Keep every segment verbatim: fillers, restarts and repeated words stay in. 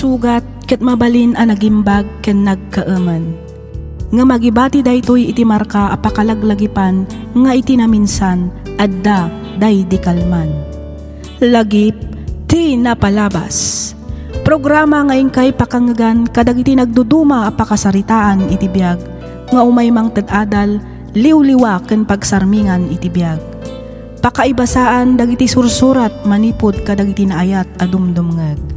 Sugat ket mabalin a nagimbag ken nagkaemen. Ngem agibati daytoy iti marka a pakalaglagipan nga iti naminsan, adda daydi kalman. Lagip ti napalabas. Programa nga inkay pakangngegan kadagiti nagduduma a pakasaritaan iti biag nga umay mangted adal, liwliwa ken pagsarmingan iti biag. Pakaibasaan dagiti sursurat manipud kadagiti naayat a dumdumngeg.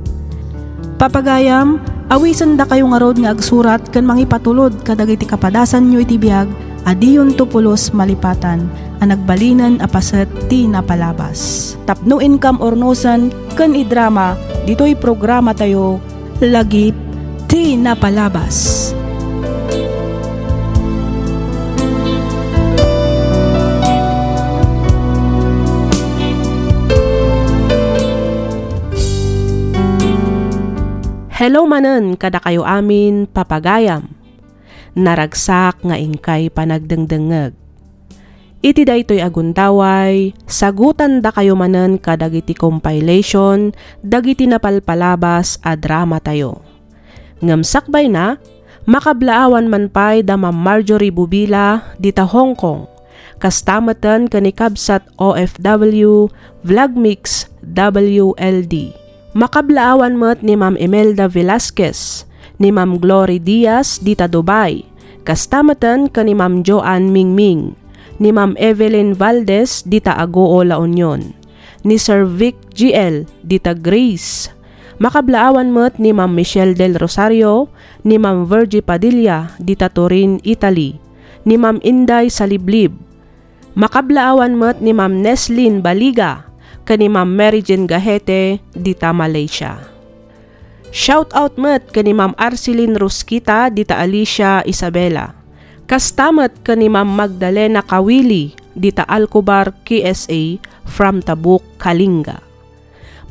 Papagayam, awisendakayo ngarud nga agsurat ken mangipatulod kadagiti kapadasanyo iti biag a diyonto pulos malipatan a nagbalinen a paset ti napalabas. Tapno inkam urnosen ken idrama ditoy programatayo, Lagip ti napalabas. Hello manen kadakayo amin, papagayam. Naragsak nga inkay panagdengdengngeg. Iti daytoy a gundaway, sagutandakayo manen kadagiti compilation dagiti napalpalabas a dramatayo. Ngem sakbayna, makablaawan man pay da Ma'am Marjorie Bubila dita Hong Kong, kasta meten ken ni kabsat O F W Vlogmix W L D. Makablaawan met ni Ma'am Imelda Velasquez, ni Ma'am Glory Diaz dita Dubai, kasta meten ken ni Ma'am Joan Mingming, ni Ma'am Evelyn Valdez dita Agoo, La Union, ni Sir Vic G L dita Greece. Makablaawan met ni Ma'am Michelle Del Rosario, ni Ma'am Virgie Padilla dita Turin, Italy, ni Ma'am Inday Saliblib. Makablaawan met ni Ma'am Neslin Baliga ken ni Ma'am Mary Jane Gahete dita Malaysia. Shout out met ken ni Ma'am Arceline Rusquita dita Alicia, Isabela. Kasta met ken ni Ma'am Magdalena Kawili dita Alcobar, K S A from Tabuk, Kalinga.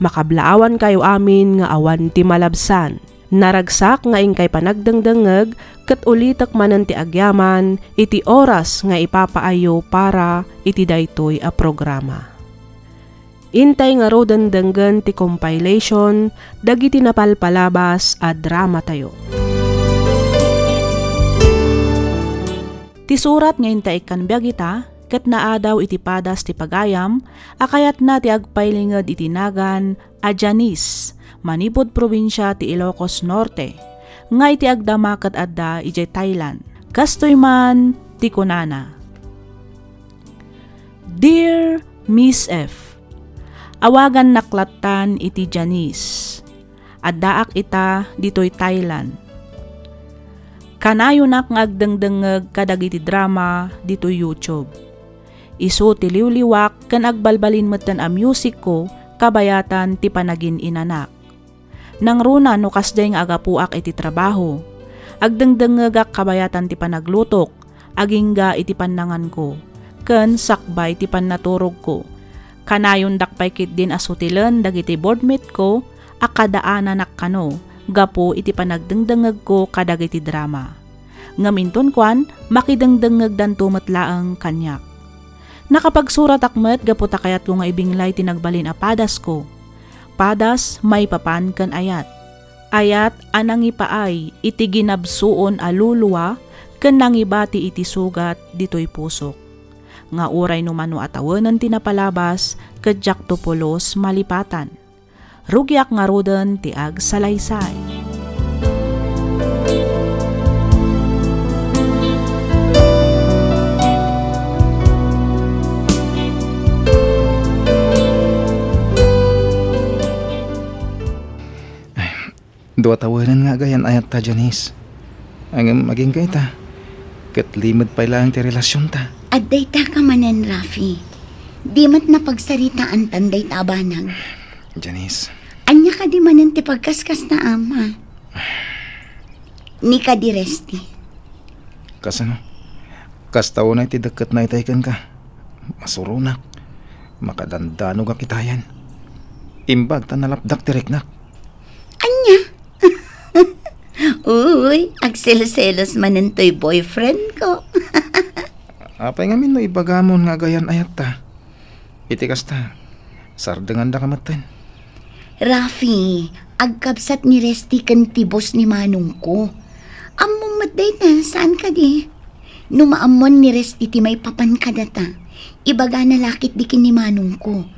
Makablaawankayo amin nga awan ti malabsan. Naragsak nga inkay panagdengdengngeg ket ulitek manen ti agyaman iti oras nga ipapaayyo para iti daytoy a programa. Intay ngaruden denggen ti compilation dagiti napalpalabas a dramatayo. Ti surat nga inta ikkan biag ita, ket naadaw iti padas ti pagayam a kayatna ti agpailinged iti nagan a Janice, manipud probinsia ti Ilocos Norte, nga iti agdama ket adda idiay Thailand. Kastoy man ti kunana, "Dear Miss F, awagannak lattan iti Janice. Addaak ita ditoy Thailand. Kanayonak nga agdengdengngeg kadagiti drama ditoy YouTube. Isu ti liwliwak ken agbalbalin metten a musicko kabayatan ti panagin-inanak. Nangruna no kasdiay nga agapuak iti trabaho. Agdengdengngegak kabayatan ti panaglutok, agingga iti pannanganko, ken sakbay ti pannaturogko. Kanayondak pay ketdin a sutilen dagiti boardmate ko a kadaananak kano gapu iti panagdengdengngegko kadagiti drama. Ngem inton kuan, makidengdengngegdanto met laeng kaniak." Nakapagsuratak met gapu ta kayatko nga ibinglay ti nagbalin a padasko. Padas maipapan ken ayat. Ayat a nangipaay iti ginabsuon a luluwa ken nangibati iti sugat ditoy pusok. Nga uray no mano a tawenen ti napalabas, ket diakto pulos malipatan. Rugiak ngaruden ti agsalaysay. Dua tawenen nga agayan-ayatta, Janice. Ngem agingga ita, ket limed pay laeng ti relasionta. Adda ita ka manen, Rafi. Di met napagsaritaantan dayta a banag. Janice. Ania kadi manen ti pagkaskasna, Ama? Ni kadi Resty? Kasano? Kasta unay ti dekketna itay kenka. Masuronak. Makadandanogak itayen. Imbag ta nalapdak ti riknak. Ania? Uy, agselos-selos manen toy boyfriend ko. Apay ngamin no ibagamon nga agayan-ayatta? Iti kasta, sardengandaka metten. Rafi, Agkabsat ni Resty ken ti boss ni manongko. Ammom met dayta, saan kadi? No maammuan ni Resty ti maipapan kadata, ibagana la ketdi ken ni manongko.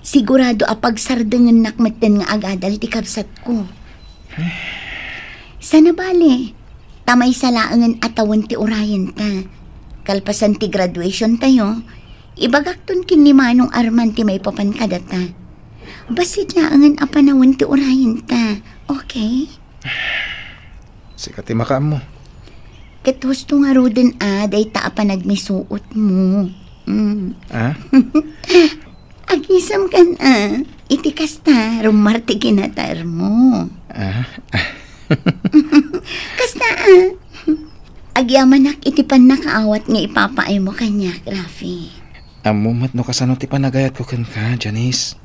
Sigurado a pagsardengennak metten nga agadal ti kabsatko. Sana bale, ta maysa laengen a tawen ti urayenta. Kalpasan ti graduation tayo, ibagakton ken ni Manong Arman ti maipapan kadata. Bassit laengen a panawen ti urayenta, okay? Sika ti makaammo. Ket husto ngaruden a dayta a panagmisuotmo. Mm. Ah? Agisamkan a, iti kasta, rummar ti kinatarmo. Ah? Kasta a, agyamanak iti pannakaawat nga ipapaaymo kaniak, Rafi. Ammo met no kasano ti panagayatko kenka, Janice.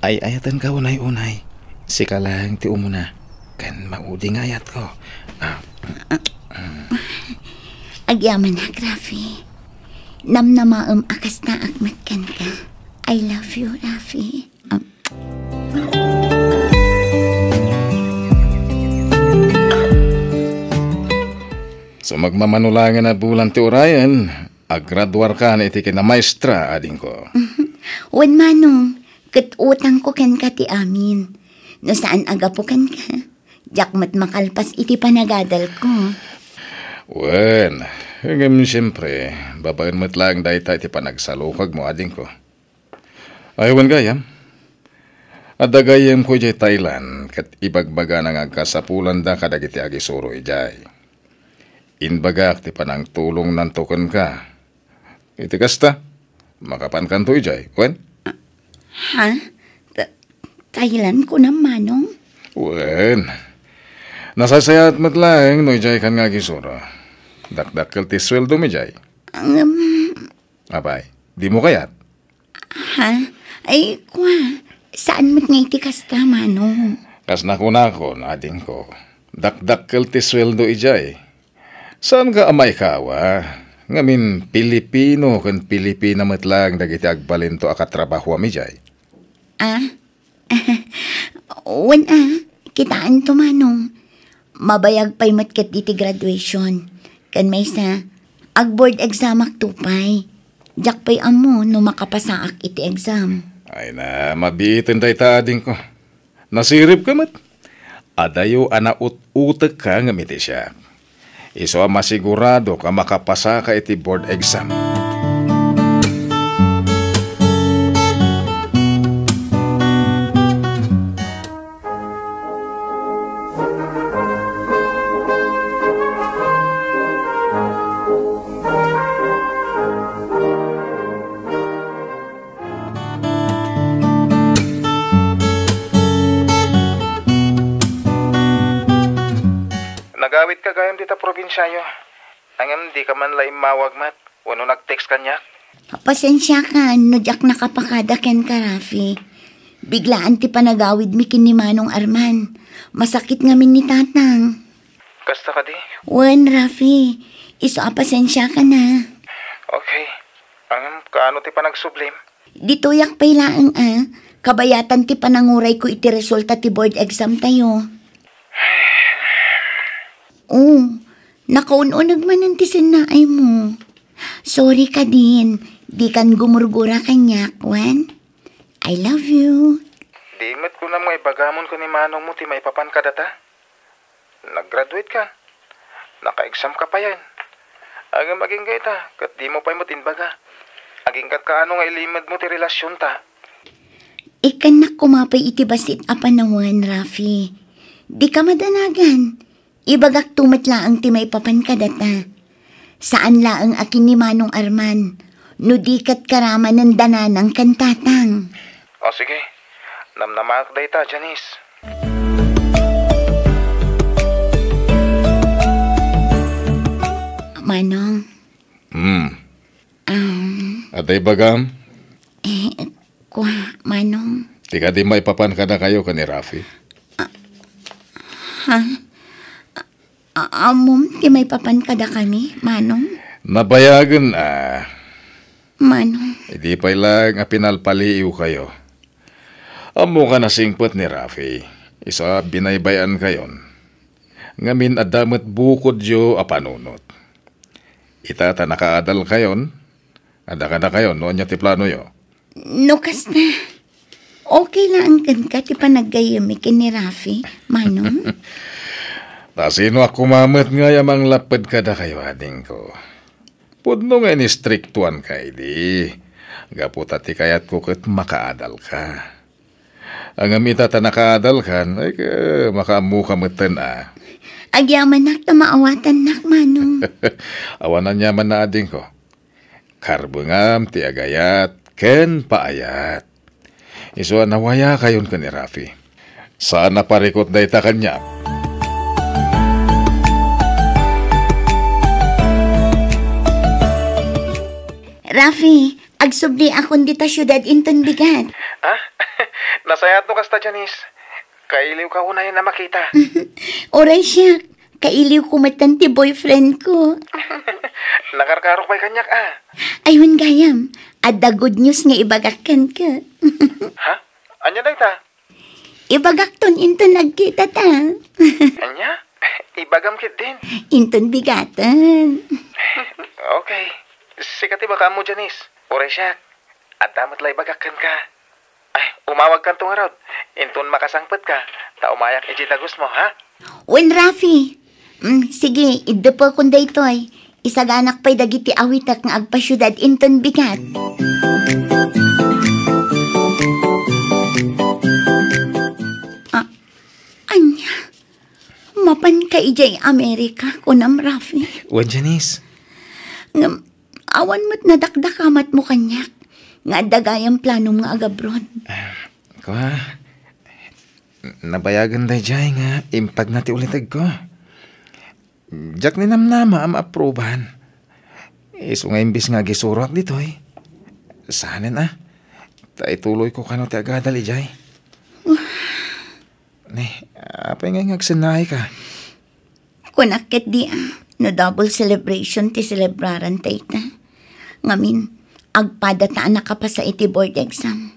Ay-ayatenka unay-unay. Sika laeng ti umuna. Ken maudi nga ayatko. Ah. Agyamanak, Rafi. Namnamaem a kastaak met kenka. I love you, Rafi. Um. Sumagmamano laengen a bulan ti urayen, agraduarkan iti kinamaestra, adingko. Wen, Manong, ket utangko kenka ti amin. No saan a gapu kenka, diak met makalpas iti panagadalko. Wen, ngem siempre, babaen met laeng dayta iti panagsalukagmo, adingko. Ay, wen gayam. Adda gayyemko idiay Thailand, ket ibagbagana nga agkasapulanda kadagiti agisuro idiay. Imbagak ti panangtulongnanto kenka. Iti kasta, makapankanto idiay, wen? Ha? Ta-, Thailand kunam, Manong? Wen. Nasaysayaat met laeng no idiaykan nga agisuro. Dakdakkel ti sueldom idiay. Ngem, Apay, dimo kayat? Ha? Ay, kua, saan met nga iti kasta, Manong? Kas nakunakon, adingko, dakdakkel ti sueldo idiay. Saanka a maikawa, ngamin Pilipino ken Pilipina met laeng dagiti agbalinto a katrabahoam idiay. Ah? Wen a, kitaanto, Manong. Mabayag pay met ket diti graduation. Ken maysa, ag-board examakto pay. Diak pay ammo no makapasaak iti exam. Ay na, mabiiten dayta, adingko. Nasiribka met. Adayo a naut-utekka ngem iti siak. Isu a masigurado a makapasaka iti board exam. Nagawidka gayam dita probinsiayo. Ngem dika man la immawag met wenno nag-text kaniak? Pasensiakan no diak nakapakada kenka, Rafi. Biglaan ti panagawidmi ken ni Manong Arman. Masakit ngamin ni Tatang. Kasta kadi? Wen, Rafi. Isu a pasensiakan a. Okay. Ngem kaano ti panagsublim? Ditoyak pay laeng a, kabayatan ti panangurayko iti resulta ti board exam tayo. Oh, nakaun-uneg manen ti sennaaymo. Sorry kadin, dikan gumurgura kaniak, wen? I love you. Di met kunam nga ibagamon ken ni manongmo ti maipapan kadata? Nag-graduate ka. Naka-exam ka payen. Ngem agingga ita, ket dimo pay met imbaga. Agingga't kaano nga ilimedmo ti relasionta? Ikkannak koma pay iti bassit a panawen, Rafi. Dika madanagan. Ibagakto met laeng ti maipapan kadata. Saan laeng a ken ni Manong Arman, no di ket karamanen da nanang ken tatang. O, sige. Namnamaak dayta, Janice. Manong. Hmm. Um. Adda ibagam? Eh, kua, Manong. Ti kadi maipapan kadakayo ken ni Rafi? Ah, ha? A-, ammom ti maipapan kadakami, Manong? Nabayagen a. Manong. Idi pay laeng a pinalpaliiwkayo. Ammoka a nasingpet ni Rafi. Isu a binaybay-ankayon, ngamin adda met bukodyo a panunot. Ita ta nakaadalkayon, adda kadakayon no ania ti planoyo. No kasta, okay laeng kenka ti panaggayyemmi ken ni Rafi, Manong? Ta sinoak koma met ngay a manglapped kadakayo, adingko? Pudno nga inistriktuanka idi, gapu ta ti kayatko ket makaadalka. Ngem ita ta nakaadalkan, ay, ka-, makaammoka metten a. Agyamanak ta maawatannak, Manong. Awan aniamanna, adingko. Karbengam ti agayat ken paayat. Isu a nawayakayon ken ni Rafi. Saan a parikut dayta kaniak. Rafi, agsubliakon dita siudad inton bigat. Ah? Nasayaat no kasta, Janice. Kailiwka unayen a makita. Uray siak, kailiwko metten ti boyfriend ko. Nakarkarok pay kaniak, ah. Ay, wen gayam, adda good news nga ibagak kenka. Ha? Ania dayta? Ibagakton inton nagkitata. Ania? Ibagam ketdin. Inton bigaten. Okay. Sika ti makaammo, Janice. Uray siak, adda met la ibagak kenka. Ay, umawagkanto ngarud. Inton makasangpetka, ta umayak idiay dagusmo, ha? Wen, Rafi. Mm, sige, iddepekon daytoy. Isaganak pay dagiti awitek nga agpasiudad inton bigat. Ah, ania? Mapanka idiay Amerika, kunam, Rafi? Wen, Janice. Ngem, awan met nadakdakamatmo kaniak nga adda gayam planom nga agabroad. Ah, kua, nabayagen daydiay nga impagna ti ulitegko. Diak ninamnama a maaprubahan. Isu nga imbes nga agisuroak ditoy, saanen a. Ta ituloyko kano ti agadal idiay. Ni, apay ngay nga agsennaayka? Kunak ketdi a, no double celebration ti selebraran dayta. Ngamin, agpadata a nakapasa iti board exam.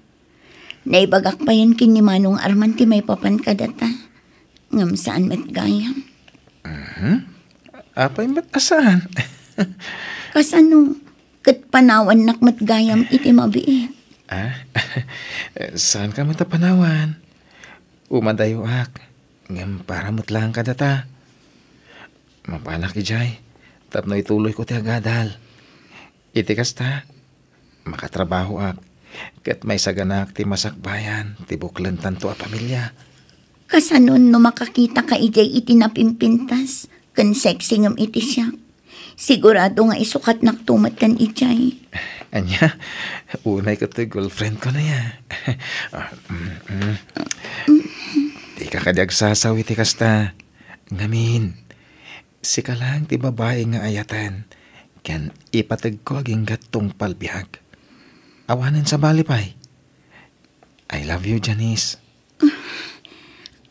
Naibagak payen ken ni Manong Arman ti maipapan kadata. Ngem saan met gayam. Mhm. Apay met a saan? Kasano? Ket panawannak met gayam iti mabiit. Ah? Saanka met a panawan? Umadayoak, ngem para met laeng kadata. Mapanak idiay, tapno ituloyko ti agadal. Iti kasta, makatrabahoak, ket maisaganaak ti masakbayan ti buklentanto a pamilia. Kasanon no makakitaka idiay iti napimpintas ken sexy ngem iti siak? Sigurado nga isukatnakto metten idiay. Ania? Unay ket toy girlfriend ko na ya. Ah, mm, mm. Dika kadi agsasaw iti kasta. Ngamin, sika laeng ti babai nga ayaten ken ipategko agingga tungpal biag. Awanen sabali pay. I love you, Janice.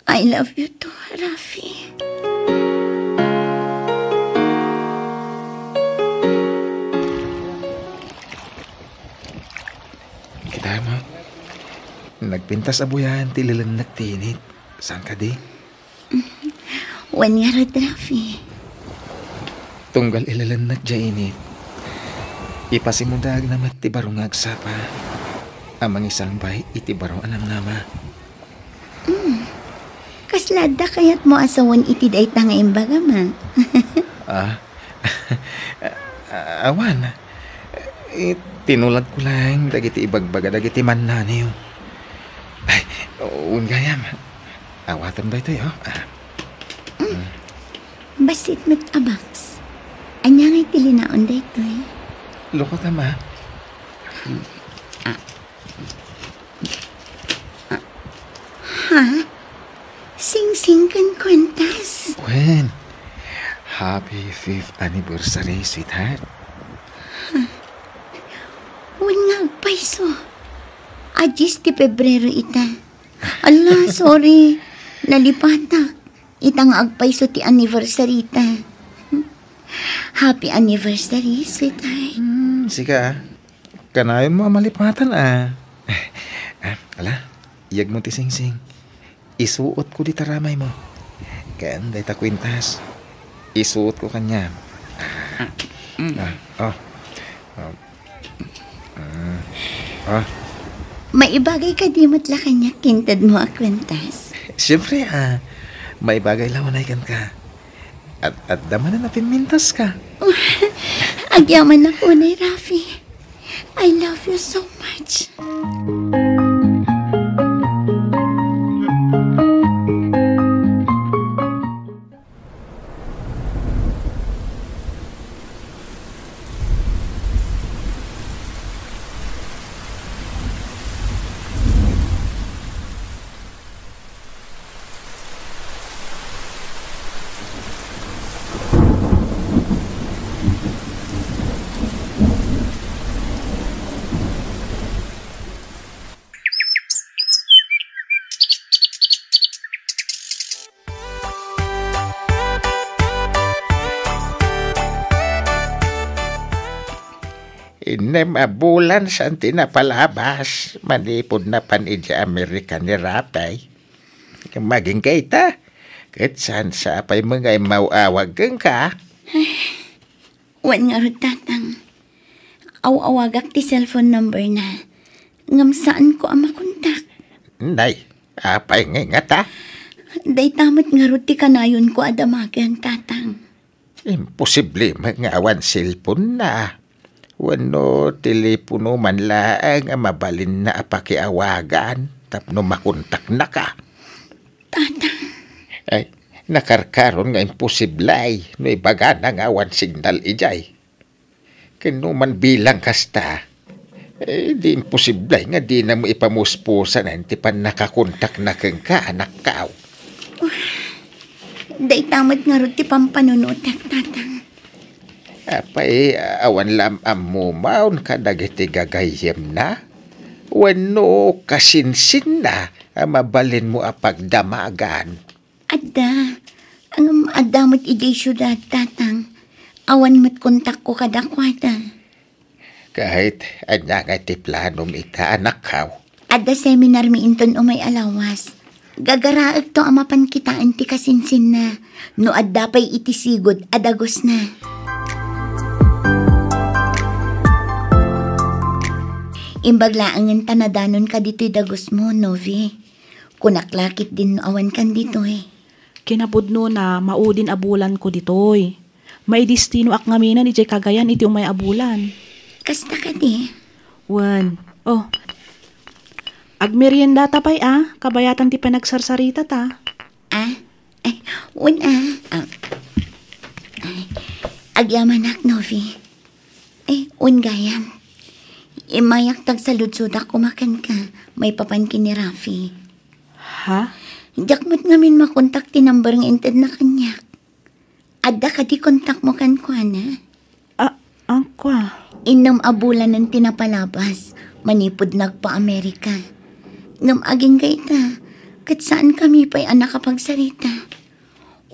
I love you too, Rafi. Kita mo, nagpintas a buyan ti lilennek ti init. Saan kadi? Wen ngarud, Rafi. Tunggal ilelennek diay init, ipasimudaagna met ti baro nga agsapa a mangisangbay iti baro a namnama. Mm. Kasla adda kayatmo a sawen iti dayta nga imbagam, a? Ah? Awan. Eh, tinuladko laeng dagiti ibagbaga dagiti mannaniw. Ay, wen gayam. Awatem daytoy, oh. Ah. Mm. Bassit met a box. Ania ngay ti linaon daytoy? Lukotam, ah. Ah. Ah. Ha? Singsing ken kuentas? Wen. Happy fifth anniversary, sweetheart. Ha? Wen nga agpayso. A dies ti Pebrero ita. Ala, sorry. Nalipatak. Ita nga agpayso ti anniversary ta. Happy anniversary, sweetheart. Hmm, sika, ah. Kanayonmo a malipatan, ah. Ah, ala, iyegmo ti singsing. Isuotko dita ramaymo. Ken dayta kuentas, isuotko kaniam. Ah, mm. Ah, oh. Oh. Mm. Ah. Maibagay kadi met la kaniak intedmo a kuentas? Siyempre, ah, maibagay la unay kenka. At, at adda manen a pimmintaska. Agyamanak unay, Rafi. I love you so much. Innem a bulan saan ti napalabas manipud napan idiay Amerika ni Rafi. Ngem agingga ita, ket saan sa pay met nga immaw-awag kenka? Wen ngarud, Tatang. Aw-awagak ti cellphone number na. Ngem saanko a makontak. Nay, apay nga ngata? Dayta met ngarud ti kanayonko a damagen, Tatang. Imposible met nga awan cellphone na. Wenno telepono man laeng a mabalinna a pakiawagan tapno makontaknaka. Tatang. Ay, nakarkaron nga imposible no ibagana nga awan signal idiay. Ken no man bilang kasta, eh, di imposible nga dinamo ipamuspusanen ti pannakakontakna kenka, anakkaw. Dayta met ngarud ti pampanunotek, Tatang. Apay, awan la am-ammom kadagiti gagayyemna? Wenno kasinsinna a mabalinmo a pagdamagan? Adda. Ngem adda met idiay siudad, Tatang. Awan met kontakko kadakuada. Ket ania ngay ti planom ita, anakkaw? Adda seminarmi inton umay a lawas. Gagaraekto a mapan kitaen ti kasinsinna no adda pay iti sigud a dagusna. Imbag laengen ta nadanonka ditoy dagusmo, Novi. Kunak la ketdin no awankan ditoy. Kinapudnona, maudin a bulanko ditoy. Maidestinoak ngaminen idiay Cagayan iti umay a bulan. Kasta kadi? Wen. Oh. Agmeriendata pay a, kabayatan ti panagsarsaritata. Ah? Ay, wen a. Ah. Ay, agyamanak, Novi. Eh, wen gayam. Immayak ta agsaludsodak koma kenka, maipapan ken ni Rafi. Ha? Diak met ngamin makontak ti number nga intedna kaniak. Adda kadi kontakmo kenkuana? Ah, angkua. Innem a bulanen ti napalabas, manipud nagpa-Amerika. Ngem agingga ita, ket saankami pay a nakapagsarita.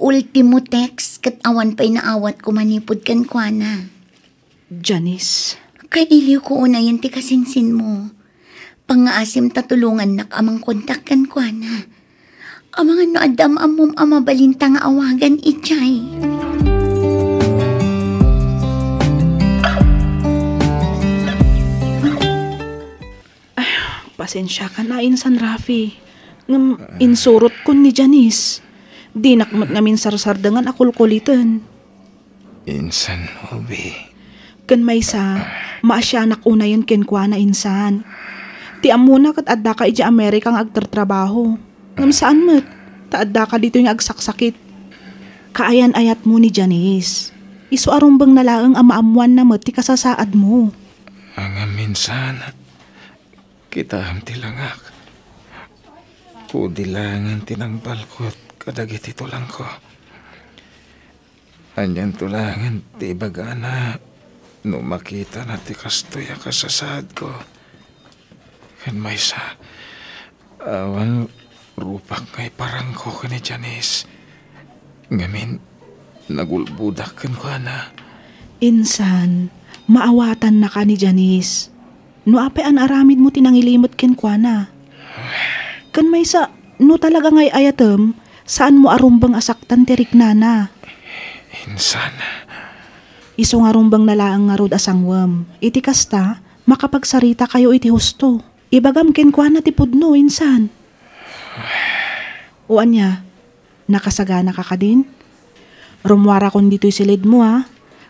Ultimo text ket awan pay naawatko manipud kenkuana. Janice. Kailiwko unayen ti kasinsinmo. Pangngaasim ta tulongannak a mangkontak kenkuana. Amangan no adda am-ammom a mabalinta nga awagan idiay. Ay, pasensiakan a insan, Rafi. Ngem insurotkon ni Janice. Dinak met ngamin sarsardengan a kulkuliten. Insan, Novi. Ken maysa, maasianak unayen kenkuana, insan. Ti ammona ket addaka idiay Amerika nga agtartrabaho. Ngem saan met, ta addaka ditoy nga agsaksakit. Kaayan-ayatmo ni Janice. Isu a rumbengna laeng a maammoanna met ti kasasaadmo. Ngem insan, kitaem ti langak. Pudi laengen ti nangbalkot kadagiti tulangko. Anianto laengen ti ibagana no makitana ti kastoy a kasasaadko? Ken maysa, awan rupak nga iparangko ken ni Janice. Ngamin, nagulbodak kenkuana. Insan, maawatannaka ni Janice. No apay a naaramidmo ti nangilimut kenkuana? Ken maysa, No talaga nga ay-ayatem, saanmo a rumbeng a saktan ti riknana. Insan. Isu nga rumbengna laeng ngarud a sangwem. Iti kasta, makapagsaritakayo iti husto. Ibagam kenkuana ti pudno, insan. O ania, nakasaganaka kadin? Rumuarakon ditoy silidmo, a.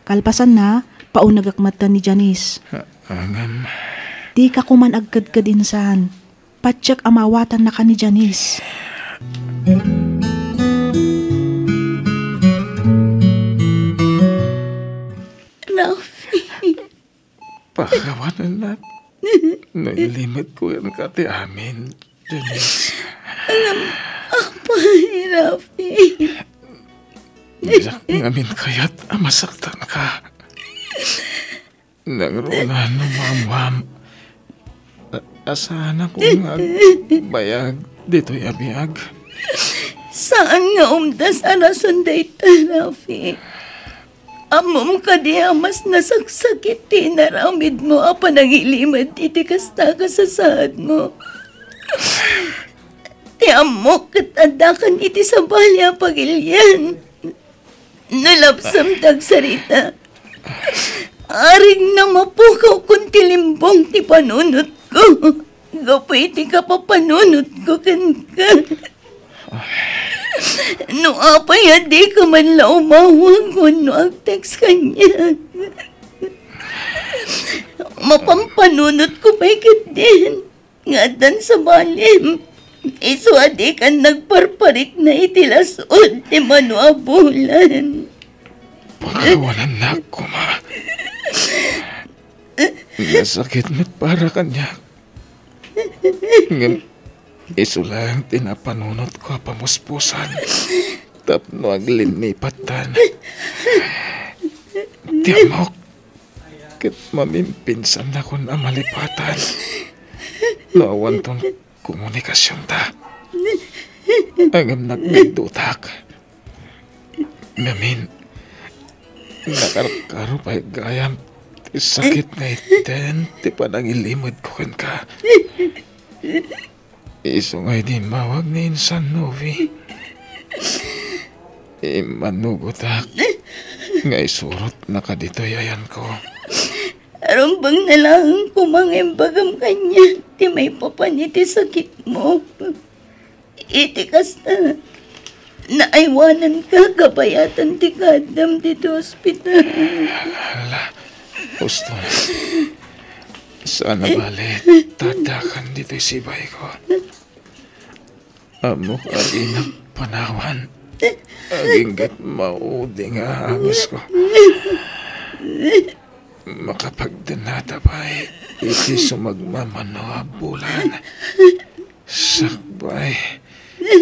Kalpasanna, paunegek metten ni Janice. A-, ngem. Dika koman agkedked, insan. Patiek a maawatannaka ni Janice. Rafi. Pakawanennak. Nalimed ko yan ka ti amin, Janice. Apay, Rafi. Diak ngamin kayat a masaktanka. Nangruna no maammoam a, a saanakon nga agbayag ditoy a biag. Saan nga umdas a rason dayta, Rafi. Ammom kadi a mas nasaksakit ti inaramidmo a panangilimed iti kasta a kasasaadmo? Ti ammok ket addakan iti sabali a pagilian. No lapsam ti agsarita, arigna mapukawkon ti limbong ti panunotko gapu iti kapapanunotko kenka. No apay a dika man la umawag wenno ag-text kaniak, mapampanunotko pay ketdin nga addan sabalim, isu a dikan nagparparikna iti las-ud ti mano a bulan. Pakawanennak koma. Nasakit met para kaniak. Ngem isu laeng ti napanunotko a pamuspusan tapno aglinnipattan. Ti ammok, ket mamimpinsannakon a malipatan no awanton komunikasionta. Ngem nagbidutak. Ngamin, nakarkaro pay gayam ti sakit nga iten ti panangilimedko kenka. Isu nga idi immawag ni Insan Novi, immanugotak nga isurotnaka ditoy ayanko. Rumbengna laeng koma nga imbagam kaniak ti maipapan iti sakitmo. Iti kasta, naaywananka kabayatan ti kaaddam ditoy ospital. Ala, husto na. Saan a bale, tadakan ditoy sibayko. Ammok a dinak panawan. Agingga't maudi nga angesko. Makapagdennata pay iti sumagmamano a bulan. Sakbay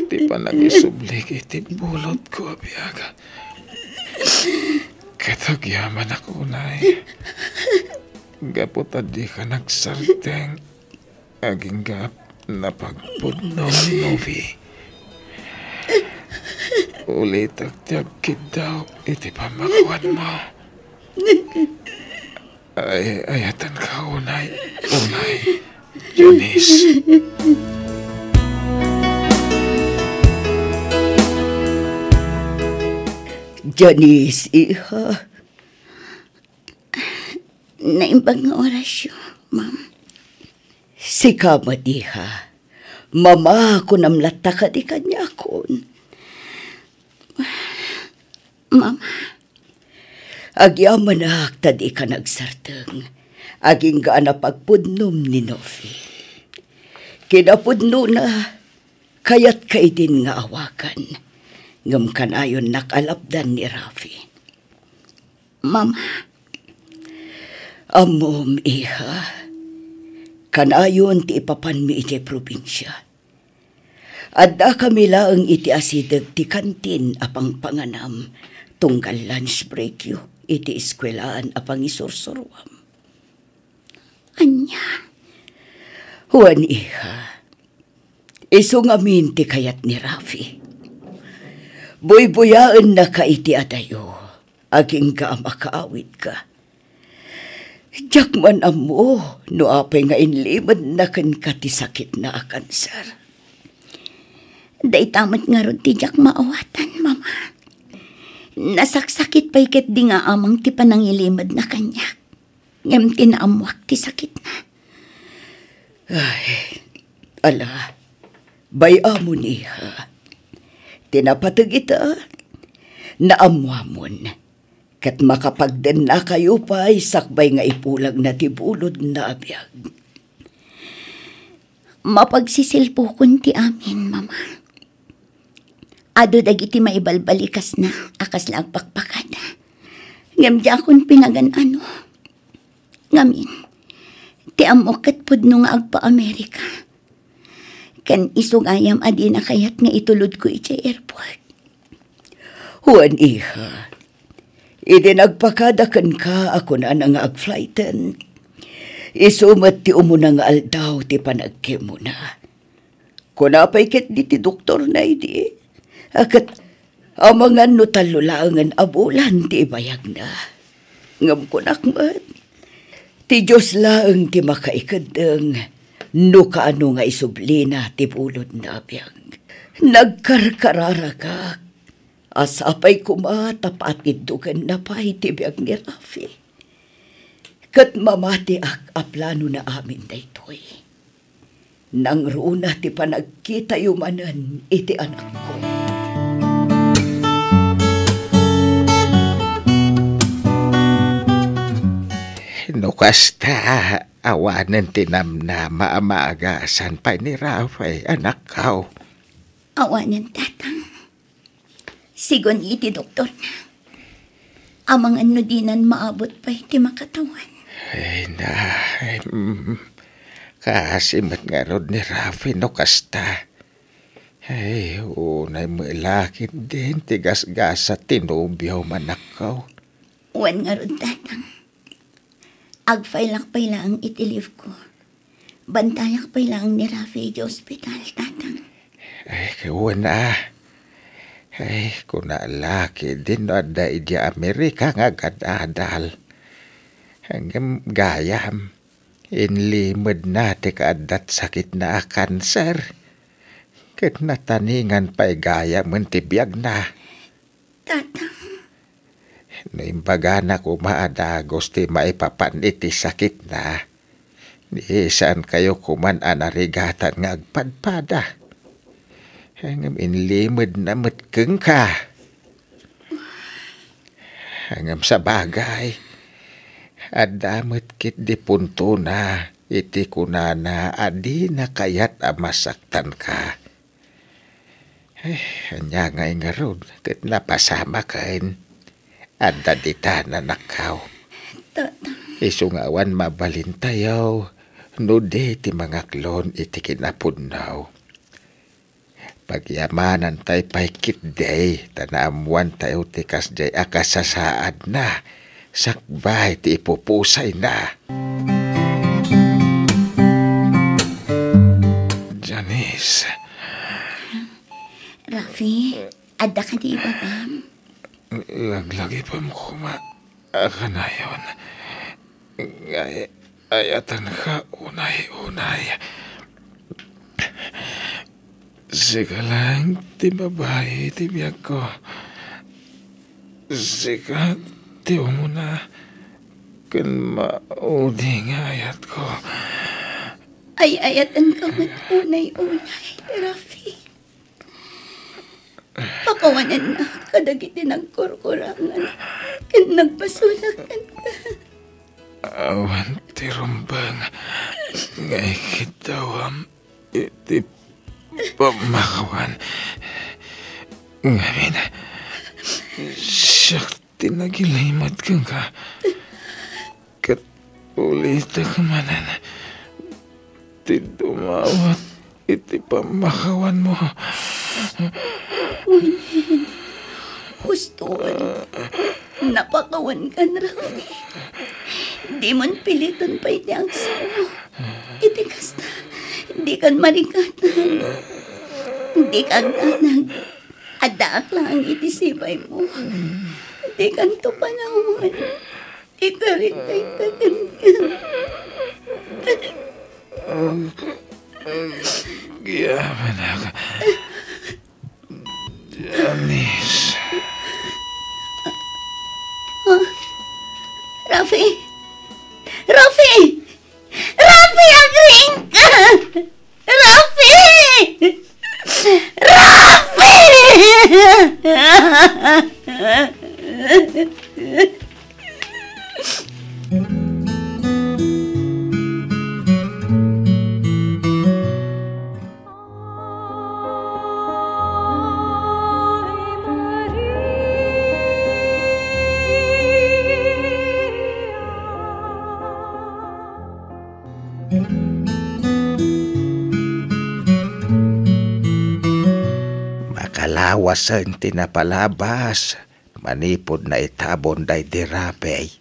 ti panangisublik iti bulotko a biag. Ket agyamanak unay, gapu ta dika nagsarteng. Agingga a napagpudno ni Novi. Ulitek ti agkiddaw iti pammakuanmo. Ay, ayatenka unay, unay, Janice. Janice, iha. Naimbag nga orasyo, ma'am. Sika met, iha. Mama, kunam latta kadi kaniakon. Mama. Agyamanak ta dika nagsarteng. Agingga a napagpudnom ni Novi. Kinapudnona, kayatka idin nga awagan. Ngem kanayonnak a lapdan ni Rafi. Mama. Ammom, iha, kanayon ti ipapanmi idiay probinsia. Addakami laeng iti asideg ti kantin a pangpanganam tunggal lunch breakyo iti eskuelaan a pangisursuroam. Ania? Wen, iha, isu ngamin ti kayat ni Rafi. Buybuyaennaka iti adayo, agingga a makaawidka. Diak man ammo no apay nga inlimedna kenka ti sakitna a kanser. Dayta met ngarud ti diak maawatan, Mama. Nasaksakit pay ketdi nga amang ti panangilimedna kaniak. Ngem ti naammoak ti sakitna. Ay, ala, bay-amon, iha. Ti napateg ita, naammoamon. Ket makapagdennakayo pay sakbay nga ipulagna ti bulodna a biag. Mapagsisilpukon ti amin, Mama. Adu dagiti maibalbalikasna a kasla agpakpakada. Ngem diakon pinagan-ano. Ngamin, ti ammok ket pudno nga agpa-Amerika. Ken isu gayam a dina kayat nga itulodko idiay airport. Wen, iha, idi nagpakada kenka a kunana nga agflighten, isu met ti umuna nga aldaw ti panagkemona. Kuna pay ketdi ti doktorna idi, a ket amangan no tallo laengen a bulan ti ibayagna. Ngem kunak met, ti Dios laeng ti makaikeddeng no kaano nga isublina ti bulodna a biag. Nagkarkararagak a sapay koma ta paatiddogenna pay ti biag ni Rafi. Ket mamatiak a planona amin daytoy. Nangruna ti panagkitayo manen iti anakko. No kasta, awanen ti namnama a maagasan pay ni Rafi, anakko. Awanen, Tatang. Sigun iti doktorna. Amangan no dinan maabut pay ti makatawan. Ay, na, ay, mm. Kaasi met ngarud ni Rafi no kasta. Ay, unay met la ketdin ti gasgasat ti nobiom, anakko. Wen ngarud, Tatang. Agfile-ak pay laeng iti leave ko. Bantayak pay laeng ni Rafi iti ospital, Tatang. Ay, wen a. Ay, kuna la ketdin no adda idiay Amerika nga agad-adal. Ngem gayam, inlimedna ti kaaddat sakitna a kanser. Ket nataningan pay gayamen ti biagna. Tatang. No imbagana koma a dagus ti maipapan iti sakitna, ni saankayo koman a narigatan nga agpadpada. Ngem inlimedna met kenka. Ngem sabagay, adda met ketdi puntona iti kunana a dina kayat a masaktanka. Eh, ania ngay ngarud ket napasamaken? Adda ditan, anakko. Tatang. Isu nga awan mabalintayo no di ti mangaklon iti kinapudno. Pagyamanantay pay ketdi ta naammoantayo ti kasdiay a kasasaadna sakbay ti ipupusayna. Janice. Rafi, adda kadi ibagam? Laglagipem koma a kanayon. Ngay-, ayatenka unay-unay. Sika laeng ti babai ti biagko. Sika ti umuna ken maudi nga ayatko. Ay-ayatenka met unay-unay, Rafi. Pakawanennak kadagiti nagkurkurangan ken nagbasolak kenka. Awan ti rumbeng nga ikiddawam iti pammakawan. Ngamin, siak ti nagilimed kenka. Ket ulitek manen ti dumawat iti pammakawanmo. Unen, hustoen, napakawankan, Rafi. Dimon piliten pay ti agsao. Iti kasta, dikan marikatan. Dika agdanag. Addaak laeng iti sibaymo. Dikanto panawan. Ikaritayka kenka. Agyamanak. Rafi! Makalawasen ti napalabas manipud naitabon daydi Rafi.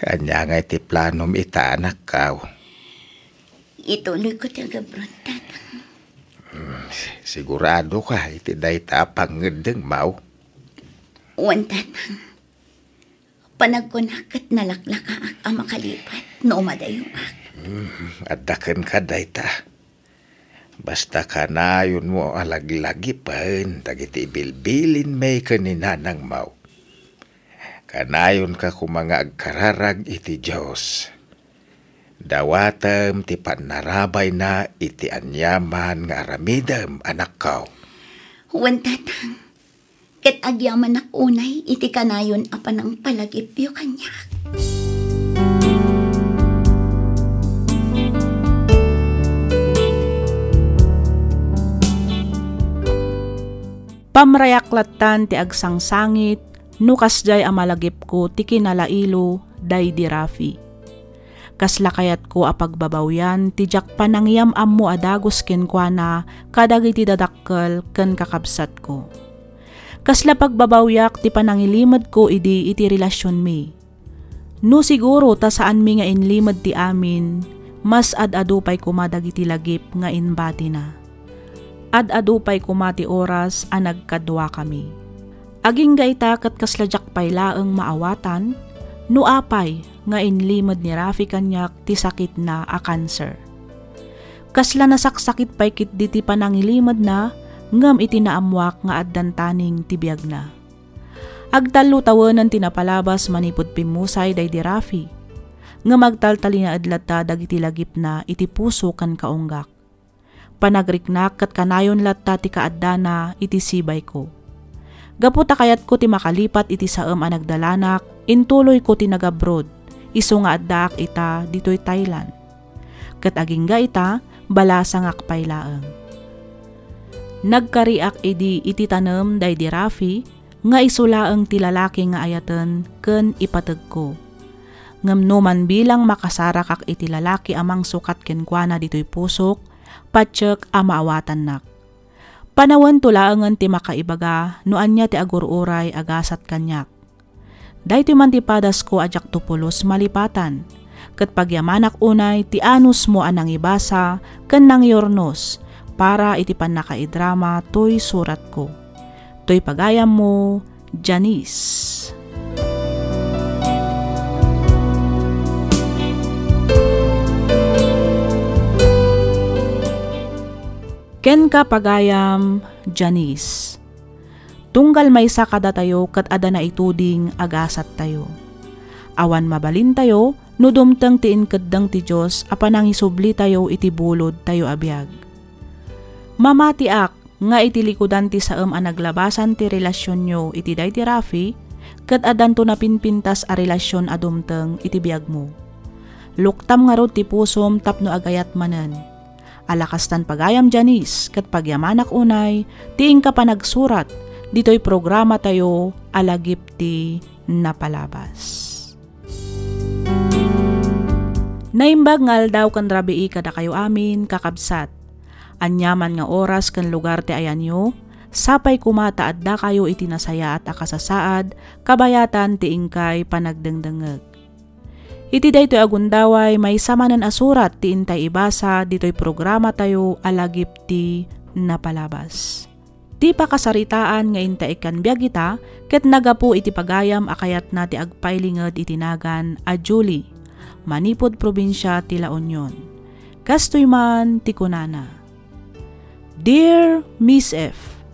Ania ngay ti planom ita, anakko? Ituloyko ti agabroad, Tatang. Mm, sigurado ka iti dayta a pangngeddengmo? Wen, Tatang. Panagkunak ket nalaklakaak a makalipat no umadayoak. Mm, adda kenka dayta. Basta kanayonmo a laglagipen dagiti ibilbilinmi ken ni nanangmo. Kanayonka koma nga agkararag iti Dios. Dawatem ti pannarabayna iti aniaman nga aramidem, anakko. Wen, Tatang. Ket agyamanak unay iti kanayon a panangpalagipyo kaniak. Pamrayak lattan ti agsangsangit no kasdiay a malagipko ti kinalailo daydi Rafi. Kasla kayatko a pagbabawian ti diak panangiyam-ammo a dagus kenkuana kadagiti dadakkel ken kakabsatko. Kasla pagbabawiak ti panangilimedko idi iti relasionmi. No siguro ta saanmi nga inlimed ti amin, mas ad-adu pay koma dagiti lagip nga imbatina. Ad-adu pay koma ti oras a nagkaduakami. Agingga ita ket kasla diak pay laeng maawatan no apay nga inlimed ni Rafi kaniak ti sakitna a kanser. Kasla nasaksakit pay ketdi ti panangilimedna ngem iti naammoak nga addan taning ti biagna. Agtallo tawenen ti napalabas manipud pimmusay daydi Rafi, ngem agtaltalinaed latta dagiti lagipna iti puso ken kaunggak. Panagriknak ket kanayon latta ti kaaddana iti sibayko. Gapu ta kayatko ti makalipat iti saem a nagdalanak, intuloyko ti nagabroad, isu nga addaak ita ditoy Thailand. Ket agingga ita, balasangak pay laeng. Nagkariak idi iti tanem daydi Rafi nga isu laeng ti lalaki nga ayaten ken ipategko. Ngem no manbilang makasarakak iti lalaki a mangsukat kenkuana ditoy pusok, patiek a maawatannak. Panawento laengen ti makaibaga no ania ti agur-uray a gasat kaniak. Daytoy man ti padasko a diakto pulos malipatan, ket pagyamanak unay ti anusmo a nangibasa ken nangyurnos para iti pannakaidrama toy suratko. Toy pagayammo, Janice. Kenka, pagayam, Janice. Tunggal maysa kadatayo ket adda naituding a gasattayo. Awan mabalintayo no dumteng ti inkeddeng ti Dios a panangisublitayo iti bulodtayo a biag. Mamatiak nga iti likudan ti saem a naglabasan ti relasionyo iti daydi Rafi, ket addanto napinpintas a relasion a dumteng iti biagmo. Luktam ngarud ti pusom tapno agayat manen. Ala kastan, pagayam Janice, ket pagyamanak unay ti inka panagsurat ditoy programatayo a Lagip ti Napalabas. Naimbag nga aldaw ken rabii kadakayo amin, kakabsat. Aniaman nga oras ken lugar ti ayanyo, sapay koma ta addakayo iti nasayaat a kasasaad kabayatan ti inkay panagdengdengngeg. Iti daytoy a gundaway, maysa manen a surat ti intay ibasa ditoy programatayo a Lagip ti Napalabas. Ti pakasaritaan nga intay ikkan biag ita ket nagapu iti pagayam a kayatna ti agpailinged iti nagan a Julie, manipud probinsia ti La Union. Kastoy man ti kunana, Dear Miss F,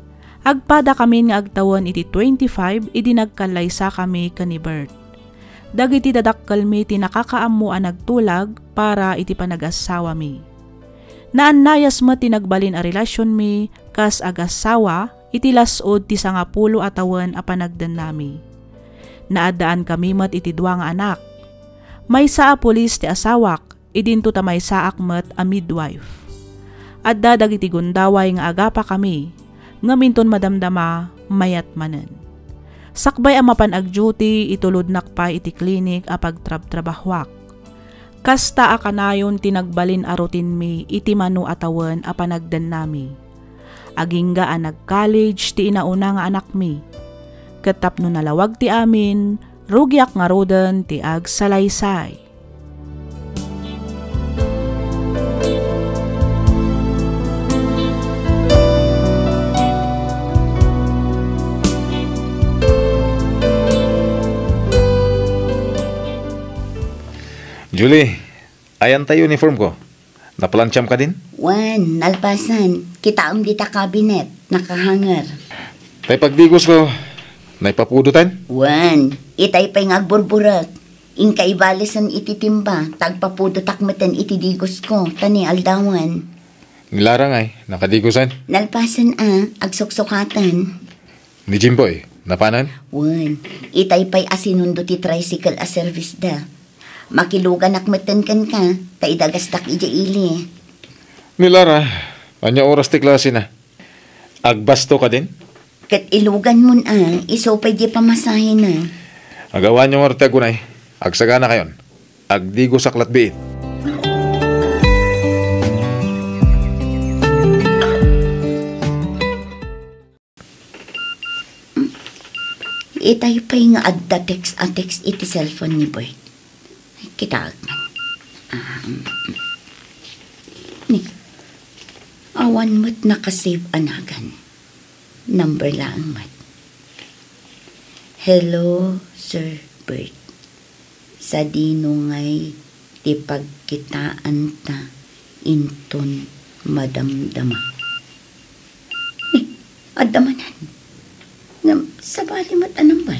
agpadakamin nga agtawen iti twenty-five idi nagkallaysakami ken ni Bert. Dagiti dadakkelmi ti nakakaammo a nagtulag para iti panagassawami. Naannayas met ti nagbalin a relasionmi kas agassawa iti las-ud ti sangapulo a tawen a panagdennami. Naaddaankami met iti dua nga anak. Maysa a pulis ti asawak, idinto ta maysaak met a midwife. Adda dagiti gundaway nga agapakami, ngem inton madamdama, mayat manen. Sakbay a mapan agduty, itulodnak pay iti klinik a pagtrabtrabahuak. Kasta a kanayon ti nagbalin a routine-mi iti mano a tawen a panagdennami. Agingga a nag-college ti inauna nga anakmi. Ket tapno nalawag ti amin, rugiak ngaruden ti agsalaysay. Julie, ayan tay uniform ko. Naplantsaam kadin? Wen, nalpasen. Kitaem dita cabinet, nakahanger. Tay pagdigos ko, naipapudotan? Wen, itay pay nga agburburek. Inka ibalisen iti timba, ta agpapudotak meten iti digos ko, ta ni aldawen. Ni Lara ngay, nakadigosan? Nalpasen a, agsuksukaten. Ni Jimboy, napanan? Wen, itay pay a sinundo ti tricycle a service da. Makiluganak meten kenka, ta idagasdak idiay ili. Ni Lara, ania oras ti klasena? Agbasto kadin? Ket iluganmon a, isu pay di pamasahena. Agawanyo ngarud ti agunay. Agsaganakayon. Agdigosak latbiit. Itay pay nga adda text a text iti cellphone ni Bert. Kitaek man. Ah, mm, mm. Ni, awan met nakasave a nagan. Number laeng met. "Hello, Sir Bert. Sadino ngay ti pagkitaanta inton madamdama?" Eh, adda manen. Ngem sabali met a number.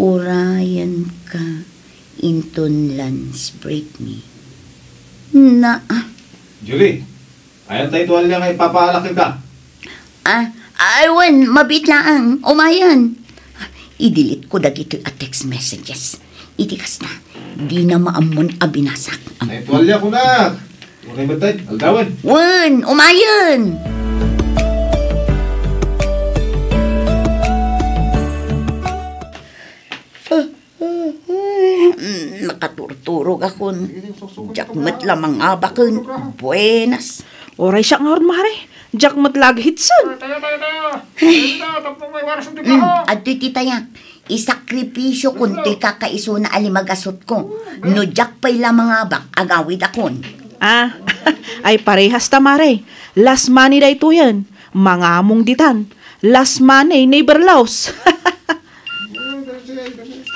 "Urayenka inton lunch break mi." Na, ah. Julie, ayan tay tualya nga ipapaalak kenka? Ah, ay, wen, mabiit laeng. Umayen. I-delete ko dagitoy a text messages. Iti kasta, dina maammon a binasak. Ay, tualya ko na. Unay met tay, aldawen. Wen, umayen. Mm, nakaturturogakon. Diak met la mangabaken. Buenas. Uray siak ngarud, mare. Diak met la aghitsen. Ay, tayo, tayo, tayo. Ay. Tayo, tayo, tapno may waras ti trabaho. Mm, adtoy ti tayak. Isakripisyokon toy kakaisuna a limagasutko. No diak pay la mangabak, agawidakon. Ah, ay parehas ta, mare. Last money daytoyen. Mangamong ditan. Last money, never lost.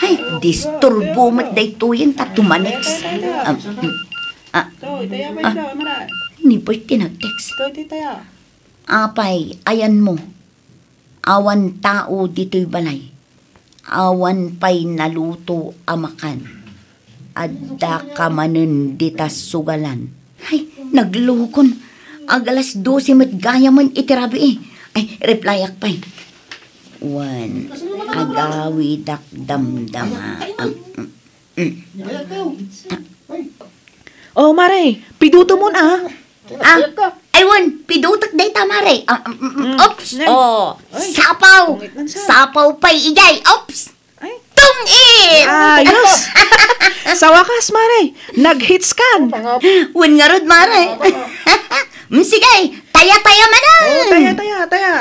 Ay, disturbo met daytoyen ta tumanex. Um, mm, ah, ah, ni Bert ti nag-text. Apay, ayanmo. Awan tao ditoy balay. Awan pay naluto a makan. Addaka manen dita sugalan. Ay, naglukon. Ag alas dose met gayamen iti rabii. Ay, replyak pay. Wen, agawidak damdama. Ang, mm, mm. Oh, mare, pidutomon a. Ah, ay, wen, pidutek dayta, mare. Ah, mm, mm, mm. Mm. Oops. Nay. Oh, ay. Sapaw. Tungit man sa. Sapaw pay idiay. Oops. Ay. Tungit. Ayos. Sa wakas, mare, nag-hits kan. Wen ngarud, mare. Mm, sige, taya-taya manen. Oh, taya, taya, taya.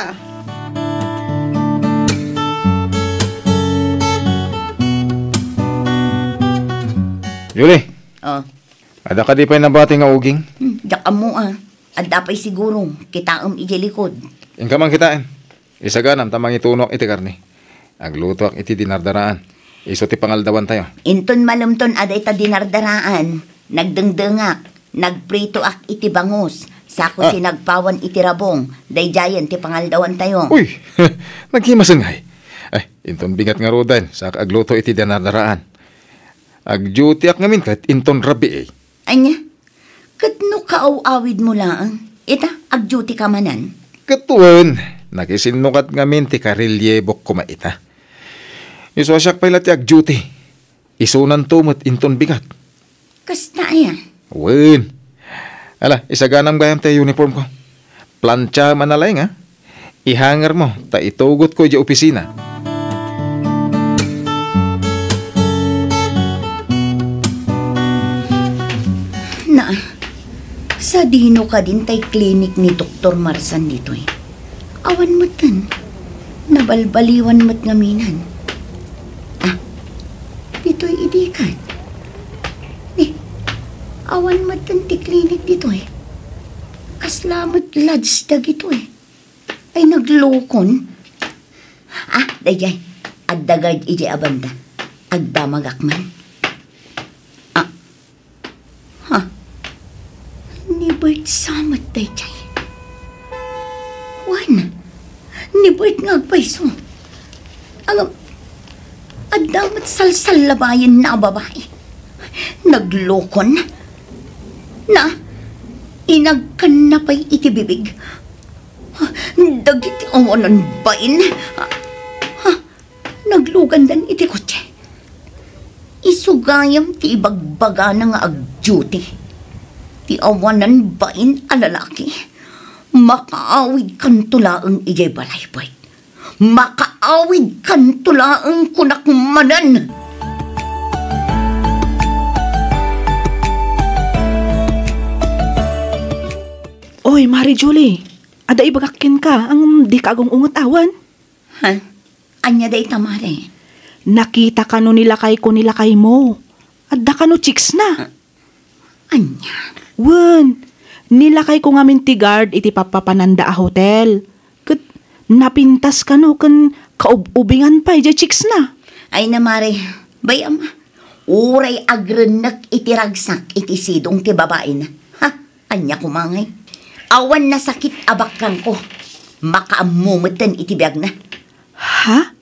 Julie. Oh. Adda kadi pay nabati nga uging? Hmm, diak ammo a. Adda pay siguro, kitaem idiay likod. Inka man kitaen. Isaganam ta mangitunoak iti karne. Aglutoak iti dinardaraan. Isu ti pangaldawantayo. Inton malemton a dayta dinardaraan, nagdengdengak, nagpritoak iti bangus, sako Ah. sinagpawan iti rabong, daydiayen ti pangaldawantayo. Uy! Naghimasen ngay. Ay, inton bigat ngaruden, saka agluto iti dinardaraan. Agdutiak ngamin ket inton rabii. Ania? Ket no kaaw-awidmo laeng, Ita, ag-duty ka manen? Ket wen, nakisinnukat ngamin ti karelyebok koma ita. Isu a siak pay la ti ag-duty. Isunanto met inton bigat. Kasta aya? Wen. Ala, isaganam gayam ti uniform ko. Plantiam a nalaing, a. Ihanger mo, ta itugot ko idiay opisina. Na, sadino kadin tay klinik ni Doktor Marsan ditoy? Awan metten. Nabalbaliwan met ngaminan. Ah, ditoy idi ket. Ni, awan metten ti klinik ditoy. Kasla met lodge dagitoy. Ay, naglokon. Ah, daydiay. Adda guard idiay a banda. Agdamagak man. Ah. Ha? Ni Bert sa met daydiay. Wen, ni Bert nga agpayso. Agam, adda met salsallabayenna a babai. Naglokon. Na, inagkanna pay iti bibig. Dagiti awanan bain. Ha? Naglugandan iti kotse. Isu gayam ti ibagbagana nga ag-duty. Ti awanan bain a lalaki, makaawidkanto laeng idiay balay, Bert. Makaawidkanto laeng, kunak manen. Oy, Mare Julie, adda ibagak kenka, ngem dika agung-unget awen? Ha? Ania dayta, Mare? Nakitaka no ni lakayko ni lakaymo. Adda kano chicksna. Ah, ania? Wen, ni lakayko ngamin ti guard iti pappapananda a hotel. Ket napintas kano ken kaub-ubingan pay diay chicksna. Ay na, Mare, bay-am, uray agrennek iti ragsak iti sidong ti babaina. Ha? Ania koma ngay? Awan nasakit a bakrangko. Makaammo metten iti biagna. Ha?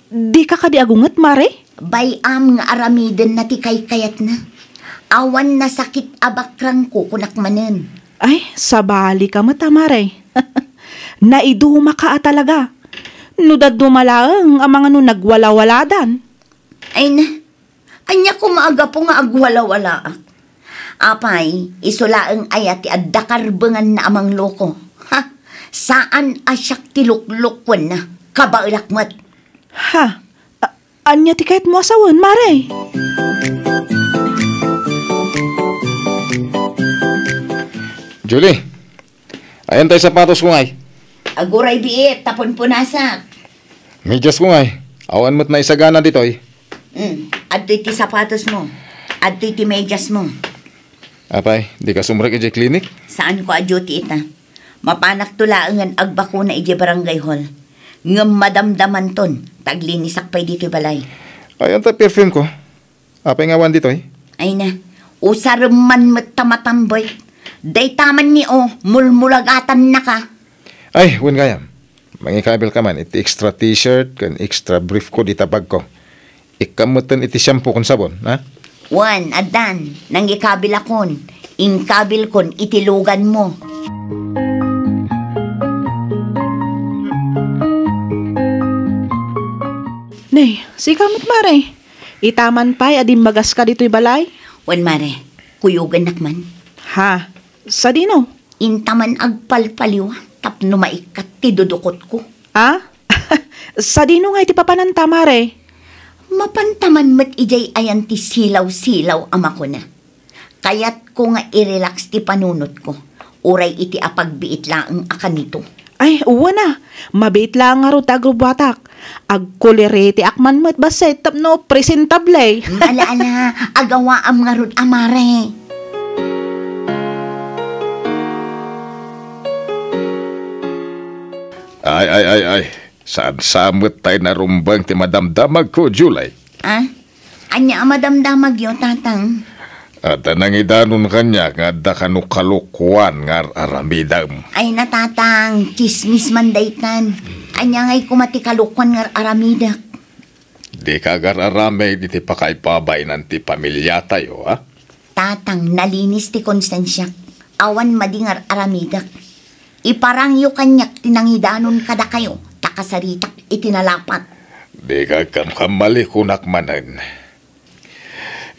Dika kadi agunget, Mare? Bay-am nga aramidenna ti kaykayatna. Awan nasakit a bakrangko, kunak manen. Ay, sabali ka met a, Mare. Naiduma ka a talaga. No dadduma laeng a mangano nagwalawaladan. Ay na, ania koma a gapu nga agwalawalaak? Apay, isu laeng aya ti adda karbenganna a mangloko? Ha? Saan a siak ti luklukwenna. Kabaelak met. Ha? A-, ania ti kayatmo a sawen, Mare? Julie, ayan tay sapatos ko ngay. Aguray biit, ta punpunasak. Medyas ko ngay. Awan met naisagana ditoy. Mm, adtoy ti sapatos mo. Adtoy ti medyas mo. Apay, dika sumrek idiay klinik? Saan ko a duty ita. Mapanakto laengen agbakuna idiay barangay hall. Ngem madamdamanton, ta aglinisak pay ditoy balay. Ayan ta perfume ko. Apay nga awan ditoy? Ay na, usarem man met ta matambay. Dayta man ni o, mulmulagatan na ka. Ay, wen gayam. Mangikabil ka man iti extra t-shirt ken extra brief ko dita bag ko. Ikkam metten iti shampoo ken sabon, ha? Wen, addan, nangikabil akon. Inkabil kon iti lugan mo. Nay, sika met, Mare. Ita man pay a dimmagas ka ditoy balay? Wen, Mare. Kuyogennak man. Ha? Sadino? Inta man agpalpaliw tapno maikkat ti dudukotko. Ah? Sadino nga iti papananta, Mare? Mapanta man met idiay ayan ti silaw-silaw a makuna. Kayatko nga i-relax ti panunotko, uray iti apagbiit laeng a kanito. Ay, wen a, mabiit laeng ngarud ta agrubbuatak. Agkuleretiak man met bassit tapno presentable. Ala, ala, agawaam ngarud a, Mare. Ay, ay, ay, ay. Saan sa met tay narumbeng ti madamdamagko, Julie? Ah? Ania a madamdamagyo, Tatang? Adda nangidanon kaniak nga adda kano kalokuan nga ar-aramidem. Ay na, Tatang, tsismis man daytan. Ania ngay koma ti kalokuan nga ar-aramidek? Dika agar-aramid iti pakaipabainan ti pamiliatayo, ha? Tatang, nalinis ti konsensiak. Awan madi nga ar-aramidek. Iparangyo kaniak ti nangidanon kadakayo, ta kasaritak iti nalapat. Dika agkamkamali, kunak manen.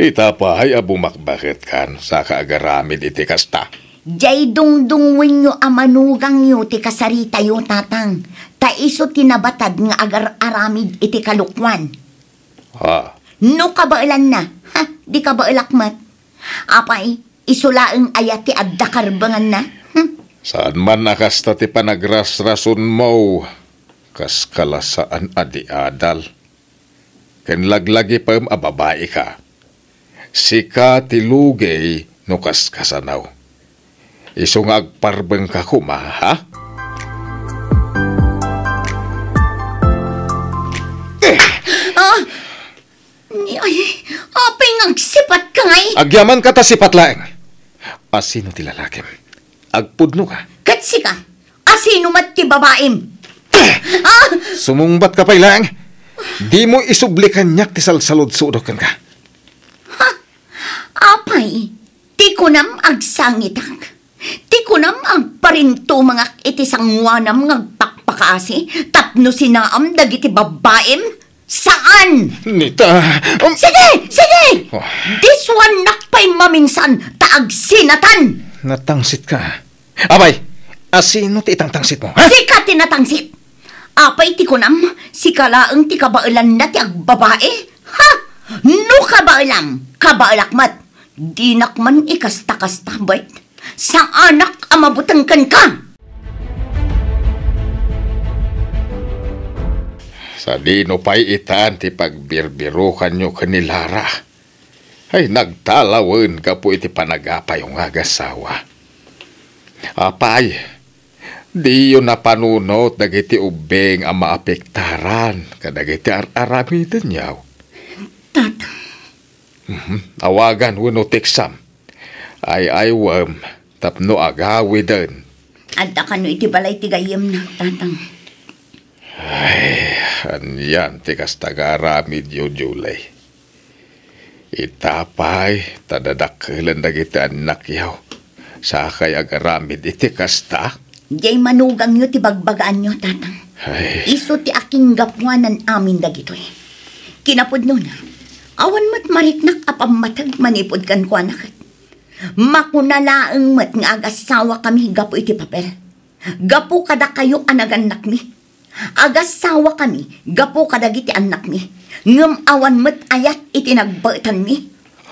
Ita pay a bumakbaketkan, saka agaramid iti kasta. Diay dungdungngoenyo a manugangyo ti kasaritayo, Tatang, ta isu ti nabatad nga agar-aramid iti kalokuan. Ha? No kabaelanna, ha, di kabaelak met. Apay, isu laeng aya ti adda karbenganna? Hmm? Saan man a kasta ti panagrasrasonmo, kas kalasaan a di adal. Ken laglagipem a babaika. Sika ti lugey no kaskasano. Isu nga agparbengka koma, ha? Ah! Ni ay, apay nga agsipatka ngay? Agyamanka ta sipat laeng. Asino ti lalakim? Agpudno ka? Ket sika, asino met ti babaim? Ah! Sumungbat ka pay laeng. Dimo isubli kaniak ti salsaludsodok kenka. Ha? Apay, ti kunam agsangitak? Ti kunam agparintumengak iti sangoanam nga agpakpakaasi tapno sinaam dagiti babbaim? Saan! Nita, um, Sige! Sige! Oh. Disuannak pay maminsan ta agsinatan! Natangsit ka. Apay, asino ti itangtangsit mo, ha? Sika ti natangsit! Apay ti kunam, sika laeng ti kabaelanna ti agbabai? Ha? No kabaelam, kabaelak met. Dinak man ikasta-kasta, Bert. Saanak a mabuteng kenka! Sadino pay itan ti pagbirbirokanyo ken ni Lara? Ay, nagtalawen gapu iti panagapayo nga agasawa. Apay, diyo napanunot dagiti ubbing a maapektaran kadagiti ar-aramidenyo. Tata. Mhm. Awagan wenno teksam. Ay-aywem tapno agawiden. Adda kano iti balay ti gayyemna, Tatang. Ay, anian ti kasta nga aramidyo, Julie? Ita pay, ta dadakkelen dagiti annakyo. Sakay agaramid iti kasta? Diay manugangyo ti bagbagaanyo, Tatang. Ay. Isu ti akinggapuanan amin dagitoy. Kinapudnona, awan met mariknak a pammateg manipud kenkuana ket. Makuna laeng met nga agasawakami gapu iti papel. Gapu kadakayo a nagannakmi. Agasawakami gapu kadagiti annakmi, ngem awan met ayat iti nagbaetanmi.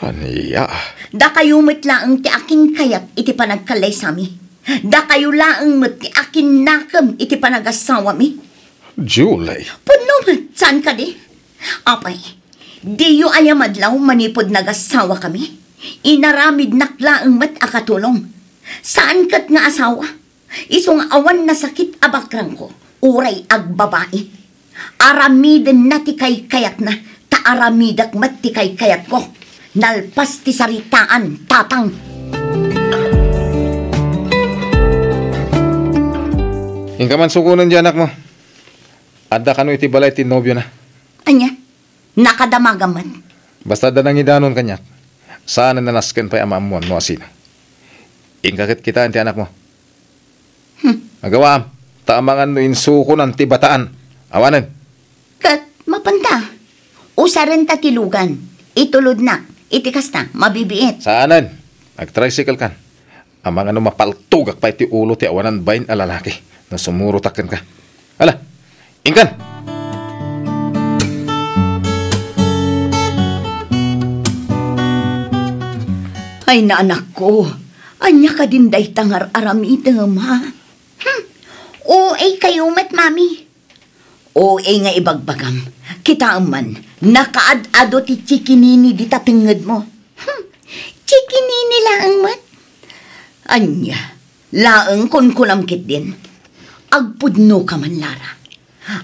Ania? Dakayo met laeng ti akinkayat iti panagkallaysami. Dakayo laeng met ti akinnakem iti panagasawami. Julie. Pudno met, saan kadi? Apay, diyo aya madlaw manipud nagasawakami? Inaramidnak laeng met a katulong. Saan ket nga asawa. Isu nga awan nasakit a bakrangko, uray agbabai. Aramidenna ti kaykayatna, ta aramidek met ti kaykayatko. Nalpas ti saritaan, Tatang. Inka man sukonen ti anakmo. Adda kano iti balay ti nobiona. Ania? Nakadamagam met. Basta adda nangidanon kaniak, saan a nasken pay a maammuan no asino. Inka ket kitaen ti anakmo. Hmm. Agawaam, ta amangan no insukonan ti bataan. Awanen. Ket mapanta. Usarenta ti lugan. Itulodnak. Iti kasta, mabibiit. Saanen. Agtricycle kan. Amangan no mapaltogak pay ti ulo ti awanan bain a lalaki no sumurotak kenka. Ala, inkan! Ay, naanakko, ania kadin dayta nga ar-aramidem, ha? Hmm, O A kayo met, Mami. O A nga ibagbagam. Kitaem man, nakaad-ado ti chikinini dita tengngedmo. Hmm, chikinini laeng met. Ania, laeng kunkunam ketdin. Agpudnoka man, Lara.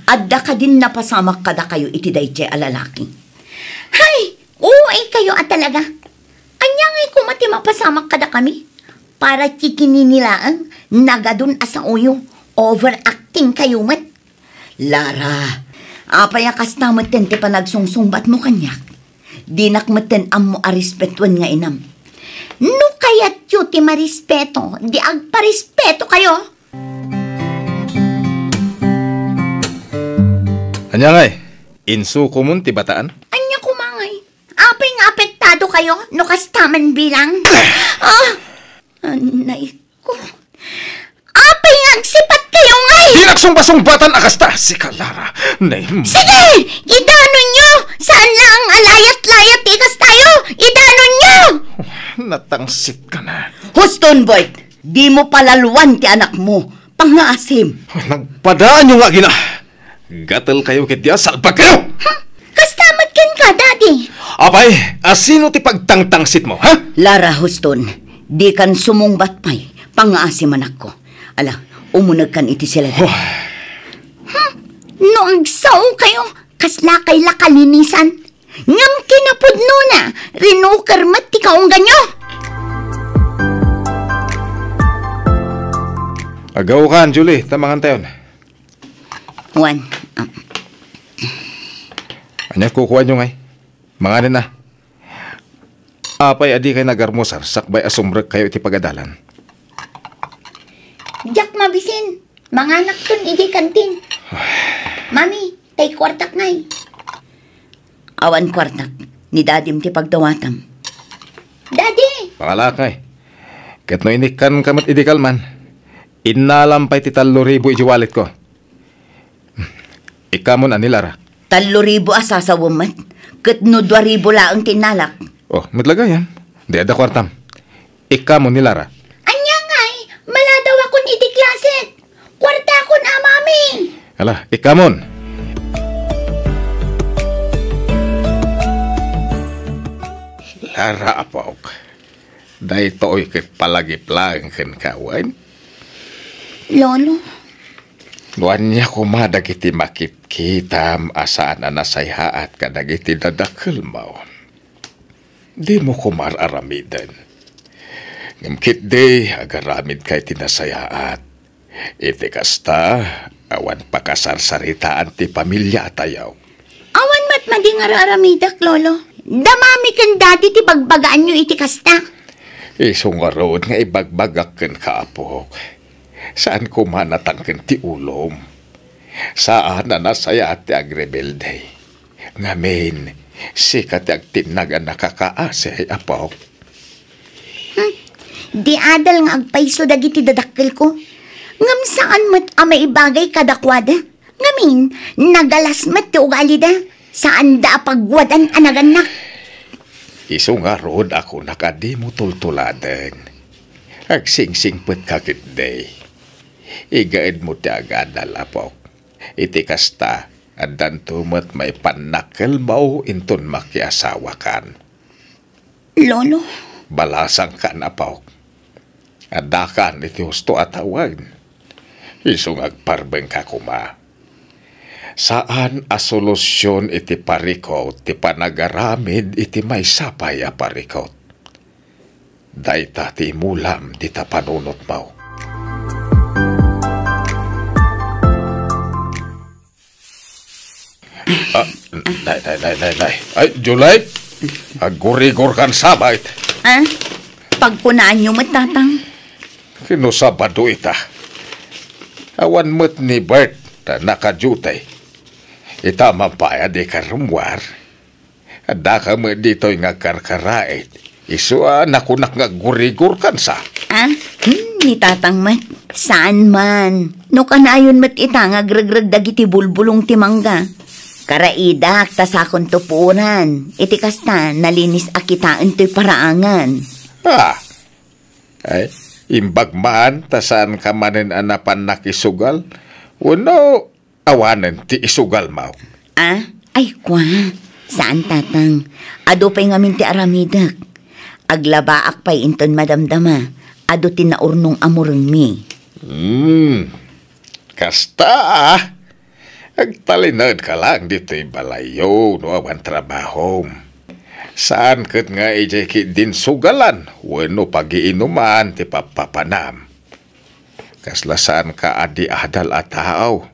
Adda kadin napasamak kadakayo iti daydiay a lalaki? Hay, O A kayo a talaga. Ania ngay koma ti mapasamak kadakami? Para chikinini laeng, nagadun a saoyo, overacting kayo met. Lara, apay a kasta metten ti panagsungsungbatmo kaniak? Dinak metten ammo a respetuen nga inam. No kayatyo ti marespeto, di agparespetokayo. Ania ngay? Insukomon ti bataan? Ania koma ngay? Apay nga apektadokayo no kasta man bilang? Ah! Anay ko. Apay nga agsipatkayo ngay? Di nagsungbasungbatan a kasta! Sika, Lara. Nay- Sige! Idanonyo! Saan lang a layat-layat ti kastayo! Idanonyo! Natangsit ka na. Huston, Bert! Dimo palalwan ti anakmo. Pangngaasim. Nagpadaanyo nga agina. Gatel kayo ket dia, salbag kayo! Ha? Kasta met kenka, Daddy. Apay, asino ti pagtangtangsit mo, ha? Lara, Huston, dikan sumungbat pay. Pangngaasim, anakko. Ala, umunegkan iti siled. Oh. Hmm, no agsao kayo, kasla kay la kalinisan. Ngem kinapudnona, rinuker met ti kaungganyo. Agaw kan, Julie, ta mangantayon. Juan, ah. Ania kukuanyo ngay? Manganen na. Apay a dikay nagarmusar sakbay a sumrekkayo iti pagadalan? Diak mabisin. Manganakton idi kantin. Mami, tay kuartak ngay. Awan kuartak. Ni Dadim ti pagdawatam. Daddy! Pangalak ngay. Ket no inikkanka met idi kalman, innalam pay ti tallo ribu iti walletko. Ikkamon a ni Lara. Tallo ribu a sasawem met, ket no dua ribu laeng ti innalak. Oh, met la gayam. Di adda kuartam. Ikkamon ni Lara. Ania ngay? Maladawakon iti klase. Kuartakon a, Mami. Ala, ikkamon. Lara, apok. Daytoy ket palagip laeng kenka wen? Lolo. No ania koma dagiti makitkitam a saan a nasayaat kadagiti dadakkelmo, dimo koma ar-aramiden. Ngem ketdi, agaramidka iti nasayaat. Iti kasta, awan pakasarsaritaan ti pamiliatayo. Awan met madi nga ar-aramidek, Lolo. Da Mami ken Daddy ti bagbagaanyo iti kasta. Isu ngarud nga ibagbagak kenka, apok. Saan koma natangken ti ulom. Saan a nasayaat ti agrebelde. Ngamin, sika ti agtinnag a nakakaasi, apok. Hmm, di adal nga agpayso dagiti dadakkelko. Ngem saan met a maibagay kadakuada. Ngamin, nagalas met ti ugalida. Saanda a pagwadan a nagannak. Isu ngarud a kunak a dimo tultuladen. Agsingsingpetka ketdi. Igaedmo ti agadal, apok. Iti kasta, addanto met maipannakkelmo inton makiasawakan. Lolo. Balasangkan, apok. Addakan iti husto a tawen. Isu nga agparbengka koma. Saan a solusion iti parikut ti panagaramid iti maysa pay a parikut. Dayta ti imulam dita panunotmo. Ah, nay, nay, nay, nay, nay. Ay, Julie, aggurigor kan sabay. Ah? Pagkunaanyo met, Tatang? Kino Sabado ita? Awan met ni Bert ta naka-duty. Ita man pay a di karummuar. Addaka met ditoy nga agkarkaraet. Isu a nakunak nga aggurigor kansa. Ah? Hmm, ni Tatang met. Saan man. No kanayon met ita nga agregreg dagiti bulbulong ti mangga. Karaidak ta sakonto puoran. Iti kasta, nalinis a kitaen toy paraangan. Ah, ay, imbag man ta saanka manen a napan nakisugal? Wenno awanen ti isugalmo? Ah, ay, kua. Saan, Tatang. Adu pay ngamin ti aramidek. Aglabaak pay inton madamdama. Adu ti naurnong a murengmi. Hmm. Kasta, ah. Agtalinaedka lang ditoy balayyo no awan trabahom. Saan ket nga idiay ketdin sugalan wenno pagiinuman ti pappapanam. Kasla saanka a di adal a tao,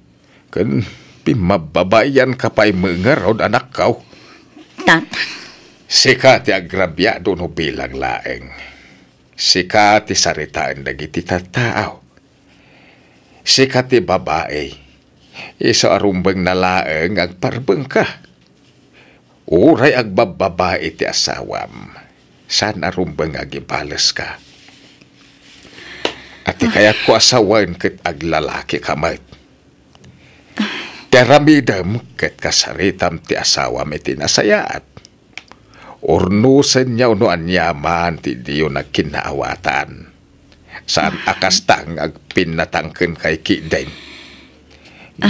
ken pimmababaianka pay met ngarud, anakko. Tatang. Sika ti agrabiado no bilang laeng. Sika ti saritaen dagiti tattao. Sika ti babai. Isu a rumbengna laeng nga agparbengka. Uray agbabbabai ti asawam, saan a rumbeng nga agibaleska. A ti kayatko a sawen ket aglalaki ka met. Ti aramidem ket kasaritam ti asawam iti nasayaat. Urnosenyo no aniaman ti diyo nagkinnaawatan. Saan a kasta nga agpinnatangken kay kiden.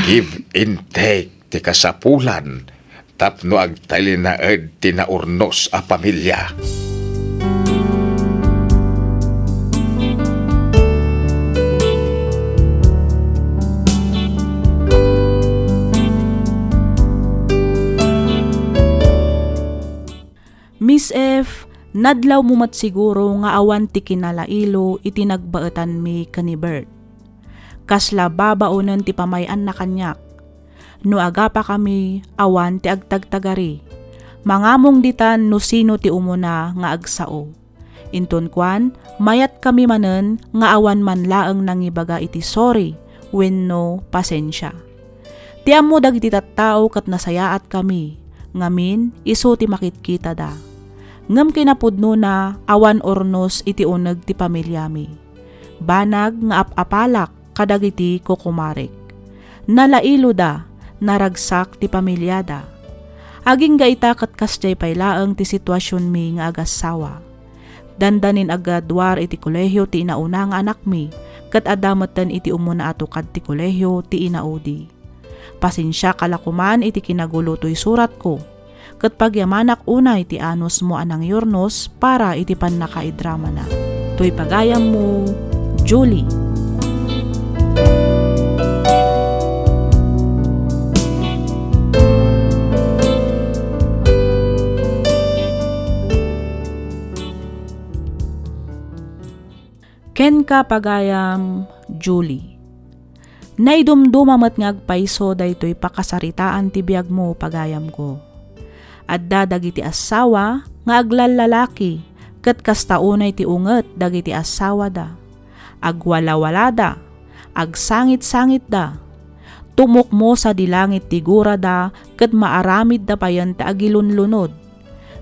Give and take ti kasapulan tapno agtalinaed ti naurnos a pamilia. Miss F, nadlawmo met siguro nga awan ti kinalailo iti nagbaetanmi ken ni Bert. Kasla babaonen ti pamay-anna kaniak. No agapakami, awan ti agtagtagari. Mangamong ditan no sino ti umuna nga agsao. Inton kuan, mayatkami manen nga awan man laeng nangibaga iti sorry wenno pasensia. Ti ammo dagiti tattao ket nasayaatkami, ngamin isu ti makitkitada. Ngem kinapudnona, awan urnos iti uneg ti pamiliami. Banag nga ap-apalak kadagiti kukumarek. Nalailoda, naragsak ti pamiliada. Agingga ita ket kasdiay pay laeng ti situasionmi nga agassawa. Dandanin aggraduar iti kolehio ti inauna nga anakmi, ket adda metten iti umuna a tukad ti kolehio ti inaudi. Pasensiaka la koman iti kinagulo toy suratko, ket pagyamanak unay ti anusmo a nangyurnos para iti pannakaidramana. Toy pagayammo, Julie. Kenka, pagayam, Julie. Naidumduma met nga agpayso daytoy pakasaritaan ti biagmo, pagayamko. Adda dagiti assawa nga aglallalaki, ket kasta unay ti unget dagiti assawada. Agwalawalada, agsangit-sangitda. Tumukmo sadi langit ti gurada, ket maaramidda payen ti agilunlunod.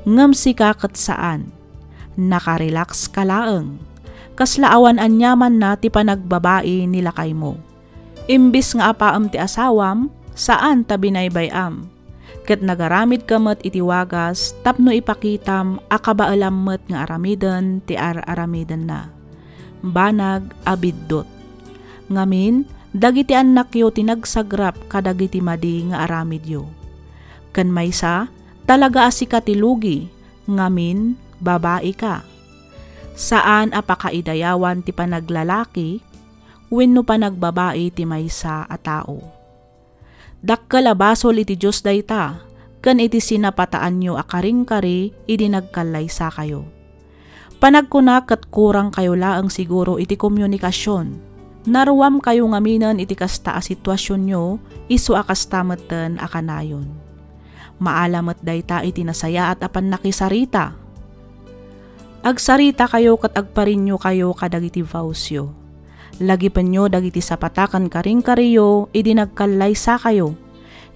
Ngem sika ket saan. Nakarelax ka laeng. Kasla awan aniamanna ti panagbabai ni lakaymo. Imbis nga apaem ti asawam, saan ta binaybay-am. Ket nagaramidka met iti wagas tapno ipakitam a kabaelam met nga aramiden ti ar-aramidenna. Banag a biddut. Ngamin, dagiti annakyo ti nagsagrap kadagiti madi nga aramidyo. Ken maysa, talaga a sika ti lugi, ngamin, babaika. Saan a pakaidayawan ti panaglalaki wenno panagbabai ti maysa a tao. Dakkel a basol iti Dios dayta, ken iti sinapataanyo a karingkari idi nagkallaysakayo. Panagkuna ket kurangkayo laeng siguro iti komunikasion. Naruamkayo ngaminen iti kasta a situasionyo, isu a kasta metten a kanayon. Maala met dayta iti nasayaat a pannakisarita. Agsaritakayo ket agpariniokayo kadagiti vowsyo. Lagipenyo dagiti sapata ken karingkariyo idi nagkallaysakayo.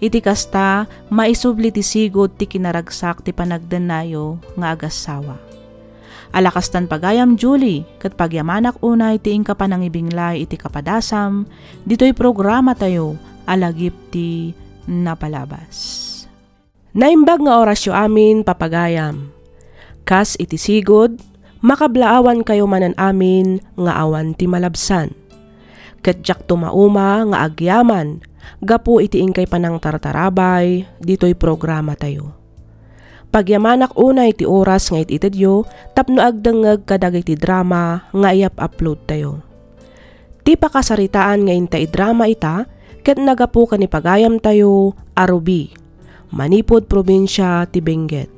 Iti kasta, maisubli ti sigud ti kinaragsak ti panagdennayo nga agassawa. Ala kastan pagayam, Julie, ket pagyamanak unay ti inka panangibinglay iti kapadasam ditoy programatayo a Lagip ti Napalabas. Naimbag nga orasyo amin, papagayam. Kas iti sigud, makablaawankayo manen amin nga awan ti malabsan. Ket diakto mauma nga agyaman gapu iti inkay panangtartarabay ditoy programatayo. Pagyamanak unay ti oras nga it-itedyo tapno agdengngeg kadagiti drama nga iyap-uploadtayo. Ti pakasaritaan nga inta idrama ita ket nagapu ken ni pagayamtayo a Ruby, manipud probinsia ti Benguet.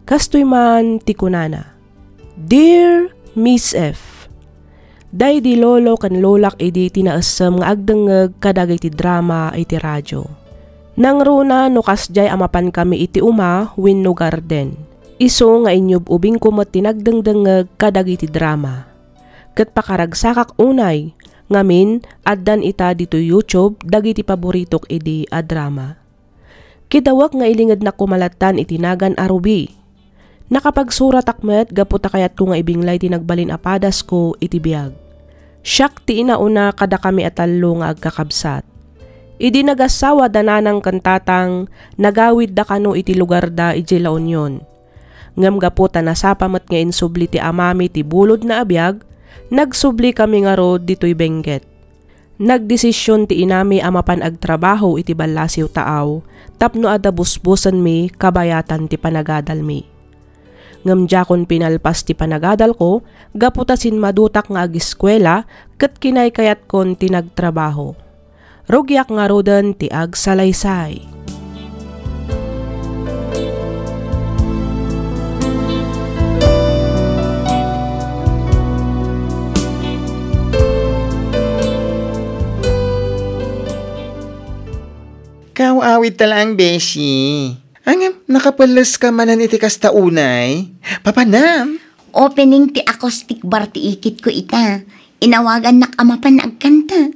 Kastoy man ti kunana, "Dear Miss F, daydi lolo ken lolak idi ti naessem nga agdengngeg kadagiti drama iti radio. Nangruna no kasdiay a mapankami iti uma wenno garden. Isu nga inyub-ubingko met ti nagdengdengngeg kadagiti drama. Ket pakaragsakak unay, ngamin, addan ita ditoy YouTube dagiti paboritok idi a drama. Kidawek nga ilingednak koma lattan iti nagan a Ruby. Nakapagsuratak met gapu ta kayatko nga ibinglay ti nagbalin a padasko iti biag. Siak ti inauna kadakami a tallo nga agkakabsat. Idi nagassawa da nanang ken tatang, nagawidda kano iti lugarda idiay La Union. Ngem gapu ta nasapa met nga insubli ti amami ti bulodna a biag, nagsublikami ngarud ditoy Benguet. Nagdesision ti inami a mapan agtrabaho iti ballasiw taaw tapno adda busbosenmi kabayatan ti panagadalmi. Ngem diakon pinalpas ti panagadalko gapu ta sinmadutak nga agiskuela ket kinaykayatkon ti nagtrabaho. Rugiak ngaruden ti agsalaysay. Kaw-awid ta laeng, beshi. Ngem, nakapelles ka manen iti kasta unay? Papanam? Opening ti acoustic bar ti ikitko ita. Inawagannak a mapan agkanta.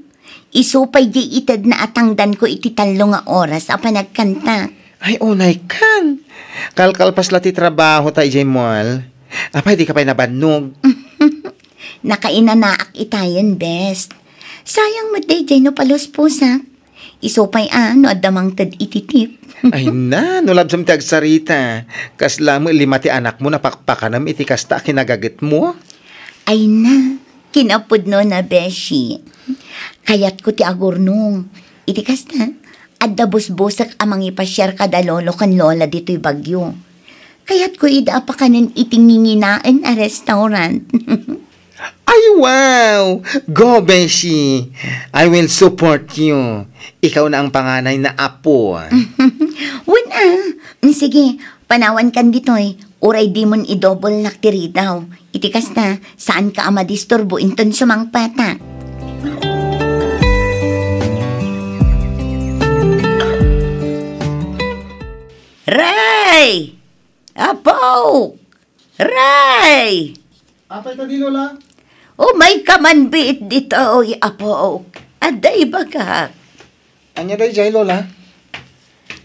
Isu pay diay itedna a tangdanko iti tallo nga oras a panagkanta. Ay, unay kan. Kalkalpas la ti trabaho ta idiay mall. Apay, di ka pay nabannog? Nakainanaak itayen, bes. Sayang met daydiay no palusposak. Isu pay a no adda mangted iti tip. Ay na, no labsam ti agsarita. Kasla met lima ti anakmo napakpakanem iti kasta a kinagagetmo? Ay na, kinapudno na, beshi. Kayatko ti agurnong. Iti kasta, adda busbosek a mangipasiar kada lolo ken lola ditoy Baguio. Kayatko ida a pakanen iti nginginaen a restaurant. Ay, wow! Go, beshi! I will support you. Ikaw na ang panganay na apo. Wen a. Sige, panawankan ditoy. Uray dimon idobelnak ti ridaw. Iti kasta, saanka a madisturbo inton sumangpatak. Ray! Apo! Ray! Apay kadi, Lola? Umayka man biit ditoy, apok. Adda ibagak. Ania daydiay, Lola?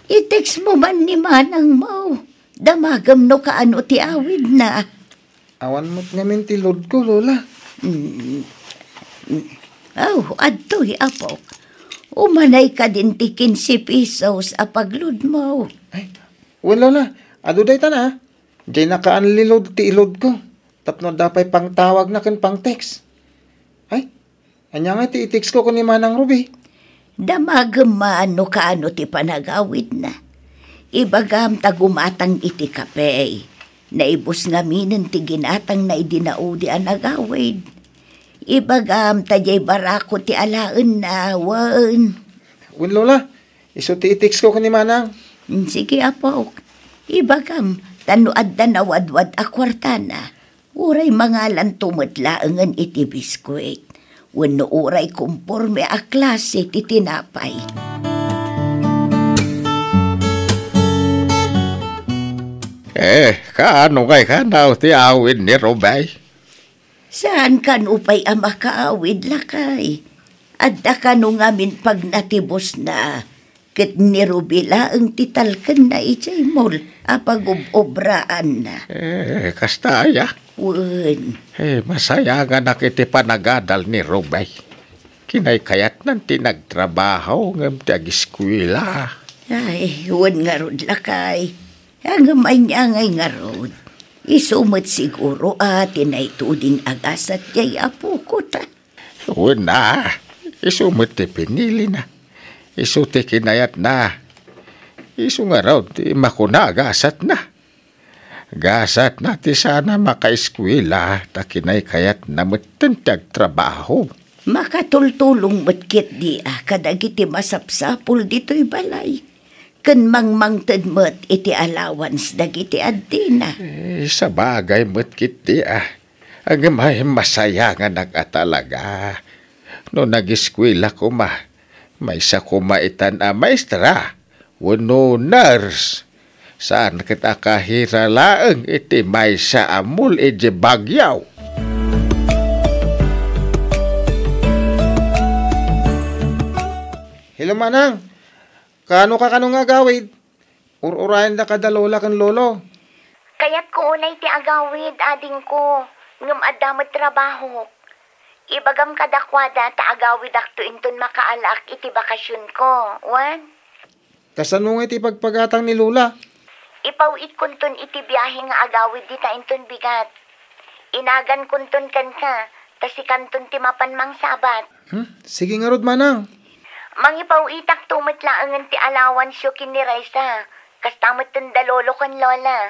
I-text mo man ni manangmo. Damagem no kaano ti awidna. Awan met ngamin ti load ko, Lola. Mm. Mm. Aw, adtoy, apok. Umanay kadin ti kinse pesos a pagload mo. Ay, wen, Lola. Adu dayta na. Diay naka-unload ti i-load ko. Tapno adda pay pangtawagna ken pang-text. Ay, ania ngay ti i-text ko ken ni Manang Ruby? Damagem man no kaano ti panagawidna. Ibagam ta gumatang iti kape. Naibus ngaminen ti ginatangna idi naudi a nagawid. Ibagam ta diay barako ti alaenna, wen. Wen, Lola, isu ti i-text ko ken ni Manang. Mm, sige, apok. Ibagam, ta no adda nawadwad a kuartana, uray mangalanto met laengen iti biskuit, wenno uray komporme a klase ti tinapay. Eh, kaano ngay kanaw ti awid ni Rubay? Saan kano pay a makaawid, lakay? Adda kano ngamin pagnatibusna, ket ni Ruby laeng ti talkenna idiay mall a pagub-obraanna. Eh, kasta aya? Wen. Eh, masayanganak iti panagadal ni Rubay. Kinaykayatnan ti nagtrabaho ngem ti agiskuela. Ay, wen ngarud, lakay. Ngem ania ngay ngarud? Isu met siguro a ti naituding a gasat diay apokota. Wen a, isu met ti pinilina. Isu ti kinayatna. Isu ngarud ti makuna a gasatna. Gasatna ti saan a makaeskuela ta kinaykayatna metten ti agtrabaho. Makatultulong met ketdi a kadagiti masapsapul ditoy balay. Ken mangmangted met iti allowance dagiti addina. Eh, sabagay met ketdi a. Ngem ay masayanganak a talaga. No nageskuela koma, maysa koma itan a maestra wenno nurse. Saan ket a kahira laeng iti maysa a mul iti bagyo. Hello, Manang. Kaano ka kano nga agawid? Ur-urayen da kada lola ken lolo. Kayatko unay ti agawid, adingko, ngem adda met trabahok. Ibagam kadakuada ta agawidakto inton makaalaak iti bakasionko, wen? Kasano nga iti pagpagatang ni Lola? Ipaw-itkonton iti biahe nga agawid dita inton bigat. Inagankonton kenka, ta sikanton ti mapan mangsabat. Hmm? Sige ngarud, Manang. Mangipaw-itakto met laengen ti alawansyo ken ni Raisa. Kasta metten da lolo ken lola.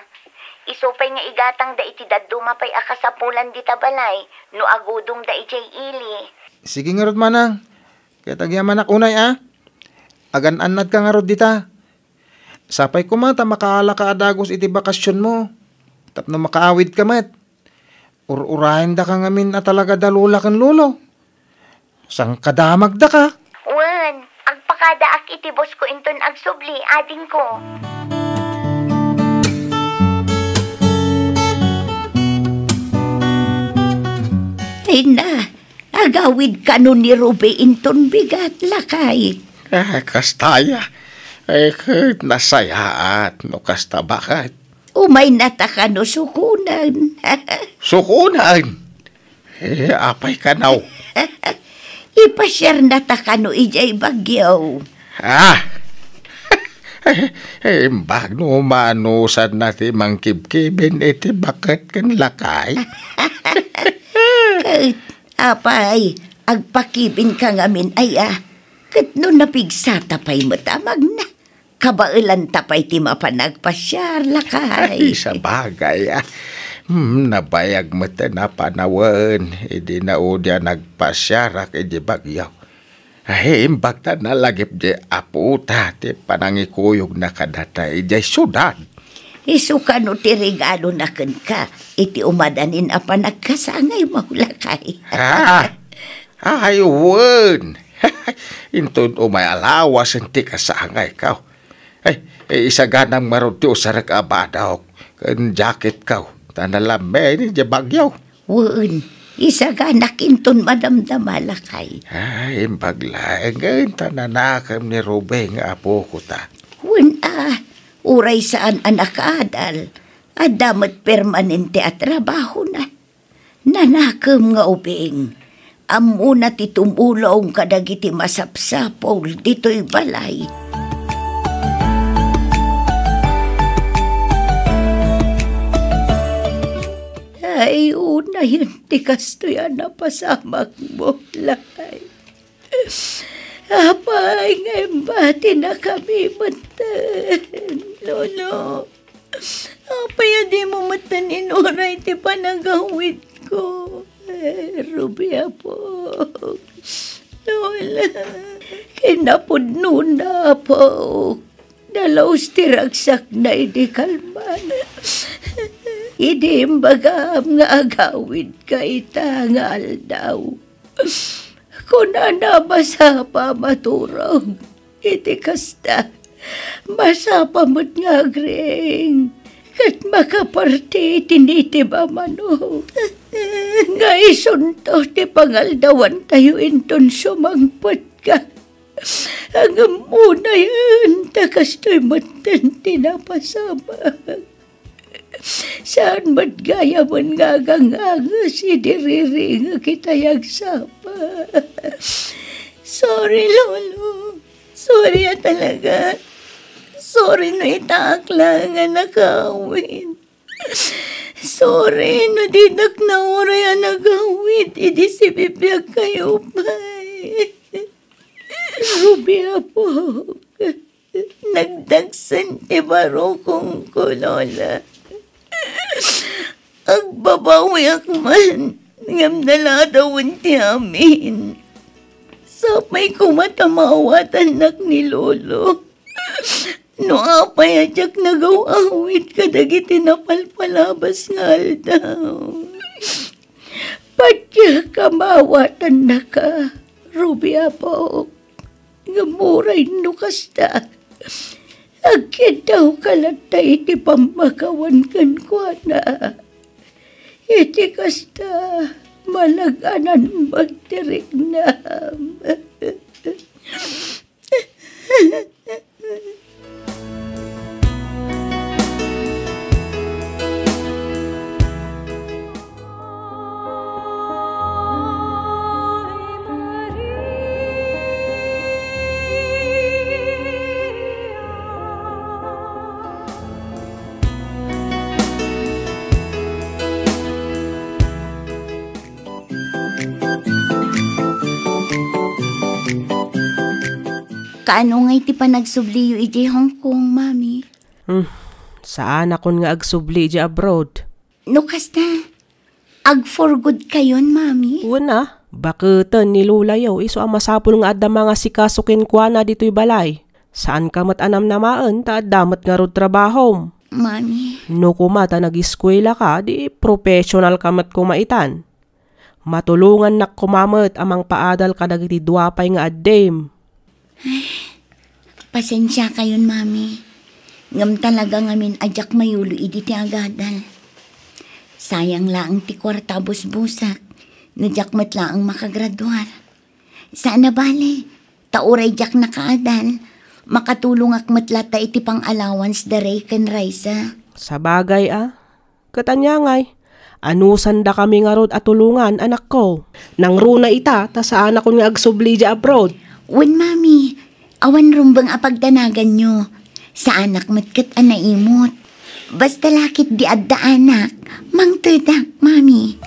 Isu pay nga igatangda iti dadduma pay a kasapulan dita balay no agudongda idiay ili. Sige ngarud, Manang. Ket agyamanak unay a. Agan-annadka ngarud dita. Sapay koma ta makaalaka a dagus iti bakasionmo tapno makaawidka met. Ur-urayendaka ngamin a talaga da lola ken lolo. Sangkadamagdaka. Wen, agpakadaak iti bosko inton agsubli, adingko. Ay na, agawid kano ni Ruby inton bigat, lakay. Ah, kasta aya. Ay, ket nasayaat no kasta, baket. Umaynata kano sukonen? Sukonen? Eh, apay kano? Ipasiarnata kano idiay Baguio. Ah! Eh, imbag no manusanna ti mangkibkibin iti baket ken lakay. Ket, apay, agpakibinka ngamin aya? Ket no napigsata pay met a magna, kabaelanta pay ti mapan agpasiar, lakay. Ay, sabagay, ah. Hmm, nabayag met a panawen idi naudi a nagpasiarak idi Baguio. Ay, imbag ta nalagip di apota ti panangikuyogna kadata idiay siudad. Isu kano ti regalona kenka iti umadanin a panagkasangaymo, lakay. Ah! Ay, wen! Inton umay a lawasen ti kasangayko. Ay, eh, isaganam ngarud ti usarek a badok ken jacketko, ta nalammeen idiay Baguio. Wen, isaganak inton madamdama, lakay. Ay, imbag laengen ta nanakem ni Ruby nga apoko ta. Wen a, uray saan a nakaadal, adda met permanente a trabahona. Nanakem nga ubing, ammona ti tumulong kadagiti masapsapul ditoy balay. Ay, unayen ti kastoy a napasamakmo, lakay. Apay nga imbatinakami metten, Lolo? Apay a dimo metten inuray ti panagawidko? Eh, Ruby, Apok. Lola, kinapudnona, Apok. Nalaus ti ragsakna idi kalman. Idi imbagam nga agawidka ita nga aldaw. Kunana, masapa a maturog. Iti kasta, masapa met nga agriing ket makaparti iti nitib a manok. Nga isunto ti pangaldawantayo inton sumangpetka. Ngem unayen ta kastoy metten ti napasamak. Saan met gayamen nga aganganges idi riringek itay agsapa. Sorry, Lolo. Sorry a talaga. Sorry no itaak laeng a nakaawid. Sorry no dinak nauray a nagawid idi sibibiagkayo pay. Ruby, Apok. Nagdagsen ti barukongko, Lola. Agbabawiak man, ngem naladawen ti amin. Sapay koma ta maawatannak ni Lolo. No apay a diak nagaw-awid kadagiti napalpalabas nga aldaw. Patiek a maawatannaka, Ruby, Apok. Ngem uray no kasta, Agkiddawka latta iti pammakawan kenkuana. Iti kasta, malag-anan met ti riknam. Kaano ngay ti panagsubliyo idiay Hong Kong, Mami? Hmm, saanakon nga agsubli idiay abroad. No kasta, ag for good kayon, Mami? Wen a, baketen ni Lolayo isu a masapul nga adda mangasikaso kenkuana ditoy balay. Saanka met a namnamaen ta adda met ngarud trabahom. Mami. No koma ta nagiskuelaka, di professional ka met koma itan. Matulongannak koma met a mangpaadal kadagiti dua pay nga addim. Pasensiakayon, Mami. Ngem talaga ngamin a diak mayulo idi ti agadal. Sayang laeng ti kuarta a busbusak no diak met laeng makagraduar. Saan a bale, ta uray diak nakaadal, makatulongak met latta iti pang-allowance da Ray ken Raisa. Sabagay a, ket ania ngay? Anusandakami ngarud a tulongan, anakko. Nangruna ita, ta saanakon nga agsubli idiay abroad. Wen, Mami, awan rumbeng a pagdanaganyo. Saanak met ket a naimot. Basta la ketdi adda anak, mangtedak, Mami.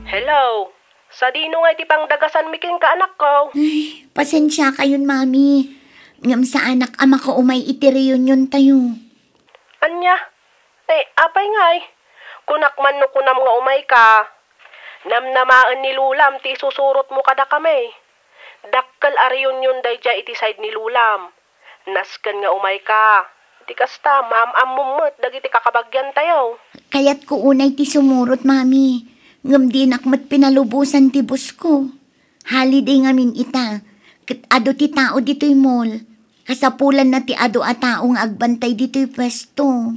Hello. Sadino nga iti pangdagasanmi kenka, anakko? Ay, pasensiakayon, Mami. Ngem saanak a makaumay iti reunion tayo. Ania? Eh, apay ngay? Kunak man no kunam nga umayka. Namnamaen ni Lolam ti isusurotmo kadakami. Dakkel a reunion daydiay iti side ni Lolam. Nasken nga umayka. Iti kasta, maam-ammom met dagiti kakabagiantayo. Kayatko unay ti sumurot, Mami. Ngem dinak met pinalubosan ti boss-ko. Holiday ngamin ita. Ket adu ti tao ditoy mall. Kasapulanna ti adu a tao nga agbantay ditoy puesto.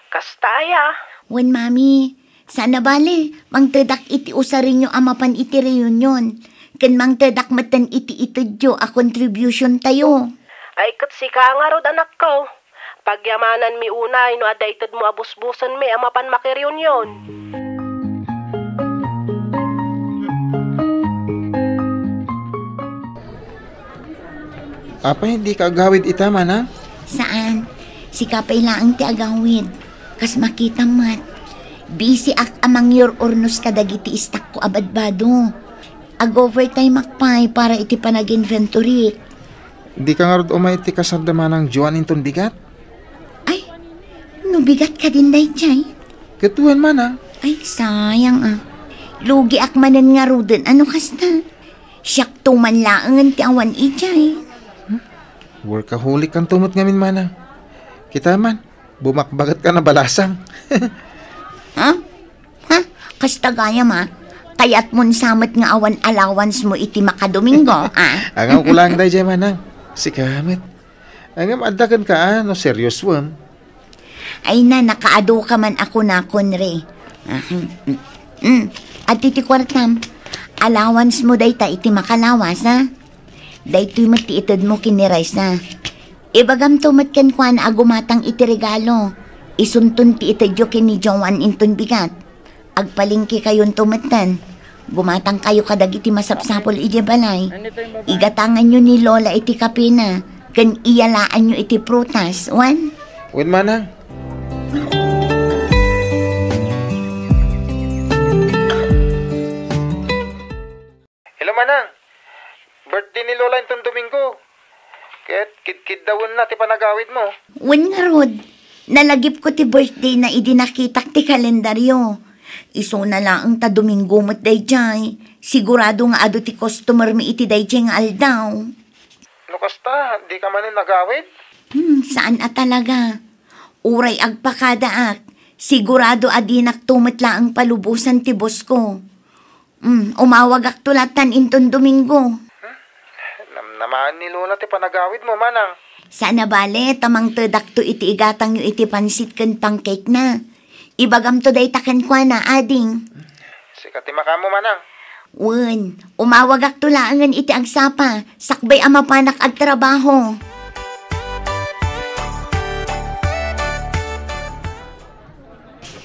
Kasta aya? Wen, Mami. Saan a bale, mangtedak iti usarenyo a mapan iti reunion. Ken mangtedak metten iti itedyo a contribution tayo. Ay, ket sika ngarud, anakko. Pagyamananmi unay no adda itedmo a busbusenmi a mapan makireunion. Apay, dika agawid ita, manang? Saan. Sika pay laeng ti agawid. Kas makitam met, busy-ak a mangyur-urnos kadagiti istakko a badbado. Ag-overtime-ak pay para iti panag-inventory. Dika ngarud umay iti kasar da manang Joan inton bigat? Ay, no bigat kadin daydiay? Ket wen, manang. Ay, sayang a. Lugiak manen ngaruden a no kasta. Siakto man laengen ti awan idiay. Workaholic kanto met ngamin, manang. Kita man, bumakbaket ka na balasang. Ha? Ha? Kasta gayam a. Kayatmon sa met nga awan allowance mo iti makadomingo, a? Angawko laeng daydiay, manang. Sika met. Ngem adda kenka a no seriosoem. Ay na, nakaadu ka man a kunakon, Re. Ah, mm, mm. Adtoy ti kuartam. Allowance mo dayta iti makalawas, a? Daytoy met ti itedmo ken ni Raisa. Ibagamto met kenkuana a gumatang iti regalo. Isunton ti itedyo ken ni Joan inton bigat. Agpalengkekayonto metten. Gumatangkayo kadagiti masapsapul idiay balay. Igatanganyo ni Lola iti kapena, ken iyalaanyo iti prutas, wen? Wen, manang. Hello, manang. Birthday ni Lola inton Domingo. Ket kidkiddawenna ti panagawidmo. Wen ngarud, nalagipko ti birthdayna idi nakitak ti kalendaryo. Isuna laeng ta Domingo met daydiay. Sigurado nga adu ti customermi iti daydiay nga aldaw. No kasta, dika manen agawid? Hmm, saan a talaga. Uray agpakadaak, sigurado a dinakto met laeng palubosan ti boss-ko. Hmm, umawagakto latan inton Domingo. Namnamaen ni Lola ti panagawidmo, manang. Saan a bale, ta mangtedakto iti igatangyo iti pansit ken pancake na. Ibagamto dayta kenkuana, ading. Sika ti makaammo, manang. Wen, umawagakto laengen iti agsapa, sakbay a mapanak agtrabaho.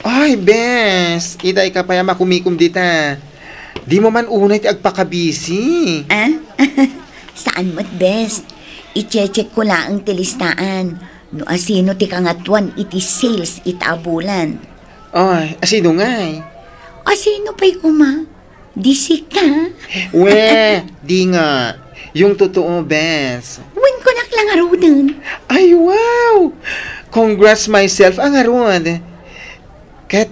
Ay, bes! Itay ka pay a makumikom dita. Dimo man unay ti agpakabisi. Ah? Saan met, bes. I-check ko laeng ti listaan. No asino ti kangatuan iti sales ita a bulan. Ay, asino ngay? Asino pay koma? Di sika? We, di nga. Yung totoo, bes. Wen, kunak la ngaruden. Ay, wow! Congrats myself a ngarud. Ket,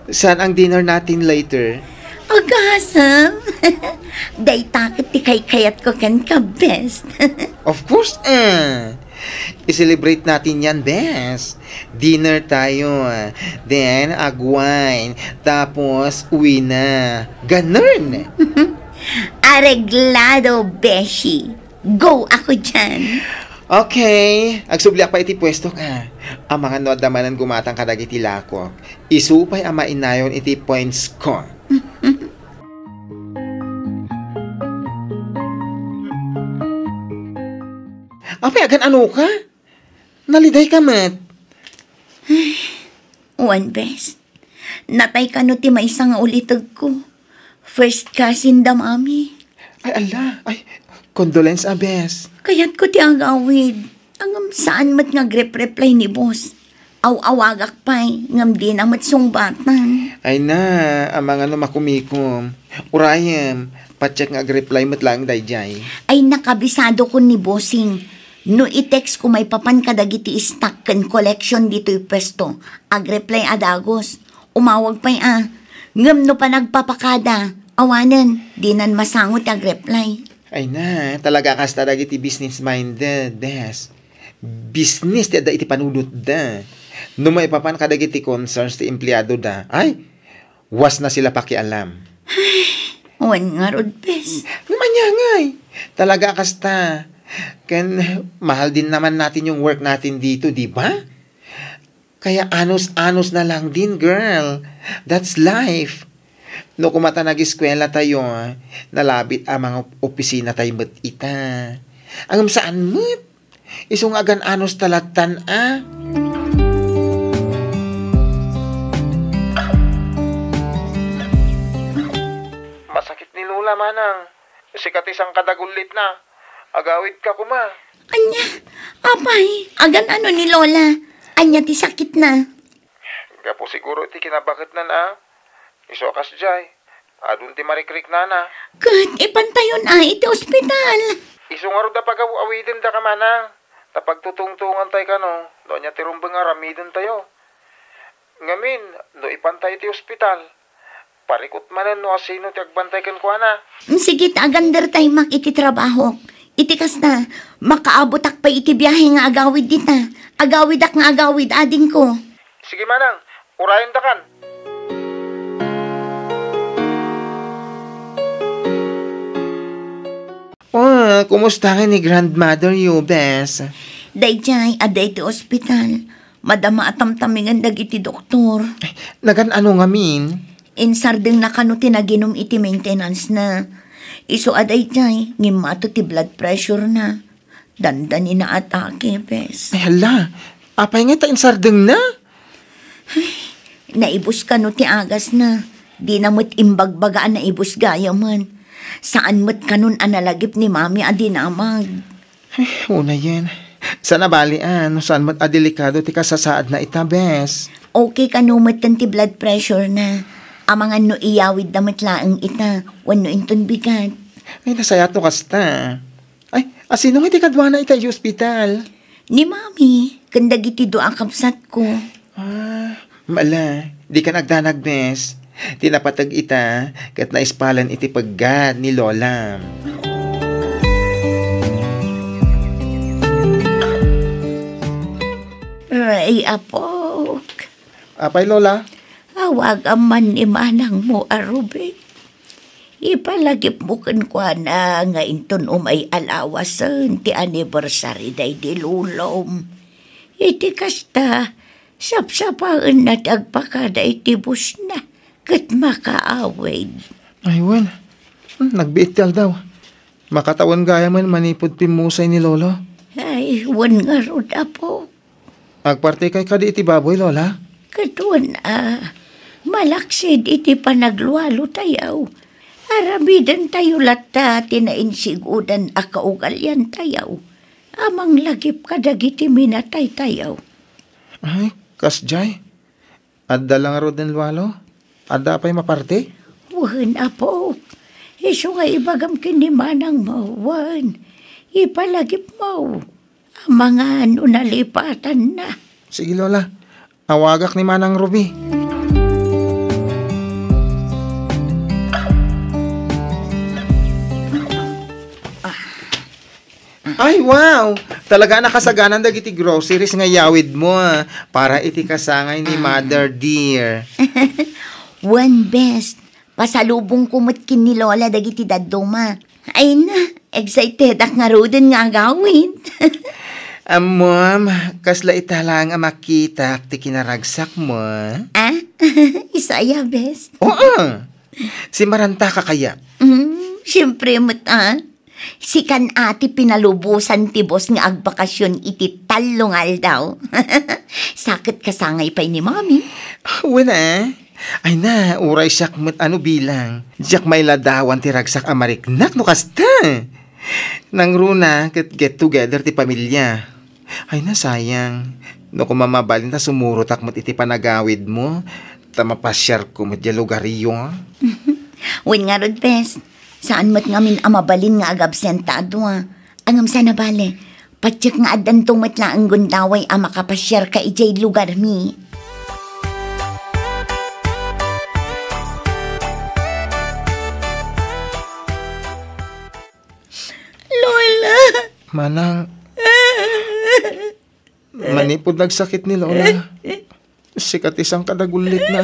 saan ang dinner natin later? Agasem! Dayta ket ti kaykayatko kenka, bes. Of course, eh. I-celebrate natin yan, bes. Dinner tayo, ah. Then, agwine. Tapos, uwi na. Ganun. Areglado, beshi. Go ako dyan. Okay. Agsubliak pay iti puestok, ah. Amangan no adda manen gumatang kadagiti lakok. Isu pay a mainayon iti points ko. Apay, agan-ano ka? Naliday ka met. Wen, bes. Natay kano ti maysa nga ulitegko. First cousin da mami. Ay, ala. Ay, condolence, a, bes. Kayatko ti agawid. Ngem saan met nga agrep-reply ni boss. Aw-awagak pay, ngem dina met sungbatan. Ay na, amangan no makumikom. Urayem, pa-check nga agreply met laeng daydiay. Ay, nakabisadokon ni bossing. No i-text ko maipapan kadagiti stock ken collection ditoy puesto, agreply a dagos. Umawag pay a. Ngem no panagpapakada, awanen, dinan masango ti agreply. Ay na, talaga kasta dagiti business-minded, bes. Business ti adda iti panunotda. No maipapan kadagiti concerns ti empleadoda, ay, wasna sila pakialam. Wen ngarud, bes. Ngem ania ngay? Talaga kasta. Ken mahal din naman natin yung work natin dito, di ba? Kaya anos-anos na lang din, girl. That's life. No kumata nag-eskwela tayo, nalabit a mga opisina tayo met ita. Ngem saan met? Isu nga agan-anos ta lattan a. Masakit ni Lola, manang. Sika ti sangkadagullitna. Agawidka koma. Ania? Apay, agan-ano ni Lola? Ania ti sakitna? Gapu siguro iti kinabaketnan a. Isu a kasdiay, adun ti marikriknana. Ket ipantayon a iti ospital. Isu ngarud a pagaw-awidenda ka manang. Ta pagtutungtongan tay kano, no ania ti rumbeng nga aramiden tayo. Ngamin, no ipantay iti ospital, parikut manen no asino ti agbantay kenkuana. Sige, ta agander tay mak iti trabahok. Iti kasta, makaabutak pay iti biahe nga agawid dita. Agawidak nga agawid, adingko. Sige manang, urayendakan. Oh, kumusta nga ni grandmother you, bes? Daydiay, adda iti ospital. Madama a tamtamigen dagiti doktor. Nagan-ano ngamin? Insardengna kano ti naginum iti maintenance na. Isu a daydiay, ngimmato ti blood pressure na. Dandani naatake, bes. Ay, hala. Apay nga ta insardengna? Ay, naibus kano ti agasna. Dina met imbagbaga a naibus gayamen. Saan met kanon a nalagip ni Mami a dinamag. Ay, unayen. Saan a bali a, no saan met a delikado ti kasasaadna ita, bes. Okay kano metten ti blood pressure na. Amangan no iyawidda met laeng ita, wenno inton bigat. Ay, nasayaat no kasta. Ay, asino nga ti kaduana ita idiay ospital? Ni Mami, ken dagiti dua a kabsatko. Ah, mala, di ka nagdanag, bes. Ti napateg ita, ket naispalen iti peggat ni Lola. Ay, apok. Apay, Lola? Awagam man ni manangmo a Ruben. Ipalagipmo kenkuana nga inton umay a lawasen ti anniversary daydi lolom. Iti kasta, sapsapaenna ti agpakada iti busna ket makaawid. Ay, wen. Hmm, nagbiit ti aldaw. Makatawen gayamen manipud pimmusay ni Lolo. Ay, wen ngarud, Apo. Agpartikay kadi iti baboy, Lola? Ket wen a, malaksid iti panaglualo tayo. Aramiden tayo latta ti nainsigudan a kaugalian tayo a manglagip kadagiti minatay tayo. Ay, kasdiay? Adda la ngaruden lualo? Adda pay maparti? Wen, Apo. Isu nga ibagam ken ni manang mo, wen. Ipalagip mo. Amangan no nalipatanna. Sige, Lola. Awagak ni Manang Ruby. Ay, wow! Talaga a nakasaganan dagiti groceries nga iyawidmo, ah, para iti kasangay ni Mother dear. Wen, bes, pasalubongko met ken ni Lola dagiti dadduma. Ay na, excitedak ngaruden nga agawid. Ammom, kasla ita laeng a makitak ti kinaragsakmo. Ah? Isu aya, bes? Oo. Simaranta ka kaya? Mm, siyempre met, ah. Sikan a ti pinalubosan ti boss nga agbakasyon iti tallo nga aldaw. Sa ket kasangay pay ni Mami. Wen a. Ay na, uray siak met a no bilang. Diak mailadawan ti ragsak a mariknak no kasta. Nangruna ket get together ti pamilia. Ay na, sayang. No koma mabalin ta sumurotak met iti panagawidmo, ta mapasiarko met diay lugaryo. Wen ngarud, bes. Saan met ngamin a mabalin nga agabsenta a dua. Ngem saan a bale, patiek nga addanto met laeng gundaway a makapasiarka idiay lugarmi. Lola! Manang, manipud nagsakit ni Lola, sika ti sangkad a gullitna.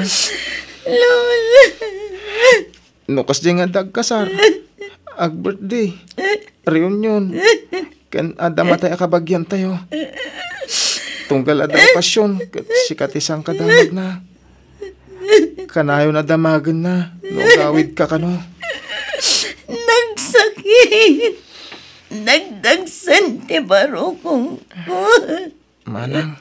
Lola! No kasdiay nga adda agkasar, ag-birthday, reunion, ken adda matay a kabagiantayo. Tunggal adda okasyon, ket sika ti sangkadamagna. Kanayon a damagenna no agawidka kano. Nagsakit. Nagdagsen ti barukongko. Manang.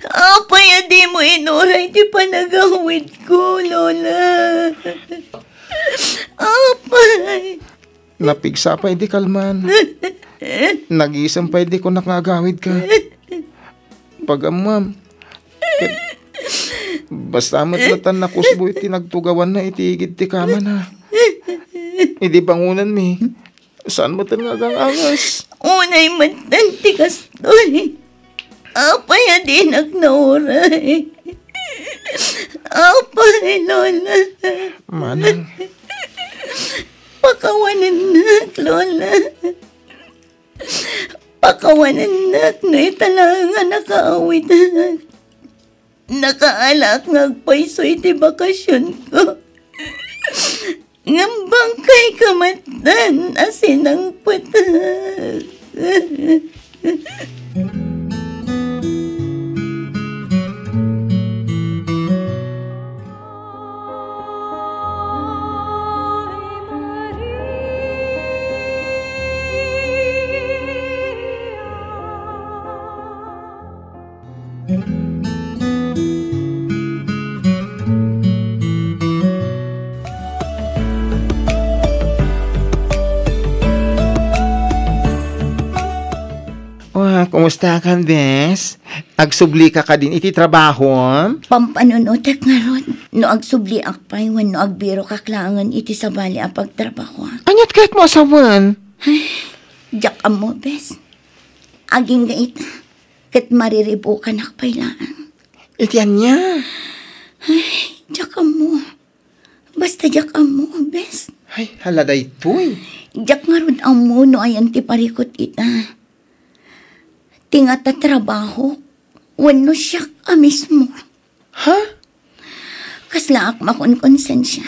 Apay a dimo inuray ti panagawidko, Lola? Apay? Napigsa pay idi kalman. Nagisem pay idi kunak nga agawidka. Pagammam. Ket basta met latan nakusbo iti nagtugawanna iti igid ti kamana. Idi bangonenmi, saan met nga agang-angas. Unay met ti kastoy. Apay a dinak nauray? Apay, Lola. Manang. Pakawanennak, Lola. Pakawanennak no ita laeng a nakaawidak. Nakaalaak nga agpayso iti bakasionko. Ngem bangkayko metten a sinangpetak. Wa, kumusta ka, bes? Agsubli ka kadin iti trabaho? Pampanunotek ngarud, no agsubliak pay wenno agbirokak laengen iti sabali a pagtrabahoak. Aniat kayatmo a sawen? Ay, diak ammo, bes. Agingga ita, ket mariribukanak pay laeng. Iti ania? Ay, diak ammo. Basta diak ammo, bes. Ay, hala daytoy. Diak ngarud ammo no ayan ti parikut ita. Ti ngata trabaho, wenno siak a mismo. Ha? Kaslaak makonkonsensia.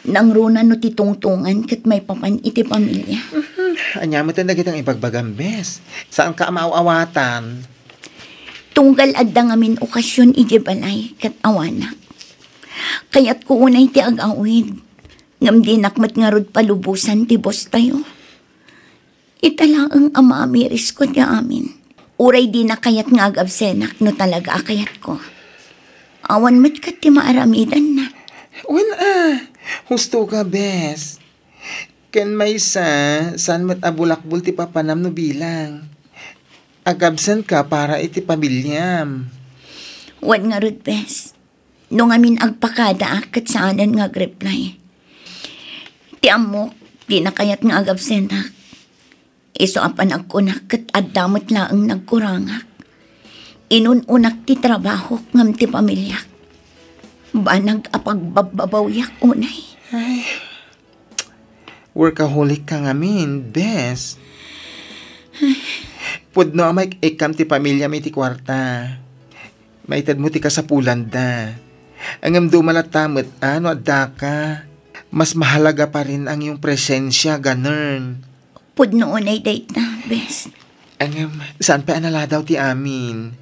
Nangruna no ti tungtungan ket maipapan iti pamilia. Mhm. Ania met dagiti ibagbagam, bes? Saanka a maaw-awatan? Tunggal adda ngamin okasion idiay balay ket awanak. Kayatko unay ti agawid, ngem dinak met ngarud palubosan ti bostayo. Ita laeng a maamirisko ti amin. Uray dina kayat nga agabsenak no talaga a kayatko. Awan met ket ti maaramidanna. Wen a, husto ka, bes. Ken maysa, saan met a bulakbol ti papanam no bilang. Agabsenka para iti pamiliam. Wen ngarud, bes. No ngamin agpakadaak ket saanen nga agreply. Ti ammok, dina kayat nga agabsenak. Isu a panagkunak ket adda met laeng nagkurangak. Inun-unak ti trabahok ngem ti pamiliak. Banag a pagbabbabawiak unay. Ay, workaholic ka ngamin, bes. Pudno a maik-ikkam ti pamiliam iti kuarta. Maitedmo ti kasapulanda. Ngem dumalatta met a no addaka. Mas mahalaga pa rin ang iyong presensya, ganern. Pudno unay dayta, bes. Ngem, saan pay a naladaw ti amin?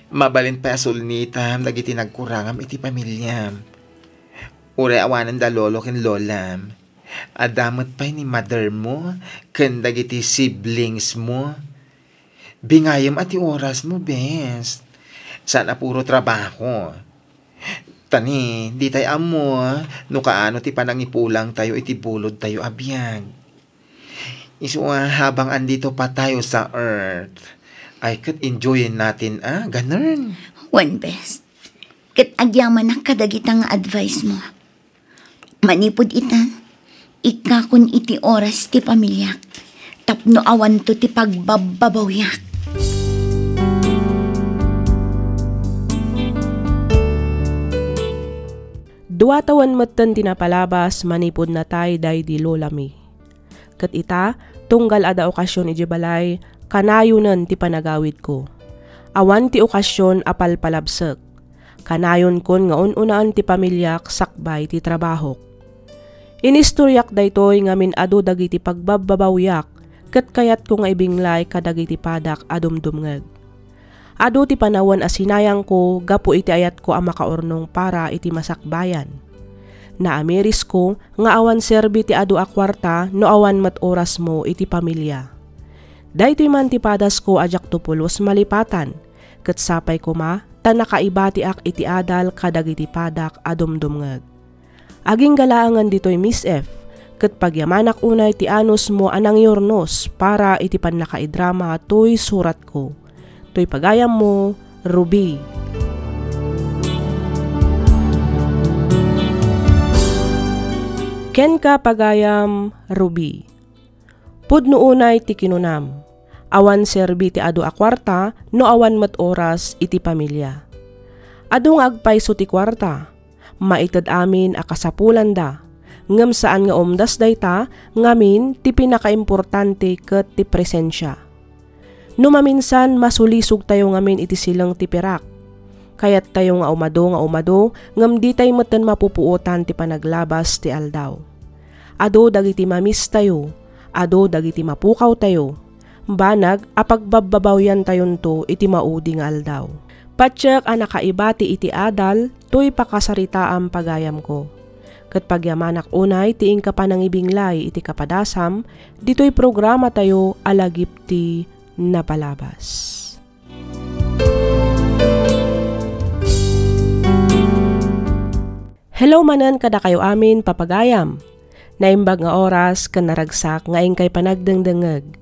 Mabalin pay a sulnitam dagiti nagkurangam iti pamiliam. Uray awanen da lolo ken lolam. Adda met pay ni mother mo ken dagiti siblings mo. Bingayem a ti oras mo, bes. Saan a puro trabaho. Tani, ditay ammo no kaano ti panangipulang tayo iti bulod tayo a biag. Isu a habang andito pa tayo sa earth, ay ket enjoyin natin, ah, ganun. Wen, bes. Ket agyamanak kadagita nga advice mo. Manipud ita, ikkakon iti oras ti pamiliak, tapno awanto ti pagbabbabawiak. Dua tawen metten ti napalabas manipud natay daydi lolami. Ket ita, tunggal adda okasion idiay balay, kanayonen ti panagawidko. Awan ti okasion a palpalabsek. Kanayonkon nga un-unaen ti pamiliak sakbay ti trabahok. Inistoriak daytoy ngamin adu dagiti pagbabbabawiak ket kayatko nga ibinglay kadagiti padak a dumdumngeg. Adu ti panawen a sinayangko gapu iti ayatko a makaurnong para iti masakbayan. Naamirisko nga awan serbi ti adu a kuarta no awan met orasmo iti pamilia. Daytoy man ti padasko a diakto pulos malipatan, ket sapay koma ta nakaibatiak iti adal kadagiti padak a dumdumngeg. Agingga laengen ditoy Miss F, ket pagyamanak unay ti anusmo a nangyurnos para iti pannakaidrama toy suratko. Toy pagayammo, Ruby. Kenka, pagayam, Ruby. Pudno unay ti kinunam, awan serbi ti adu a kuarta no awan met oras iti pamilia. Adu nga agpayso ti kuarta, maited amin a kasapulanda, ngem saan nga umdas dayta ngamin ti pinakaimportante ket ti presensia. No maminsan, masulisogtayo ngamin iti sileng ti pirak. Kayattayo nga umado nga umado, ngem ditay metten mapupuotan ti panaglabas ti aldaw. Adu dagiti mamistayo, adu dagiti mapukawtayo, banag a pagbabbabawiyantayonto iti maudi nga aldaw. Patiek a nakaibati iti adal toy pakasaritaam, pagayamko. Ket pagyamanak unay ti inka panangibinglay iti kapadasam ditoy programatayo a Lagip ti Napalabas. Hello manen kadakayo amin, papagayam. Naimbag nga oras ken naragsak nga inkay panagdengdengngeg.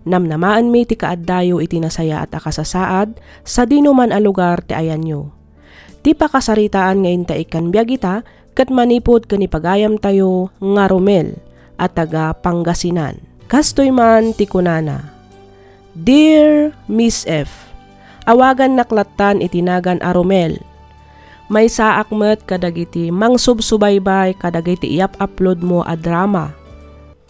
Namnamaenmi ti kaaddayo iti nasayaat a kasasaad sadino man a lugar ti ayanyo. Ti pakasaritaan nga inta ikkan biag ita ket manipud ken ni pagayamtayo nga Romel a taga Pangasinan. Kastoy man ti kunana, "Dear Miss F, awagannak lattan iti nagan a Romel. Maysaak met kadagiti mangsubsubaybay kadagiti iyap-upload mo a drama.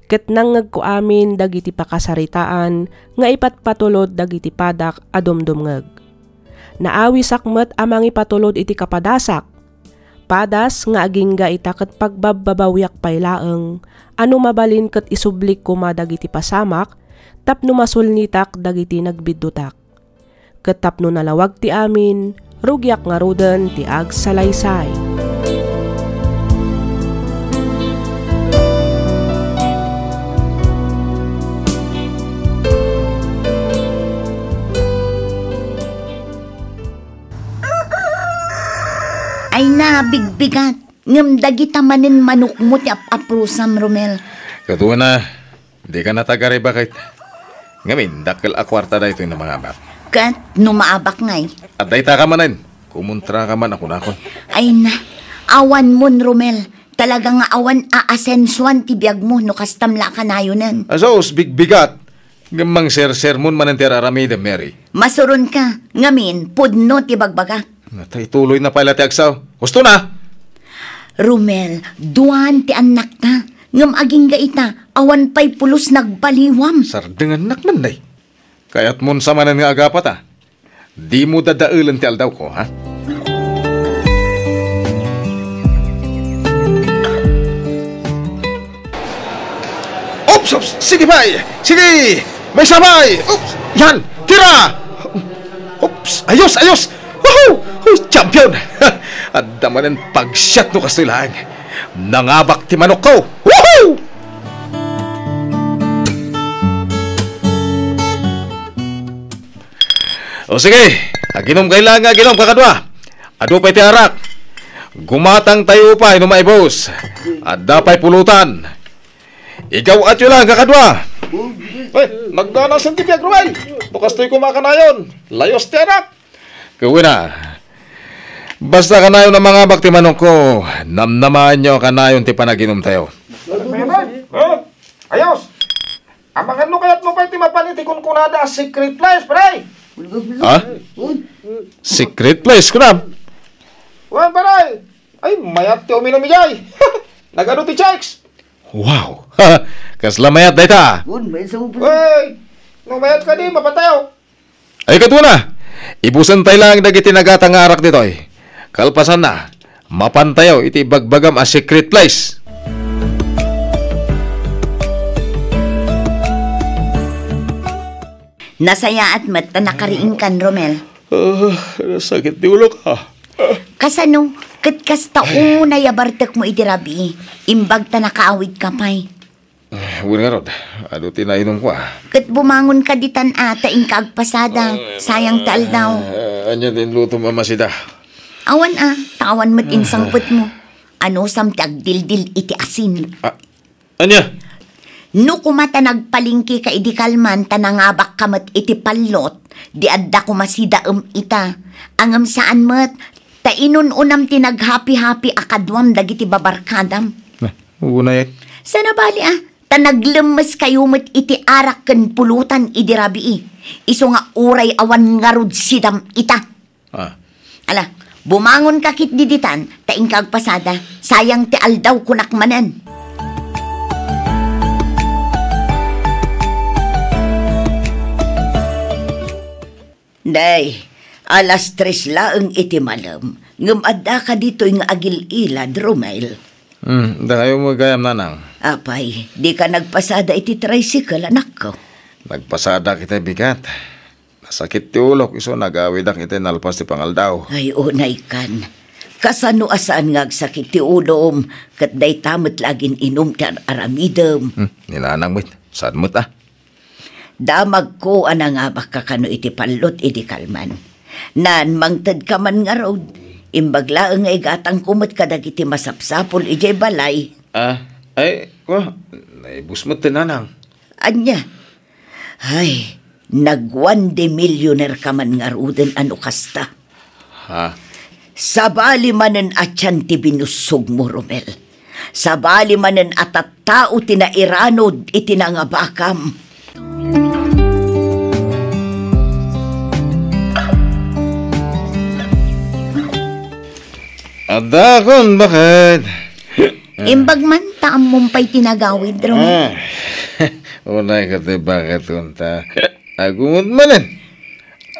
Ket nangngegko amin dagiti pakasaritaan nga ipatpatulod dagiti padak a dumdumngeg. Naawisak met a mangipatulod iti kapadasak. Padas nga agingga ita ket pagbabbabawiak pay laeng, a no mabalin ket isublik koma dagiti pasamak tapno masulnitak dagiti nagbiddutak. Ket tapno nalawag ti amin, rugiak ngaruden ti agsalaysay. Ay na, bigbigat. Ngem dagita manen manokmo ti ap-aprusam, Romel. Ket una, dika natagariba ket. Ngamin, dakkel a kuarta daytoy no mangabak. Ket no maabak ngay? Adda ita ka manen. Kumontra ka man a kunakon. Ay na, awan mon, Romel. Talaga nga awan a asensuan ti biagmo no kastam la a kanayonen. Asus, bigbigat. Ngem mangsersermon manen ti ar-aramidem, Mary. Masuron ka, ngamin, pudno ti bagbagak. Natay tuloy na pay la ti agsaw. Husto na! Romel, duan ti annakta. Ngem agingga ita, awan pay pulos nagbaliwam. Sardengannak man, day. Kayatmon sa manen nga agapata. Dimo dadaelen ti aldawko, ha? Oops, oops! Sige, pay! Sige! May sabay! Oops! Yan! Tira! Oops! Ayos! Ayos! Woohoo! Uy, champion! Adda manen pagsiat no kastoy laeng. Nangabak ti manokko! Woohoo! O sige, aginom kay lang, aginom, kakadua. Adu pay ti arak. Gumatang tayo pay no maibus. Adda pay pulutan. Igaw-atyo lang, kakadua. Ay, nagdanasan ti biag, Ruel. No kastoy kumakanayon. Layos ti arak. Kawina. Basta kanayon a mangabak ti manokko, namnamaanyo kanayon ti panaginom tayo. Ha? Ayos! Amangan no kayatmo pay ti mapan iti kunkunada a secret place, pre! Ha? Secret place, kunam? Wen, pare! Ay, mayat ti uminum idiay! Nagadu ti chicks! Wow! Kasla mayat dayta! Wen, mayat sa upo. Wey! No mayat kadi, mapan tayo! Ay, kadua na, ibusen tay lang dagiti nagata nga arak ditoy. Kalpasanna, mapan tayo iti ibagbagam a secret place. Nasayaat met ta nakariingkan, Romel. Ah, nasakit ti ulok, ah. Kasano? Ket kasta unay a bartekmo iti rabii, imbag ta nakaawidka pay. Eh, wen ngarud, adu ti nainumko, ah. Ket bumangonka ditan a, ta inka agpasada. Sayang ti aldaw. Ah, ania ti inlutom a masida? Awan a, ta awan met insangpetmo. Anusam ti agdildil iti asin? Ah, ania? No koma ta nagpalengkeka idi kalman ta nangabakka met iti pallot, di adda koma sidaem ita. Ngem saan met, ta inun-unam ti naghapi-hapi a kaduam dagiti babarkadam. Eh, unay. Saan a bali a, ta naglemmeskayo met iti arak ken pulutan idi rabii. Isu nga uray awan ngarud sidam ita. Ah. Ala, bumangonka ketdi ditan, ta inka agpasada. Sayang ti aldaw, kunak manen. Day, alas tres laeng iti malem, ngem addaka ditoy nga agil-ilad, Romel. Hmm, dakayo met gayam, nanang. Apay, dika nagpasada iti tricycle, anakko? Nagpasadak iti bigat. Nasakit ti ulok, isu nagawidak iti nalpas ti pangaldaw. Ay, unay kan. Kasano a saan nga agsakit ti ulom, ket dayta met la agin-inum ti ar-aramidem? Hmm, ni nanang met, saan met a? Damagko a nangabakka kano iti pallot idi kalman. Naan mangtedka man ngarud, imbag laeng nga igatangko met kadagiti masapsapul idiay balay. Ah, ay, ko, naibus met ti nanang. Ania? Ay, nagwan de millionaire ka man ngaruden a no kasta. Ha? Sabali manen a tian ti binussogmo, Romel. Sabali manen a tattao ti nairanod iti nangabakam. Addakon, bakit? Imbag man, ta ammom pay ti nagawid, Romel. Ah. Unay ka ti bakit kunta. Agumot manen.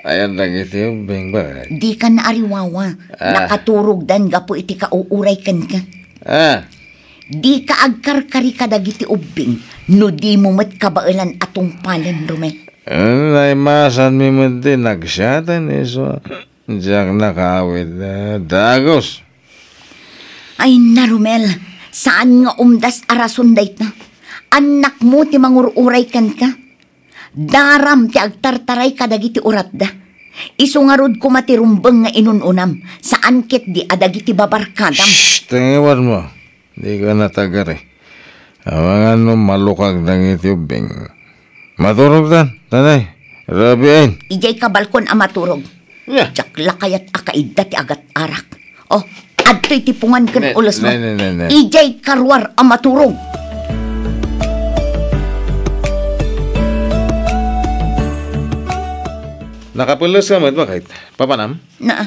Ayan dagiti ubbing, baket. Dika naariwawa. Ah. Nakaturogdan gapu iti kauuray kenka. Ah. Dika agkarkari kadagiti ubbing no dimo met kabaelan a tungpalen, Romel. Naimasanmi met ti nagsiatan, isu a diak nakaawid, eh, dagus. Ay na, Romel, saan nga umdas a rason dayta. Annakmo ti mangur-uray kenka. Daram ti agtartaray kadagiti uratda. Isu ngarud koma ti rumbeng nga inun-unam, saan ketdi a dagiti babarkadam. Shh! Tingiwanmo. Dika natagari. Amangan no malukag dagiti ubbing. Maturogtan, tanay. Rabiin. Idiay kabalkon a maturog. Nya. Diak la kayat a kaidda ti agat-arak. Oh, adtoy ti pungan ken Ne, ulosmo. Ne, ne, ne, ne. Idiay karuar a maturog. Nakapulos ka met, baket? Papanam? Na,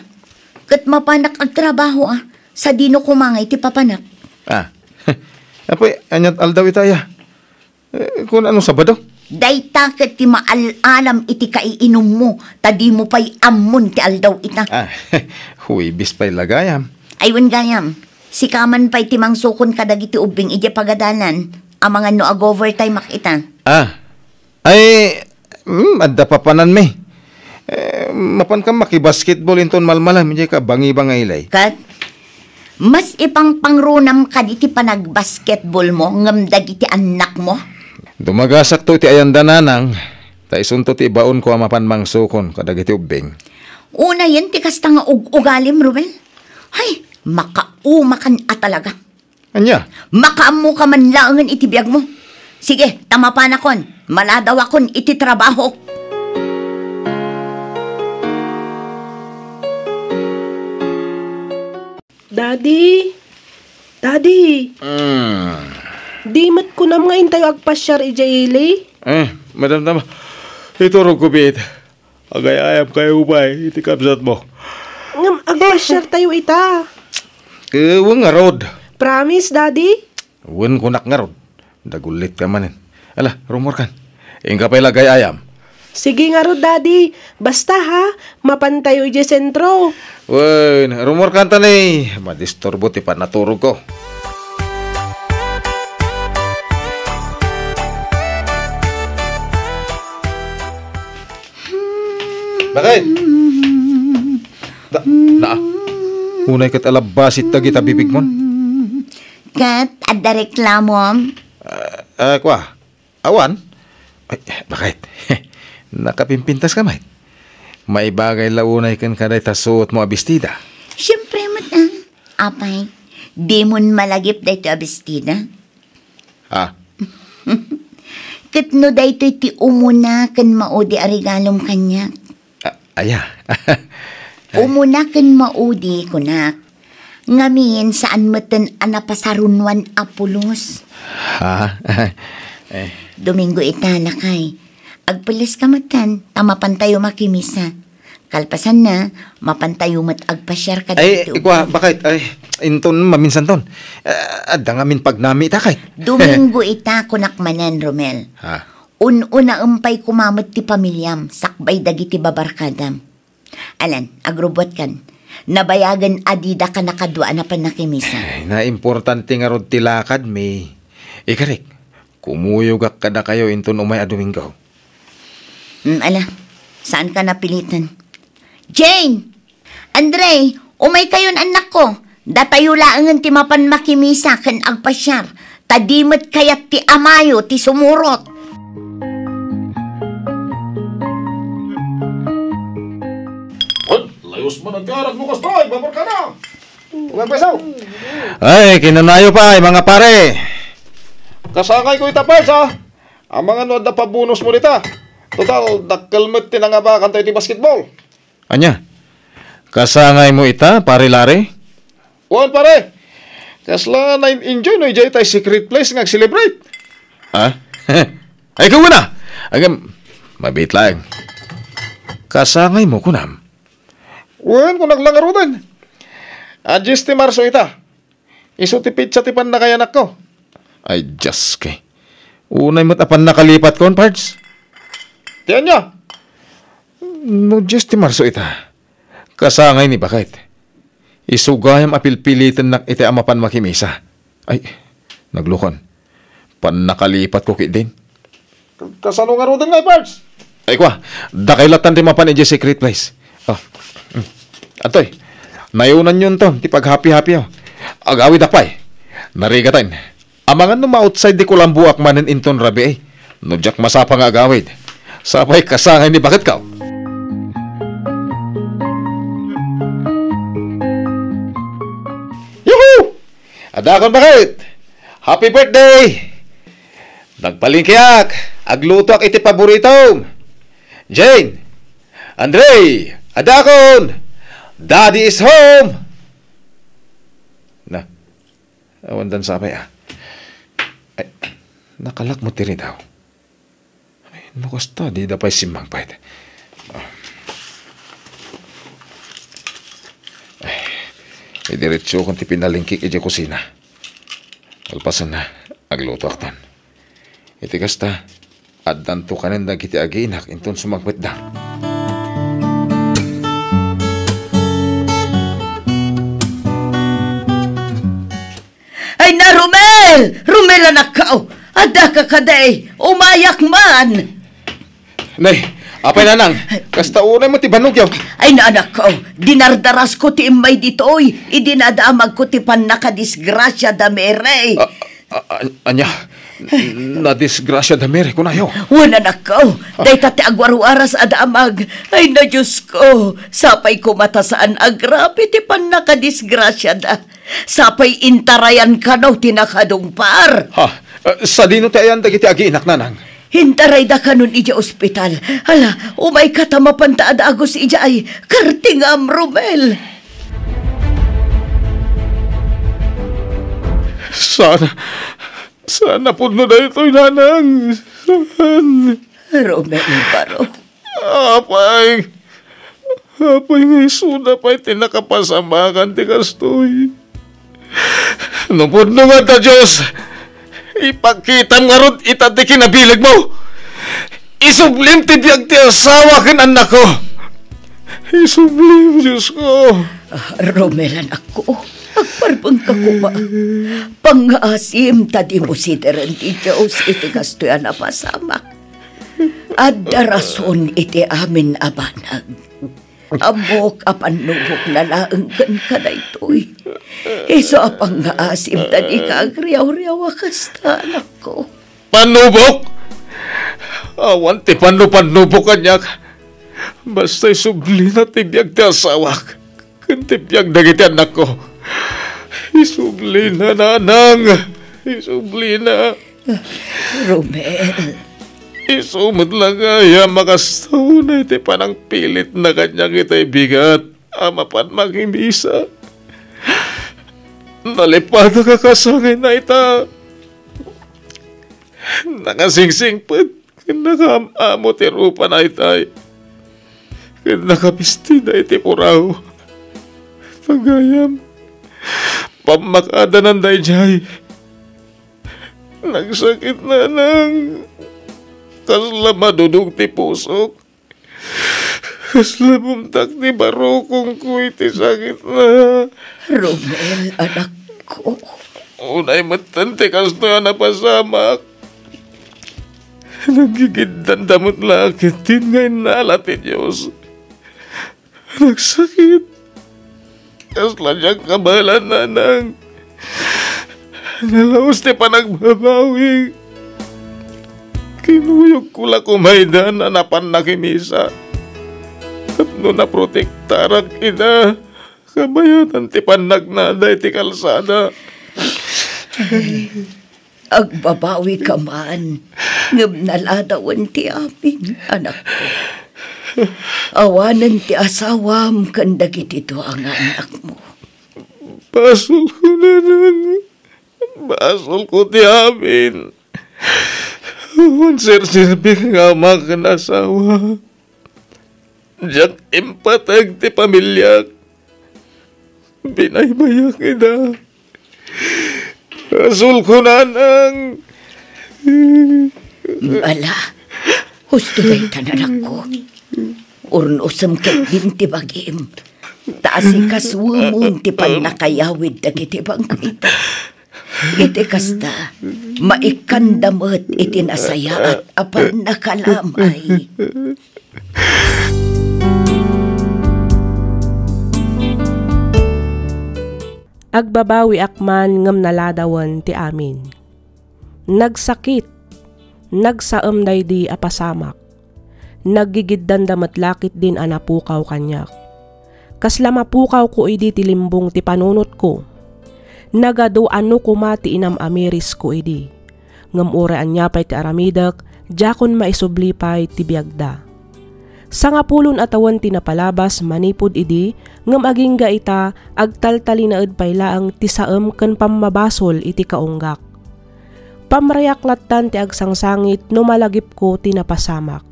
ket mapanak agtrabaho, ah. Sadino koma nga iti papanak? Ah. Apoy, aniat aldaw ita, ya? Eh, kun ano Sabado? Dayta ket ti maal-alam iti kaiinummo, ta dimo pay ammon ti aldaw ita. Ah, Huwebes pay la gayam. Ay, wen gayam. Sika man pay ti mangsukon kadagiti ubbing idiay pagadalan, amangan no ag-overtime ak ita. Ah. Ay, mm, adda papananmi. Eh, mapan ka makibasketball inton malmalem, idiay ka bangiba nga ilay. Ket, mas ipangpangrunam kadi ti panagbasketballmo ngem dagiti annakmo? Dumagasakto iti ayanda, nanang, ta isunto ti ibaonko a mapan mangsukon kadagiti ubbing. Unayen ti kasta nga ug-ugalim, Romel. Hay, makaumakan a talaga. Ania? Makaammoka man laengen iti biagmo. Sige, ta mapanakon, maladawakon iti trabahok. Daddy? Daddy? Mm. Di met kunam nga intayo agpasiar idiay ili? Eh, madam, tama. Iturogko biit. Agay-ayam kayo pay iti kabsatmo. Ngem agpasiartayo ita. Eh, wen ngarud. Promise, Daddy? Wen kunak ngarud. Dagullit ka manen. Ala, rumorkan. Inka pay la agay-ayam. Sige ngarud, Daddy. Basta ha, mapantayo idiay sentro. Wen, rumorkan ta ni. Madisturbo ti panaturogko. Bakit? Da, na, unay ket alabasit dagita bibigmon. Ket adda reklamom? Ah, ah, kwa? Awan? Ay, bakit? Nakapimpintas ka met? Maibagay la unay ken kadayta suotmo a bestida. Siempre met, ah. Apay, dimon malagip daytoy a bestida? Ah. Ket no daytoy ti umuna ken maudi a regalom kaniak? Ah, aya. Ay. Umuna ken maudi, kunak. Ngamin, saan metten a napasarunwan a pulos. Ha? Eh. Domingo ita, lakay. Agpelles ka metten, ta mapantayo makimisa. Kalpasanna, mapantayo met agpasiar kadagiti Ay, ikwa, ubbing. Bakit? Ay, inton maminsanton. Eh, adda ngamin pagnami ita, kay. Domingo ita, kunak manen, Romel. Ha? Un-unaem pay koma met ti pamiliam, sakbay dagiti babarkadam. Alan, agrubbuatkan. Nabayagen a didaka nakadua a napannakimisa. Ay, naimportante ngarud ti lakadmi. Ikarik, kumuyogak kadakayo inton umay a Domingo. Hmm, ala, saanka napilitan. Jane! Andre, umaykayon, annakko. Datayo laengen ti mapan makimisa ken agpasiar, ta di met kayat ti amayo ti sumurot. Ay, layos man agkarag mo kasta, ay, babarkada. Umagpasaw. Ay, kinanayo pay, mga pare. Kasangayko ita, Pals, ha? Amangan no adda pabonusmo dita. Total, dakkel met ti nangabakantayo iti basketball. Ania? Kasangaymo ita, Pare Larry? Wen, pare. Kasla na-enjoy no idiay tay secret place nga ag-celebrate. Ha? Ay, gawin na! Agam, mabit lang. Kasangaymo, kunam? Wen, kunak la ngaruden. A, Dies ti Marso ita. Isu ti petsa ti pannakayanakko. Ay, Dios, kay. Unay met a pannakalipatkon, Pards. Ti ania? No Dios ti Marso ita, kasangay ni baket. Isu gayam a pilpilitennak iti a mapan makimisa. Ay, naglukon. Pannakalipatko ketdin. Kasano ngaruden ngay, Pards? Ay, kua, dakay lattan ti mapan idiay secret place. Oh. Mm. Antoy, nayonanyonto ti paghapi-hapiyo. Agawidak pay. Narigaten. Amangan no ma-outside ti kulamboak manen inton rabii. No diak masapa nga agawid. Sapay kasangay ni baketko. Yuhu! Adakon baket! Happy birthday! Nagpalengkeak, aglutoak iti paboritom. Jane! Andre! Adakon! Daddy is home! Na, awan dan sapay, ah. Ay, nakalak mo ti ridaw. Ay, no kasta, dida pay simmangpet. Ah. Ay, idiretsokon ti pinalengkek idiay kusina. Kalpasanna, aglutoakton. Iti kasta, addanto kanen dagiti aginak inton sumangpetda. Ay na, Romel! Romel, anakko! Addaka kadi! Umayak man! Nay, apay, nanang, kasta unay mo ti bannogyo. Ay na, anakko, dinardarasko ti immay ditoy, idi nadamagko ti pannakadisgrasia da Mary. A-, a-, a-, ania? Nadisgrasia da Mary, kunayo? Wen, anakko, dayta ti agwarwaras a damag. Ay na, Diosko, sapay koma ta saan agrabe ti pannakadisgrasiada. Sapay intarayan kano ti nakadungpar. Ha? Eh, sadino ti ayan dagiti aginak, nanang? Intarayda kanon idiay ospital. Hala, umayka ta mapanta a dagus idiay. Kartingam, Romel. Saan, saan a pudno daytoy, nanang? Saan? Romel, baro. Apay, apay nga isuda pay ti nakapasamakan ti kastoy. No pudno nga ta Dios, ipakitam ngarud ita ti kinabilegmo. Isublim ti biag ti asawa ken annakko. Isublim, Diosko. Ah, Romel, anakko, agparbengka koma. Pangngaasim ta dimo sideren ti Dios iti kastoy a napasamak. Adda rason iti amin a banag. Ammok a pannubokna laeng kenka daytoy. Isu a pangngaasim ta dika agriawriaw a kasta, anakko. Pannubok? Awan ti pannupannubok kaniak. Basta isublina ti biag ti asawak ken ti biag dagiti annakko. Isublina, nanang. Isublina. Romel. Isu met la nga aya makastawna iti panangpilitna kaniak itay bigat a mapan makimisa. Nalipatak a kasangayna ita. Nakasingsingpet ken nakaam-amo ti rupana itay. Ken nakabistina iti puraw. Ta gayam, pammakadananda idiay. Nagsakit, nanang. Kasla madudog ti pusok. Kasla bumtak ti barukongko iti sakitna. Romel, anakko. Unay metten ti kastoy a napasamak. Naggigiddanda met la ketdin nga innala ti Dios. Nagsakit. Kasla diak kabaelan, nanang. Nalaus ti panagbabawi. Kinuyogko la koma ida a napan nakimisa. Tapno naprotektarak ida, kabayatan ti pannagnada iti kalsada. Agbabawika man, ngem naladawen ti amin, anakko. Awanen ti asawam ken dagiti dua nga annakmo. Basolko, nanang. Basolko ti amin. Awan serserbik nga ama ken asawa. Diak impateg ti pamiliak. Binaybayak ida. Basolko, nanang. Ala, husto dayta, anakko. Urnosem ketdin ti bagim, ta asikasuemon ti pannakayawid dagiti bangkita. Iti kasta, maikkanda met iti nasayaat a pannakalamay. Agbabawiak man ngem naladawen ti amin. Nagsakit, nagsaem daydi a pasamak. Naggigiddanda met la ketdin a napukaw kaniak. Kasla mapukawko idi ti limbong ti panunotko. Nagadu a no koma ti inam-amirisko idi. Ngem uray ania pay ti aramidek, diakon maisubli pay ti biagda. Sangapulon a tawen ti napalabas manipud idi, ngem agingga ita, agtaltalinaed pay laeng ti saem ken pammabasol iti kaunggak. Pamrayak lattan ti agsangsangit no malagipko ti napasamak.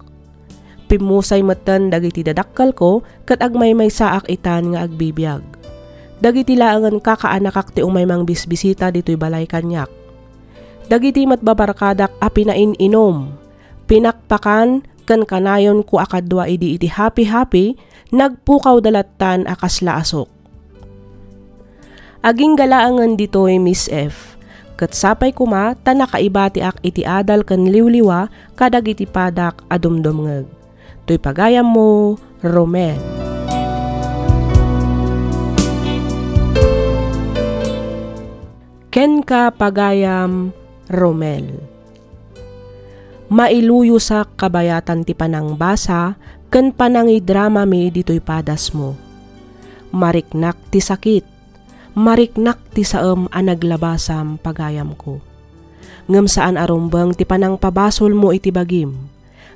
Pimmusay metten dagiti dadakkelko ket agmaymaysaak itan nga agbibiag. Dagiti laengen kakaanakak ti umay mangbisbisita ditoy balay kaniak. Dagiti met babarkadak a pinain-inum, pinakpakan, ken kanayonko a kadua idi iti happy-happy, nagpukawda lattan a kasla asuk. Agingga laengen ditoy, Miss F. Ket sapay koma ta nakaibatiak iti adal ken liwliwa kadagiti padak a dumdumngeg. Toy pagayammo, Romel. Kenka, pagayam, Romel. Mailuyosak kabayatan ti panangbasa ken panangidramami ditoy padasmo. Mariknak ti sakit, mariknak ti saem a naglabasam, pagayamko. Ngem saan a rumbeng ti panangpabasolmo iti bagim,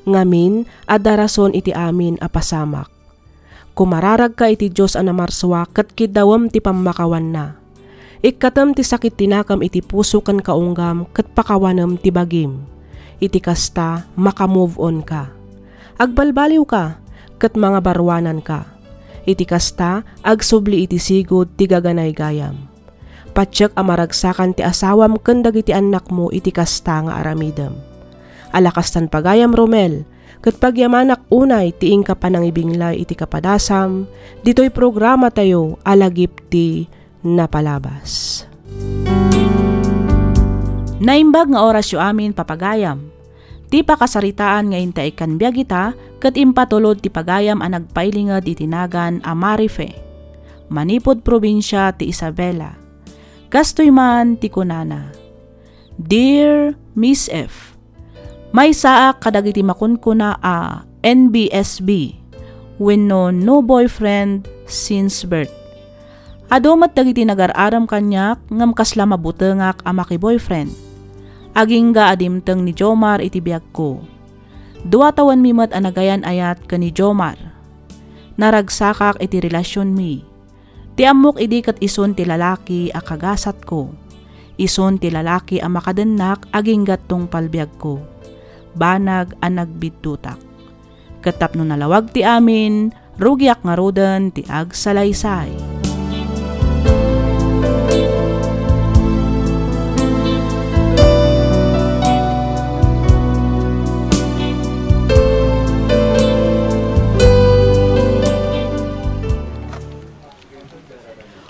ngamin a darason iti amin a pasamak. Kumararagka iti Dios a namarsua ket kiddawem ti pammakawanna. Ikkatem ti sakit ti nakem iti puso ken kaunggam ket pakawanem ti bagim. Iti kasta, maka-move on ka. Agbalbaliwka ket mangabaruananka. Iti kasta, agsubli iti sigud ti gaganaygayam. Patiek a maragsakan ti asawam ken dagiti annakmo iti kasta nga aramidem. Ala kastan pagayam, Romel, ket pagyamanak unay ti inka panangibinglay iti kapadasam ditoy programatayo a Lagip ti Napalabas. Naimbag nga orasyo amin, papagayam. Ti pakasaritaan nga intaikkan biag ita ket impatulod ti pagayam a nagpailinged iti nagan a Marife, manipud probinsia ti Isabela. Kastoy man ti kunana, "Dear Miss F, maysaak kadagiti makunkuna a N B S B wenno no boyfriend since birth. Adu met dagiti nagar-arem kaniak ngem kasla mabutengak a maki-boyfriend. Agingga a dimteng ni Jomar iti biagko. Dua tawenmi met a nagayan-ayat ken ni Jomar. Naragsakak iti relasionmi. Ti ammok idi ket isun ti lalaki a kagasatko. Isun ti lalaki a makadennak agingga tungpal biagko. Banag a nagbiddutak. Ket tapno nalawag ti amin, rugiak ngaruden ti agsalaysay."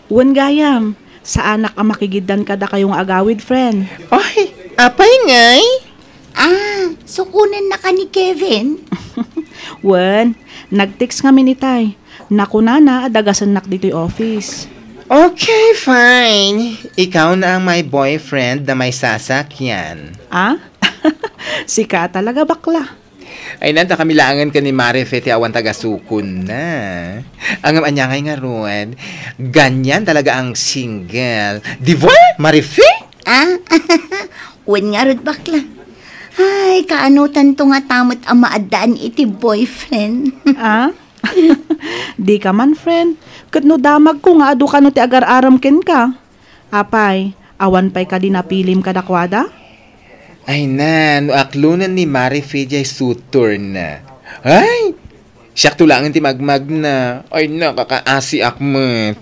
Wen gayam, saanak a makigiddan kadakayo nga agawid, friend. Oy, apay ngay? Ah, sukonennaka ni Kevin? Wen, nag-text ngamin itay. Nakunana a dagasennak ditoy office. Okay, fine. Ikaw na ang my boyfriend na may sasakyan. Ah? Sika talaga, bakla. Ay, nanta kami laangan ken ni Marife ti awan tagasukon na. Ngem ania ngay ngarud? Ganyan talaga ang single. Di ba, Marife? Ah? Wen ngarud, bakla. Ay, kaanotanto nga ta met a maaddaan iti boyfriend. Ah? Dika man, friend. Ket no damagko nga adu kano ti agar-arem kenka. Apay, awan pay kadi napilim kadakuada? Ay na, no aklonen ni Marife diay suitor na. Ay! Siakto laengen ti magmagna. Ay, nakakaasiak met.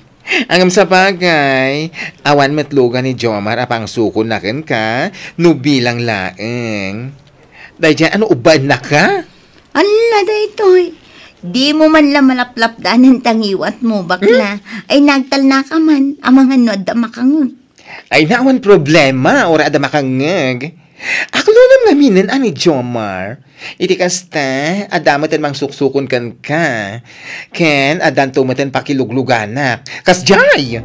Ngem sabagay, awan met lugan ni Jomar a pangsukonna kenka, no bilang laeng. Daydiay, ano, ubbaennaka? Alla daytoy, Dimo man la malaplapdanan ta ngiwatmo, bakla. Hmm? Ay, nagtalnaka man, amangan no adda makangeg. Ay, awan problema, uray adda makangeg. Aklonem ngaminen a ni Jomar. Iti kasta, adda met mangsuksukon kenka. Ken addanto met pakilugluganak. Kasdiay!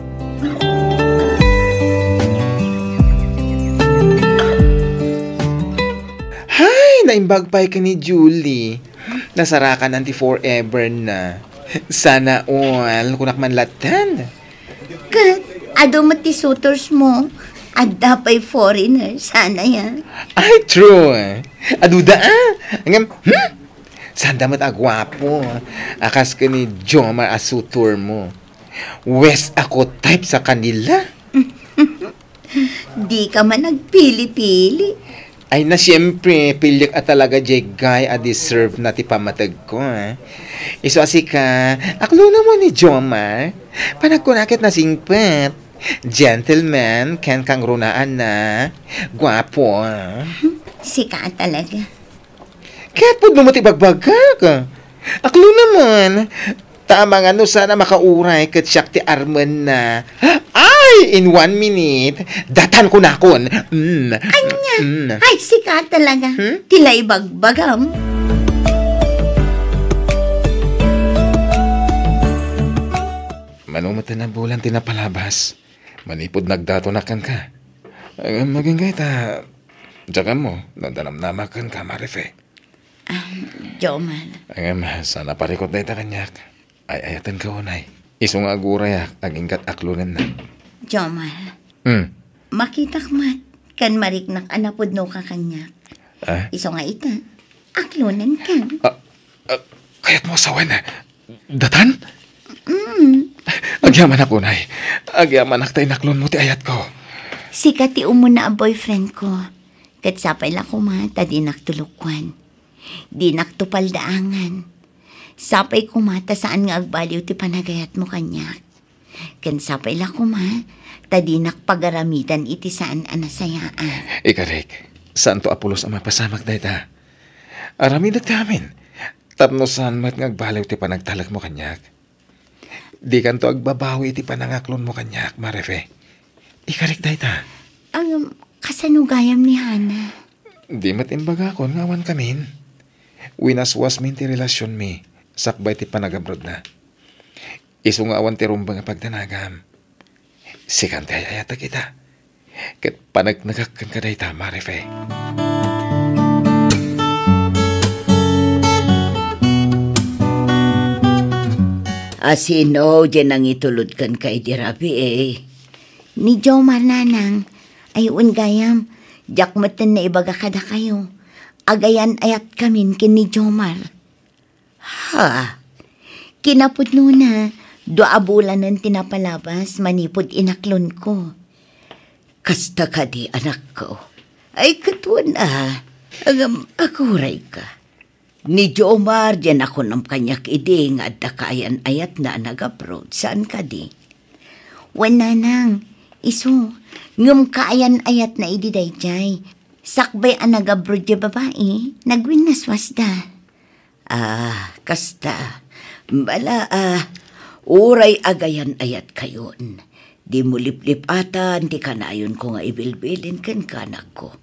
Hay, naimbag pay ken ni Julie. Nasarakanan ti forever na. Sana all, kunak man latta. Ket adu met ti suitors mo, adda pay foreigner, sana ya. Ay, true. Aduda, ah. Ngem, hmm? Sanda met a guapo. A kas ken ni Jomar a suitor mo. Wes a ko type sa kanila. Dika man nagpili-pili. Ay na, siyempre, piliek a talaga diay guy a deserve na ti pammategko, eh. Isu a sika, aklonem mo ni Jomar. Panagkuna ket nasingpet. Gentleman, ken kangrunaan na. Guapo, ah. Sika talaga. Ket pudno met ti ibagbagak. Aklonem man. Ta amangan no saan a makauray ket siak ti armenna. Ay, in one minute, datan kunakon. Mm. Ania? Mm. Ay, sika talaga. Hmm? Ti la ibagbagam. Mano met a nabulan ti napalabas. Manipud nagdatonak kenka. Eh, agingga ta, diak ammo, no adda namnamak kenka, Marife. Ah, Jomar. Ngem, saan a parikut dayta kaniak. Ay-ayatenka unay. Isu nga agurayak, agingga't aklonennak. Jomar. Hmm. Makitak met, ken mariknak a napudnoka kaniak. Ah? Isu nga ita, aklonenka. Ah, ah, kayatmo a sawen? Datan? Mm. Agyamanak unay. Agyamanak ta inaklonmo ti ayatko. Sika ti umuna a boyfriendko. Ket sapay la koma ta dinakto lukuan. Dinakto paldaangan. Sapay koma ta saan nga agbaliw ti panagayatmo kaniak. Ken sapay la koma ta dinak pagaramidan iti saan a nasayaat. Ikarik, saanto a pulos a mapasamak dayta. Aramidek ti amin, tapno saan met nga agbaliw ti panagtalekmo kaniak. Dikanto agbabawi iti panangaklonmo kaniak, Marife. Ikarik dayta. Ngem, kasano gayam ni Hana? Di met imbagakon nga awankamin. Winaswasmin ti relasionmi sakbay ti panagabrodna. Isu nga awan ti rumbeng a pagdanagam. Sikan ti ay-ayatek ita. Ket paneknekak kenka dayta, Marife. A sino diay nangitulod kenka idi rabii? Ni Jomar, nanang. Ay, wen gayam, diak metten naibaga kadakayo. Agayan-ayatkamin ken ni Jomar. Ha? Kinapudnona, dua a bulanen ti napalabas manipud inaklonko. Kasta kadi, anakko? Ay, ket wen a. Ngem, agurayka. Ni Jomar diay nakunam kaniak idi nga adda kaayan-ayatna a nag-abroad, saan kadi? Wen, nanang, isu, ngem kaayan-ayatna idi daydiay. Sakbay a nag-abroad diay babai, nagwinnaswasda. Ah, kasta. Bala, ah, uray agayan-ayatkayon, dimo liplipatan ti kanayonko nga ibilbilin kenka, anakko.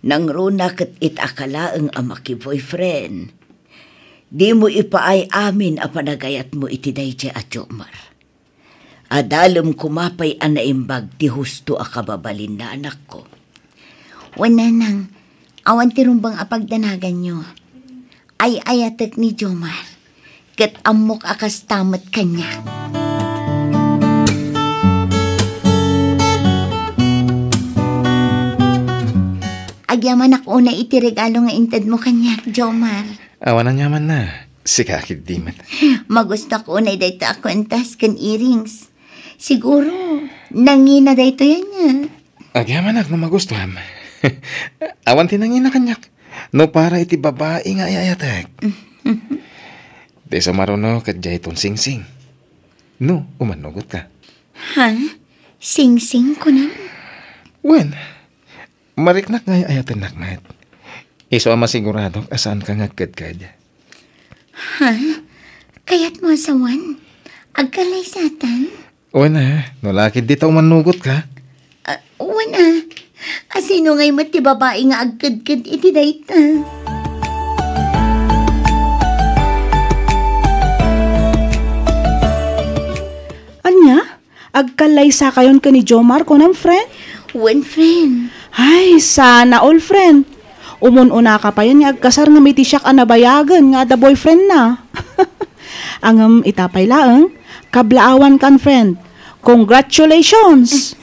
Nangruna ket ita ka laeng a maki-boyfriend. Dimo ipaay amin a panagayatmo iti daydiay a Jomar. Adalem koma pay a naimbag ti husto a kababalinna, anakko. Wen, nanang, awan ti rumbeng a pagdanaganyo. Ay-ayatek ni Jomar, ket ammok a kasta met kaniak. Agyamanak unay iti regalo nga intedmo kaniak, Jomar. Awan aniamanna. Sika ketdi met. Magustuak unay dayta a kuentas ken earrings. Siguro, nangina daytoy ania. Agyamanak no magustuam. Awan ti nangina kaniak. No para iti babai nga ay-ayatek. Ti sumaruno ket diayton singsing. No, umannugotka. Ha? Singsing, kunam? Wen, mariknak nga ay-ayatennak met. Isu a masiguradok a saanka nga agkedked. Ha? Kayatmo a sawen? Agkallaysatan? Wen a, no la ketdi ta umannugotka. Ah, wen a. Asino ngay met ti babai nga agkedked iti dayta? Ania? Agkallaysakayon ken ni Jomar, kunam, friend? Wen, friend. Ay, sana all, friend. Umun-unaka payen nga agkasar ngem iti siak a nabayagen nga adda boyfriendna. Ngem ita pay laeng, kablaawankan, friend. Congratulations!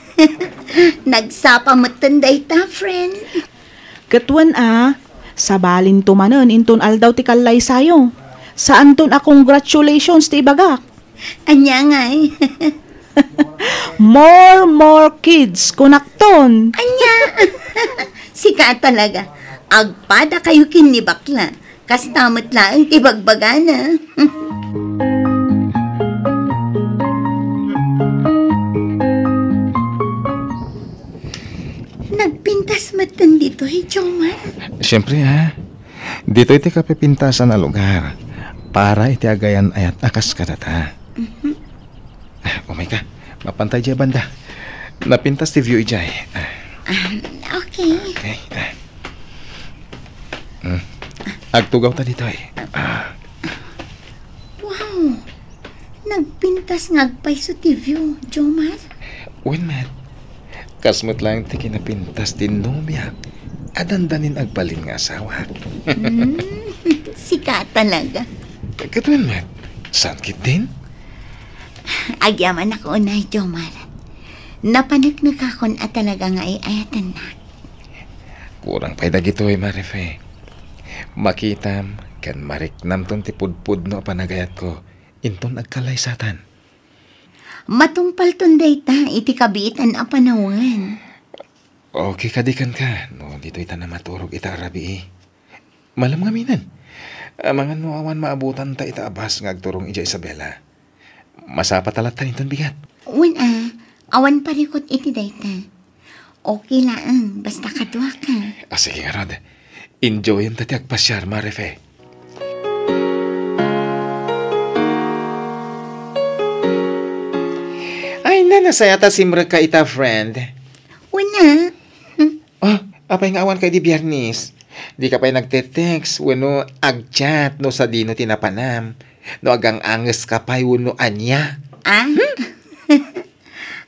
Nagsapa metten dayta, friend. Ket wen a, sabalinto manen inton aldaw ti kallaysayo. Saanton a congratulations ti ibagak. Ania ngay? More, more kids, kunakton. Ania? Sika talaga. Agpadakayo ken ni bakla. Kasta met laeng ti bagbagana. Nagpintas metten ditoy, Jomar. Siyempre, ha? Ditoy ti kapipintasan a lugar para iti agayan-ayat a kas kadata. Mhm. Ah, umay ka. Mapantay diay banda. Napintas ti view idiay. Ah. Ah, okay. Okay. Ah. Hmm. Agtugaw ta ditoy. Ah. Wow! Nagpintas nga agpayso ti view, Jomar. Wen met, kas met laeng ti kinapintas ti nobiak a dandanin agbalin nga asawak. Hmm, sika talaga. Ket wen met, saan ketdin? Agyamanak unay, Jomar. Napaneknekakon a talaga nga ay-ayatennak. Kurang pay dagitoy, Marife. Makitam ken mariknamton ti pudpudno a panagayatko inton agkallaysatan. Matungpalton dayta iti kabiitan a panawen. Okay kadi kenka no ditoy ta namaturog ita a rabii? Malem ngaminen. Amangan no awan maabutanta ita a bus nga agturong idiay Isabela. Masapa ta latta inton bigat. Wen a, awan parikut iti dayta. Okay laeng, basta kaduaka. Ah, sige ngarud. Enjoyenta ti agpasiar, Marife. Ay, na, nasayaat a simrekka ita, friend. Wen a. Hmm. Oh, apay nga awanka idi Biernes? Dika pay nagte-text wenno agchat no sadino ti napanam. No agang-angeska pay wenno ania. Ah?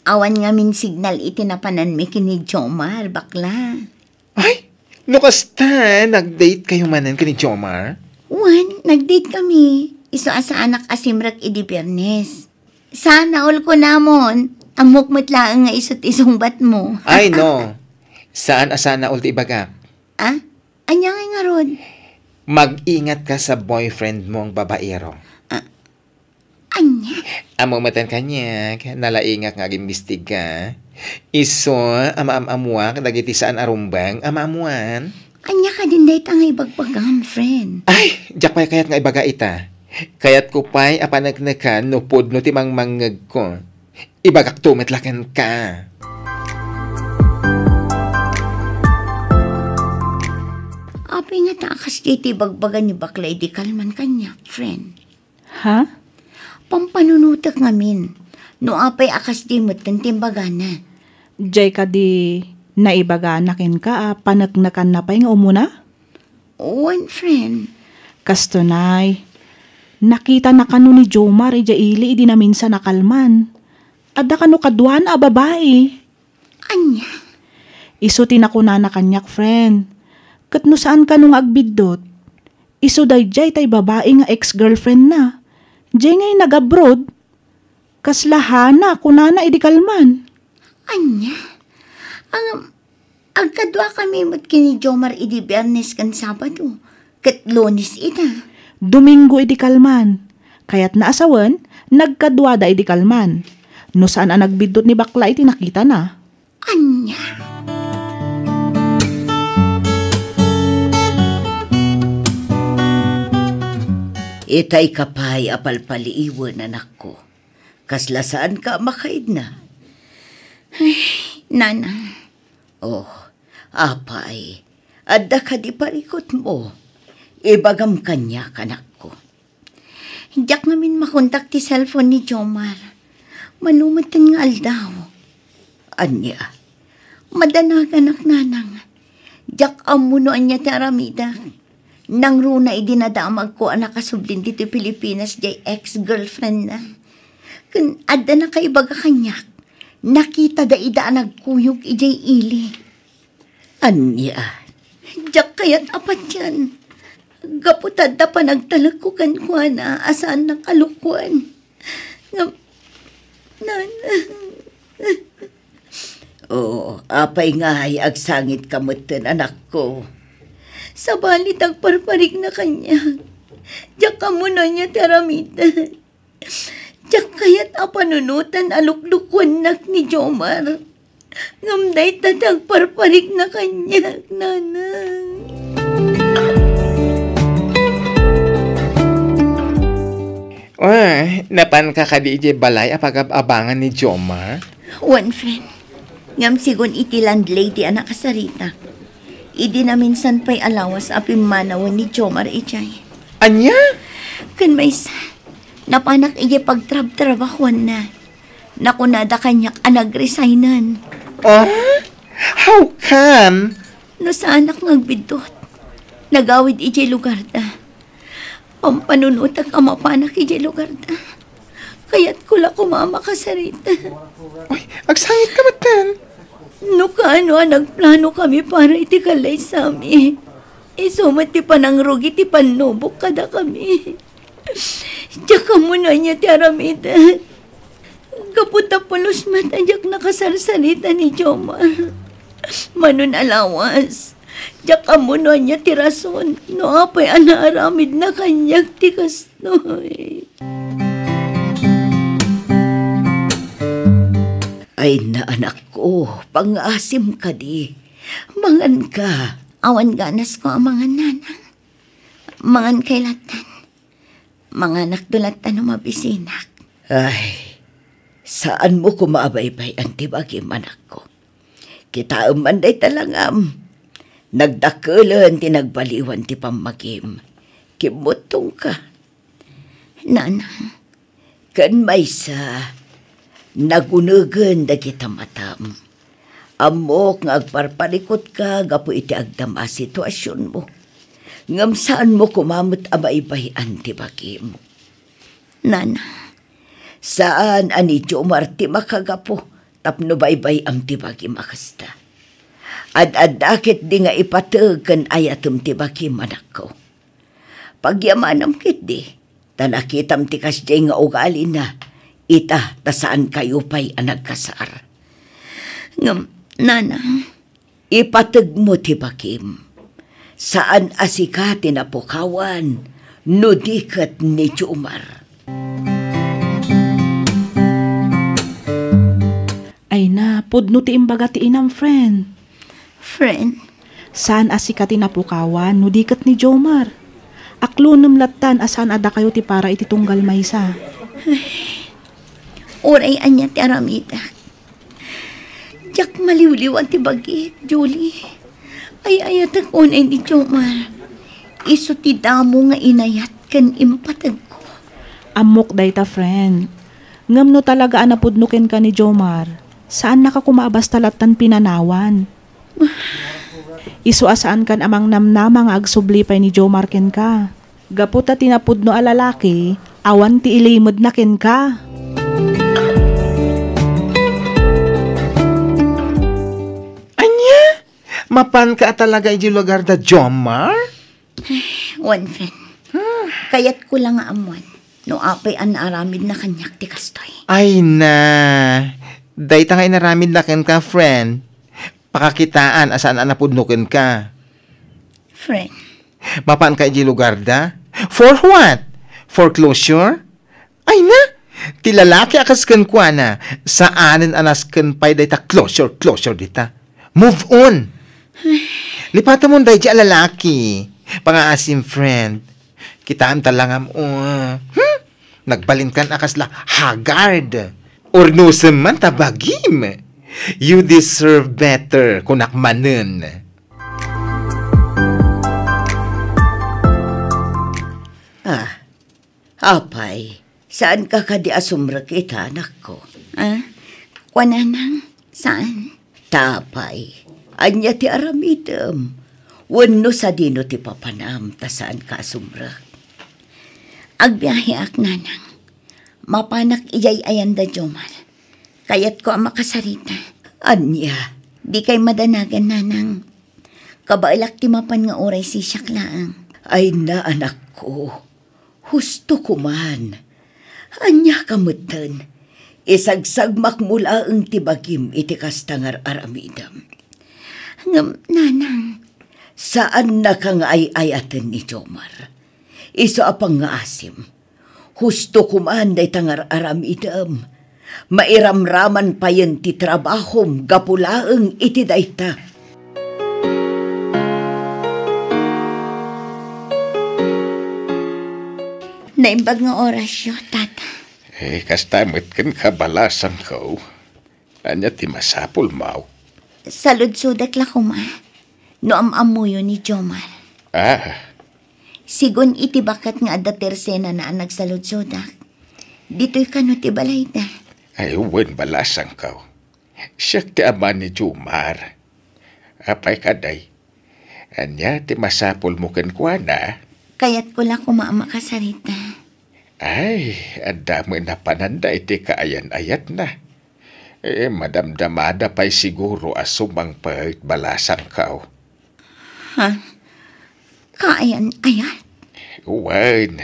Awan ngamin signal iti napananmi ken ni Jomar, bakla. Ay, no kasta, nag-date kayo manen ken ni Jomar? Wen, nag-date kami. Isu a saanak a simrek idi Biernes. Sana all kunamon. Ammok met laeng nga isu ti sungbatmo. Ay, no. Saan a sana all ti ibagak. Ah? Ania ngay ngarud? Mag-ingatka sa boyfriend mong babaero. Ah, ania? Ammo met kaniak, nalaingak nga agimbistigka. Isu a maam-ammoak dagiti saan a rumbeng a maammoan. Ania kadin dayta nga ibagbagam, friend? Ay, diak pay kayat nga ibaga ita. Kayatko pay a paneknekan no pudno ti mangmangngegko. Ibagakto met la kenka. Apay ngata a kasdiay ti ibagbaga ni bakla idi kalman kaniak, friend? Ha? Pampanunotek ngamin. No apay a kasdiay metten ti imbagana. Diay kadi naibagana kenka a paneknekanna pay nga umuna? Wen, friend. Kastoy, nakitana kano ni Jomar idiay ili idi naminsan a kalman. Adda kano kaduana a babai. Ania? Isu ti nakunana kaniak, friend. Ket no saan kano nga agbiddut, isu daydiay tay babai nga ex-girlfriendna. Diay ngay nag-abroad. Kasla Hana, kunana idi kalman. Ania? Ang, agkaduakami met ken ni Jomar idi Biernes ken Sabado, ket Lunes ita. Domingo idi kalman. Kayatna a sawen, nagkaduada idi kalman. No saan a nagbiddut ni bakla iti nakitana. Ania? Itay ka pay a palpaliiwen, anakko. Kasla saanka a makaidna? Ay, Nana. Oh, apay, adda kadi parikutmo? Ibagam kaniak, anakko. Diak ngamin makontak ti cellphone ni Jomar. Mano metten nga aldaw. Ania? Madanaganak, nanang. Diak ammo no ania ti aramidek. Nangruna idi nadamagko a nakasublin ditoy Pilipinas diay ex-girlfriendna. Ken adda nakaibaga kaniak, nakitada ida a nagkuyog idiay ili. Ania? Diak kayat a patian. Gapu ta adda panagtalekko kenkuana a saannak a lukoen. Ngem, nanang. O, apay ngay agsangitka metten, anakko? Sabali ta agparparikna kaniak. Diak ammo no ania ti aramidek. Diak kayat a panunoten a luklukoennak ni Jomar. Ngem dayta ti agparparikna kaniak, nanang. Eh, napanka kadi idiay balay a pagab-abangan ni Jomar? Wen, friend. Ngem sigun iti landlady a nakasarita, idi naminsan pay a lawas a pimmanawen ni Jomar idiay. Ania? Ken maysa, napanak idiay pagtrabtrabahuanna. Nakunada kaniak a nagresignen. Ah? How come? No saanak nga agbiddut, nagawid idiay lugarda. Pampanunotek a mapanak idiay lugarda. Kayatko la koma a makasarita. Ay, agsangitka metten. No kaano a nagplanokami para iti kallaysami, isu met ti panangrugi ti pannubok kadakami. Diak ammo no ania ti aramidek. Gapu ta pulos met a diak nakasarsarita ni Jomar. Mano a lawas, diak ammo no ania ti rason no apay a naaramidna kaniak ti kastoy. Ay, naanakko, pangaasim kadi. Manganka. Awan ganasko a mangan, nanang. Mangankay lattan. Manganakto lattan no mabisinak. Ay, saanmo koma a baybay-an ti bagim, anakko. Kitaem man dayta langam. Nagdakkelen ti nagbaliwan ti pammagim. Kimmuttongka. Nanang. Ken maysa, nagunegen dagita matam. Ammok nga agparparikutka gapu iti agdama a situasionmo. Ngem saanmo koma met a baybay-an ti bagim. Nanang. Saan a ni Jomar ti makagapu tapno baybay-am ti bagim a kasta. Ad-adda ketdi nga ipateg ken ayatem ti bagim, anakko. Pagyamanam ketdi, ta nakitam ti kasdiay nga ugalina, ita ta saankayo pay a nagkasar. Ngem, nanang, ipategmo ti bagim. Saan a sika ti napukawan, no di ket ni Jomar. Ay na, pudno ti imbaga ti inam, friend. Friend? Saan a sika ti napukawan, no di ket ni Jomar. Aklonem lattan a saan a dakayo ti para iti tunggal maysa. Ay, uray ania ti aramidek. Diak maliwliwan ti bagik, Julie. Ay-ayatek unay ni Jomar. Isu ti damo nga inayat ken impategko. Ammok dayta, friend. Ngem no talaga a napudno kenka ni Jomar, saannaka koma a basta lattan pinanawan. Isu a saankan a mangnamnama nga agsubli pay ni Jomar kenka. Gapu ta ti napudno a lalaki, awan ti ilimedna kenka. Ania? Mapanka a talaga idiay lugarda, Jomar? Wen, friend. Kayatko la nga ammoan no apay a naaramidna kaniak ti kastoy. Ay na, dayta nga inaramidna kenka, friend. Pakakitaan a saan a napudno kenka. Friend. Mapanka idiay lugarda? For what? For closure? Ay na! Ti lalaki a kas kenkuana, saanen a nasken pay dayta closure, closure dita. Move on! Lipatamon daydi a lalaki. Pangaasim, friend. Kitaem ta langam, o. Hmm? Nagbalinkan a kasla haggard. Urnosem man ta bagim. You deserve better, kunak manen. Ah, apay, Saanka kadi a sumrek ita, anakko? Ah, kuan, nanang, saan? Apay, ania ti aramidem? Wenno sadino ti papanam ta saanka a sumrek? Agbiaheak, nanang. Mapanak idiay ayan da Jomar. Kayatko a makasarita. Ania? Dikay madanagan, nanang. Kabaelak ti mapan nga uray sisiak laeng. Ay na, anakko. Husto koman. Ania ka metten? Isagsagmakmo laeng ti bagim iti kasta nga ar-aramidem. Ngem, nanang. Saannaka nga ay-ayaten ni Jomar. Isu a pangngaasim. Husto koman dayta nga ar-aramidem. Mairamraman payen ti trabahom gapu laeng iti dayta. Naimbag nga orasyo, Tata. Eh, kasta met kenka, balasangko. Ania ti masapulmo? Saludsodek la koma no am-ammoyo ni Jomar. Ah. Sigun iti baket nga adda tersenana a nagsaludsodak. Ditoy kano ti balayda. Ay, wen, balasangko. Siak ti ama ni Jomar. Apay kadi? Ania ti masapulmo kenkuana? Kayatko la koma a makasarita. Ay, adda met napananda iti kaayan-ayatna. Eh, madamdamada pay siguro a sumangpet, balasangko. Ha? Kaayan-ayat? Wen.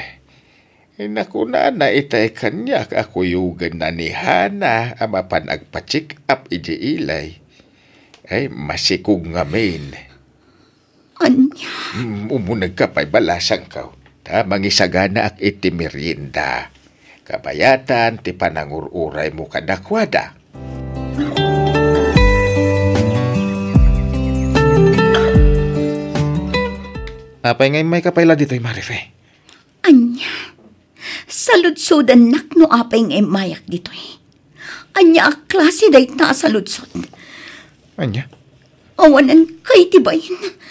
Nakunana itay kaniak a kuyogenna ni Hana a mapan agpa-check up idiay ilay. Ay, masikog ngamin. Ania? Mm, umunegka pay, balasangko. Ta mangisaganaak iti merienda. Kabayatan ti panangur-uraymo kadakuada. Apay nga immayka pay la ditoy, Marife? Ania? Saludsodannak no apay nga immayak ditoy. Ania a klase dayta a saludsod? Ania? Awananka iti bain.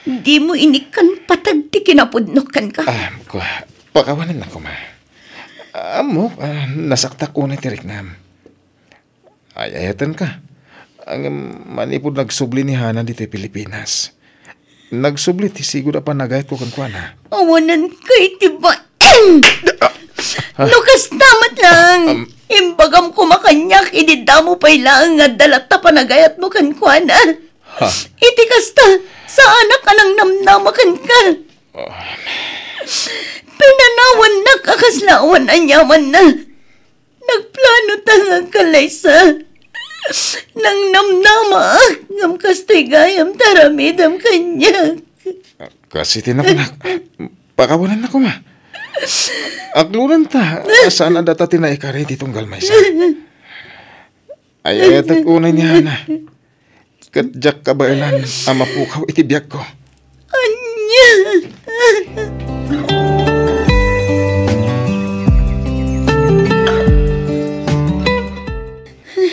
Dimo inikkan patag ti kinapudnok kenka. Ah, kua, pakawanannak koma. Ammok, ah, nasaktak unay ti riknam. Ay-ayatenka. Ngem manipud nagsubli ni Hana ditoy Pilipinas. Nagsubli ti sigud a panagayatko kenkuana. Awananka iti bain! Ah. No kasta met laeng, am- imbagam koma kaniak idi damo pay laeng nga adda latta panagayatmo kenkuana. Ha? Iti kasta, saanak a nangnamnama kenka. Ah. Pinanawannak a kasla awan aniamanna. Nagplano ta nga agkallaysa. Nangnamnamaak, ngem kastoy gayam ti aramidem kaniak. Kas iti nakunak, pakawanannak koma. Aglonanta, saan a data ti naikari ti tunggal maysa. Ay-ayatek unay ni Hana. Ket diak kabaelan a mapukaw iti biagko. Ania?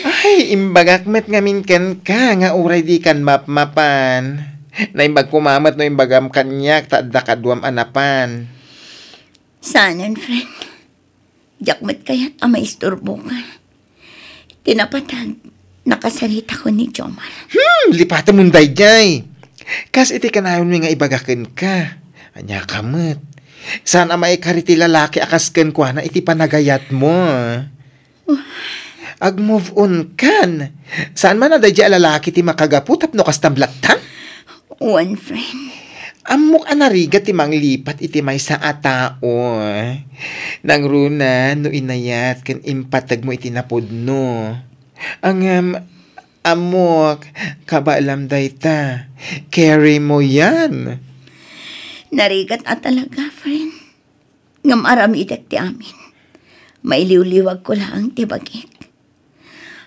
Ay, imbagak met ngamin kenka nga uray dikan mapmapan. Naimbag koma met no imbagam kaniak ta adda kaduam a napan. Saanen, friend. Diak met kayat a maisturboka. Ti napatag, nakasaritako ni Jomar. Hmm, lipatemon daydiay. Kas iti kanayonmi nga ibaga kenka. Ania ka met? Saan a maikari ti lalaki a kas kenkuana iti panagayatmo. Ag-move on kan. Saan man a daydiay a lalaki ti makagapu tapno kastam lattan? Wen, friend. Ammok a narigat ti manglipat iti maysa a tao. Nangruna no inayat ken impategmo iti napudno. Ngem, ammok, kabaelam dayta. Carry mo yan. Narigat a talaga, friend. Ngem aramidek ti amin. Mailiwliwagko laeng ti bagik.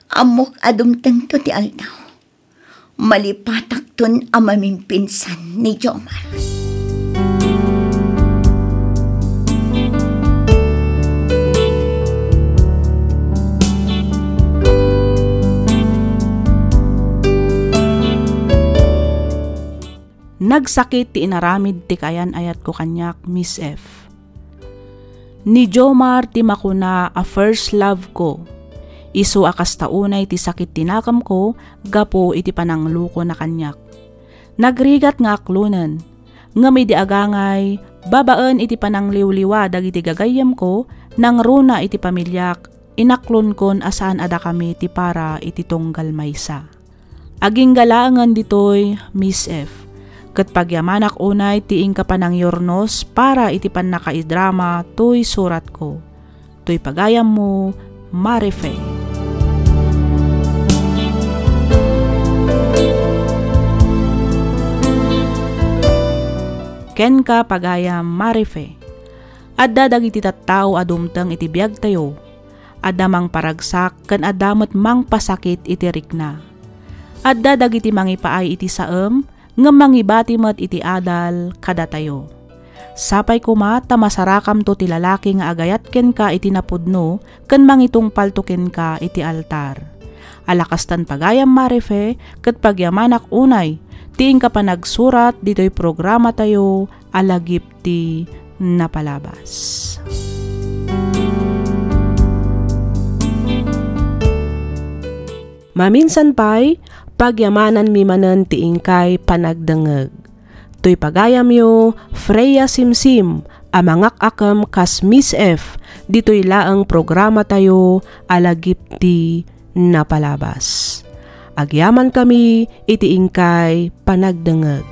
Ammok a dumtengto ti aldaw. Malipatakton a mamimpinsan ni Jomar. Nagsakit ti inaramid ti kaayan-ayatko kaniak, Miss F. Ni Jomar ti makuna a first love ko. Isu a kasta unay ti sakit ti nakemko gapu iti pananglukona kaniak. Nagrigat nga aklonen. Ngem idi agangay, babaen iti panangliwliwa dagiti gagayyemko, nangruna iti pamiliak, inaklonkon a saan a dakami ti para iti tunggal maysa. Agingga laengen ditoy, Miss F. Ket pagyamanak unay ti inka panangyurnos para iti pannakaidrama toy suratko. Toy pagayammo, Marife. Kenka, pagayam Marife. Adda dagiti tattao a dumteng iti biagtayo. Adda mangparagsak ken adda met mangpasakit iti rikna. Adda dagiti mangipaay iti saem, ngem mangibati met iti adal kadatayo. Sapay koma ta masarakamto ti lalaki nga agayat kenka iti napudno ken mangitungpalto kenka iti altar. Alakastan pagayam Marife ket pagyamanak unay ti inka panagsurat ditoy programatayo a lagip ti napalabas. Maminsan pay, pagyamananmi manen ti inkay panagdengngeg. Toy pagayamyo, Freya Simsim, a mangak-akem kas Miss F, ditoy laeng programatayo a lagip ti napalabas. Agyamankami iti inkay panagdengngeg.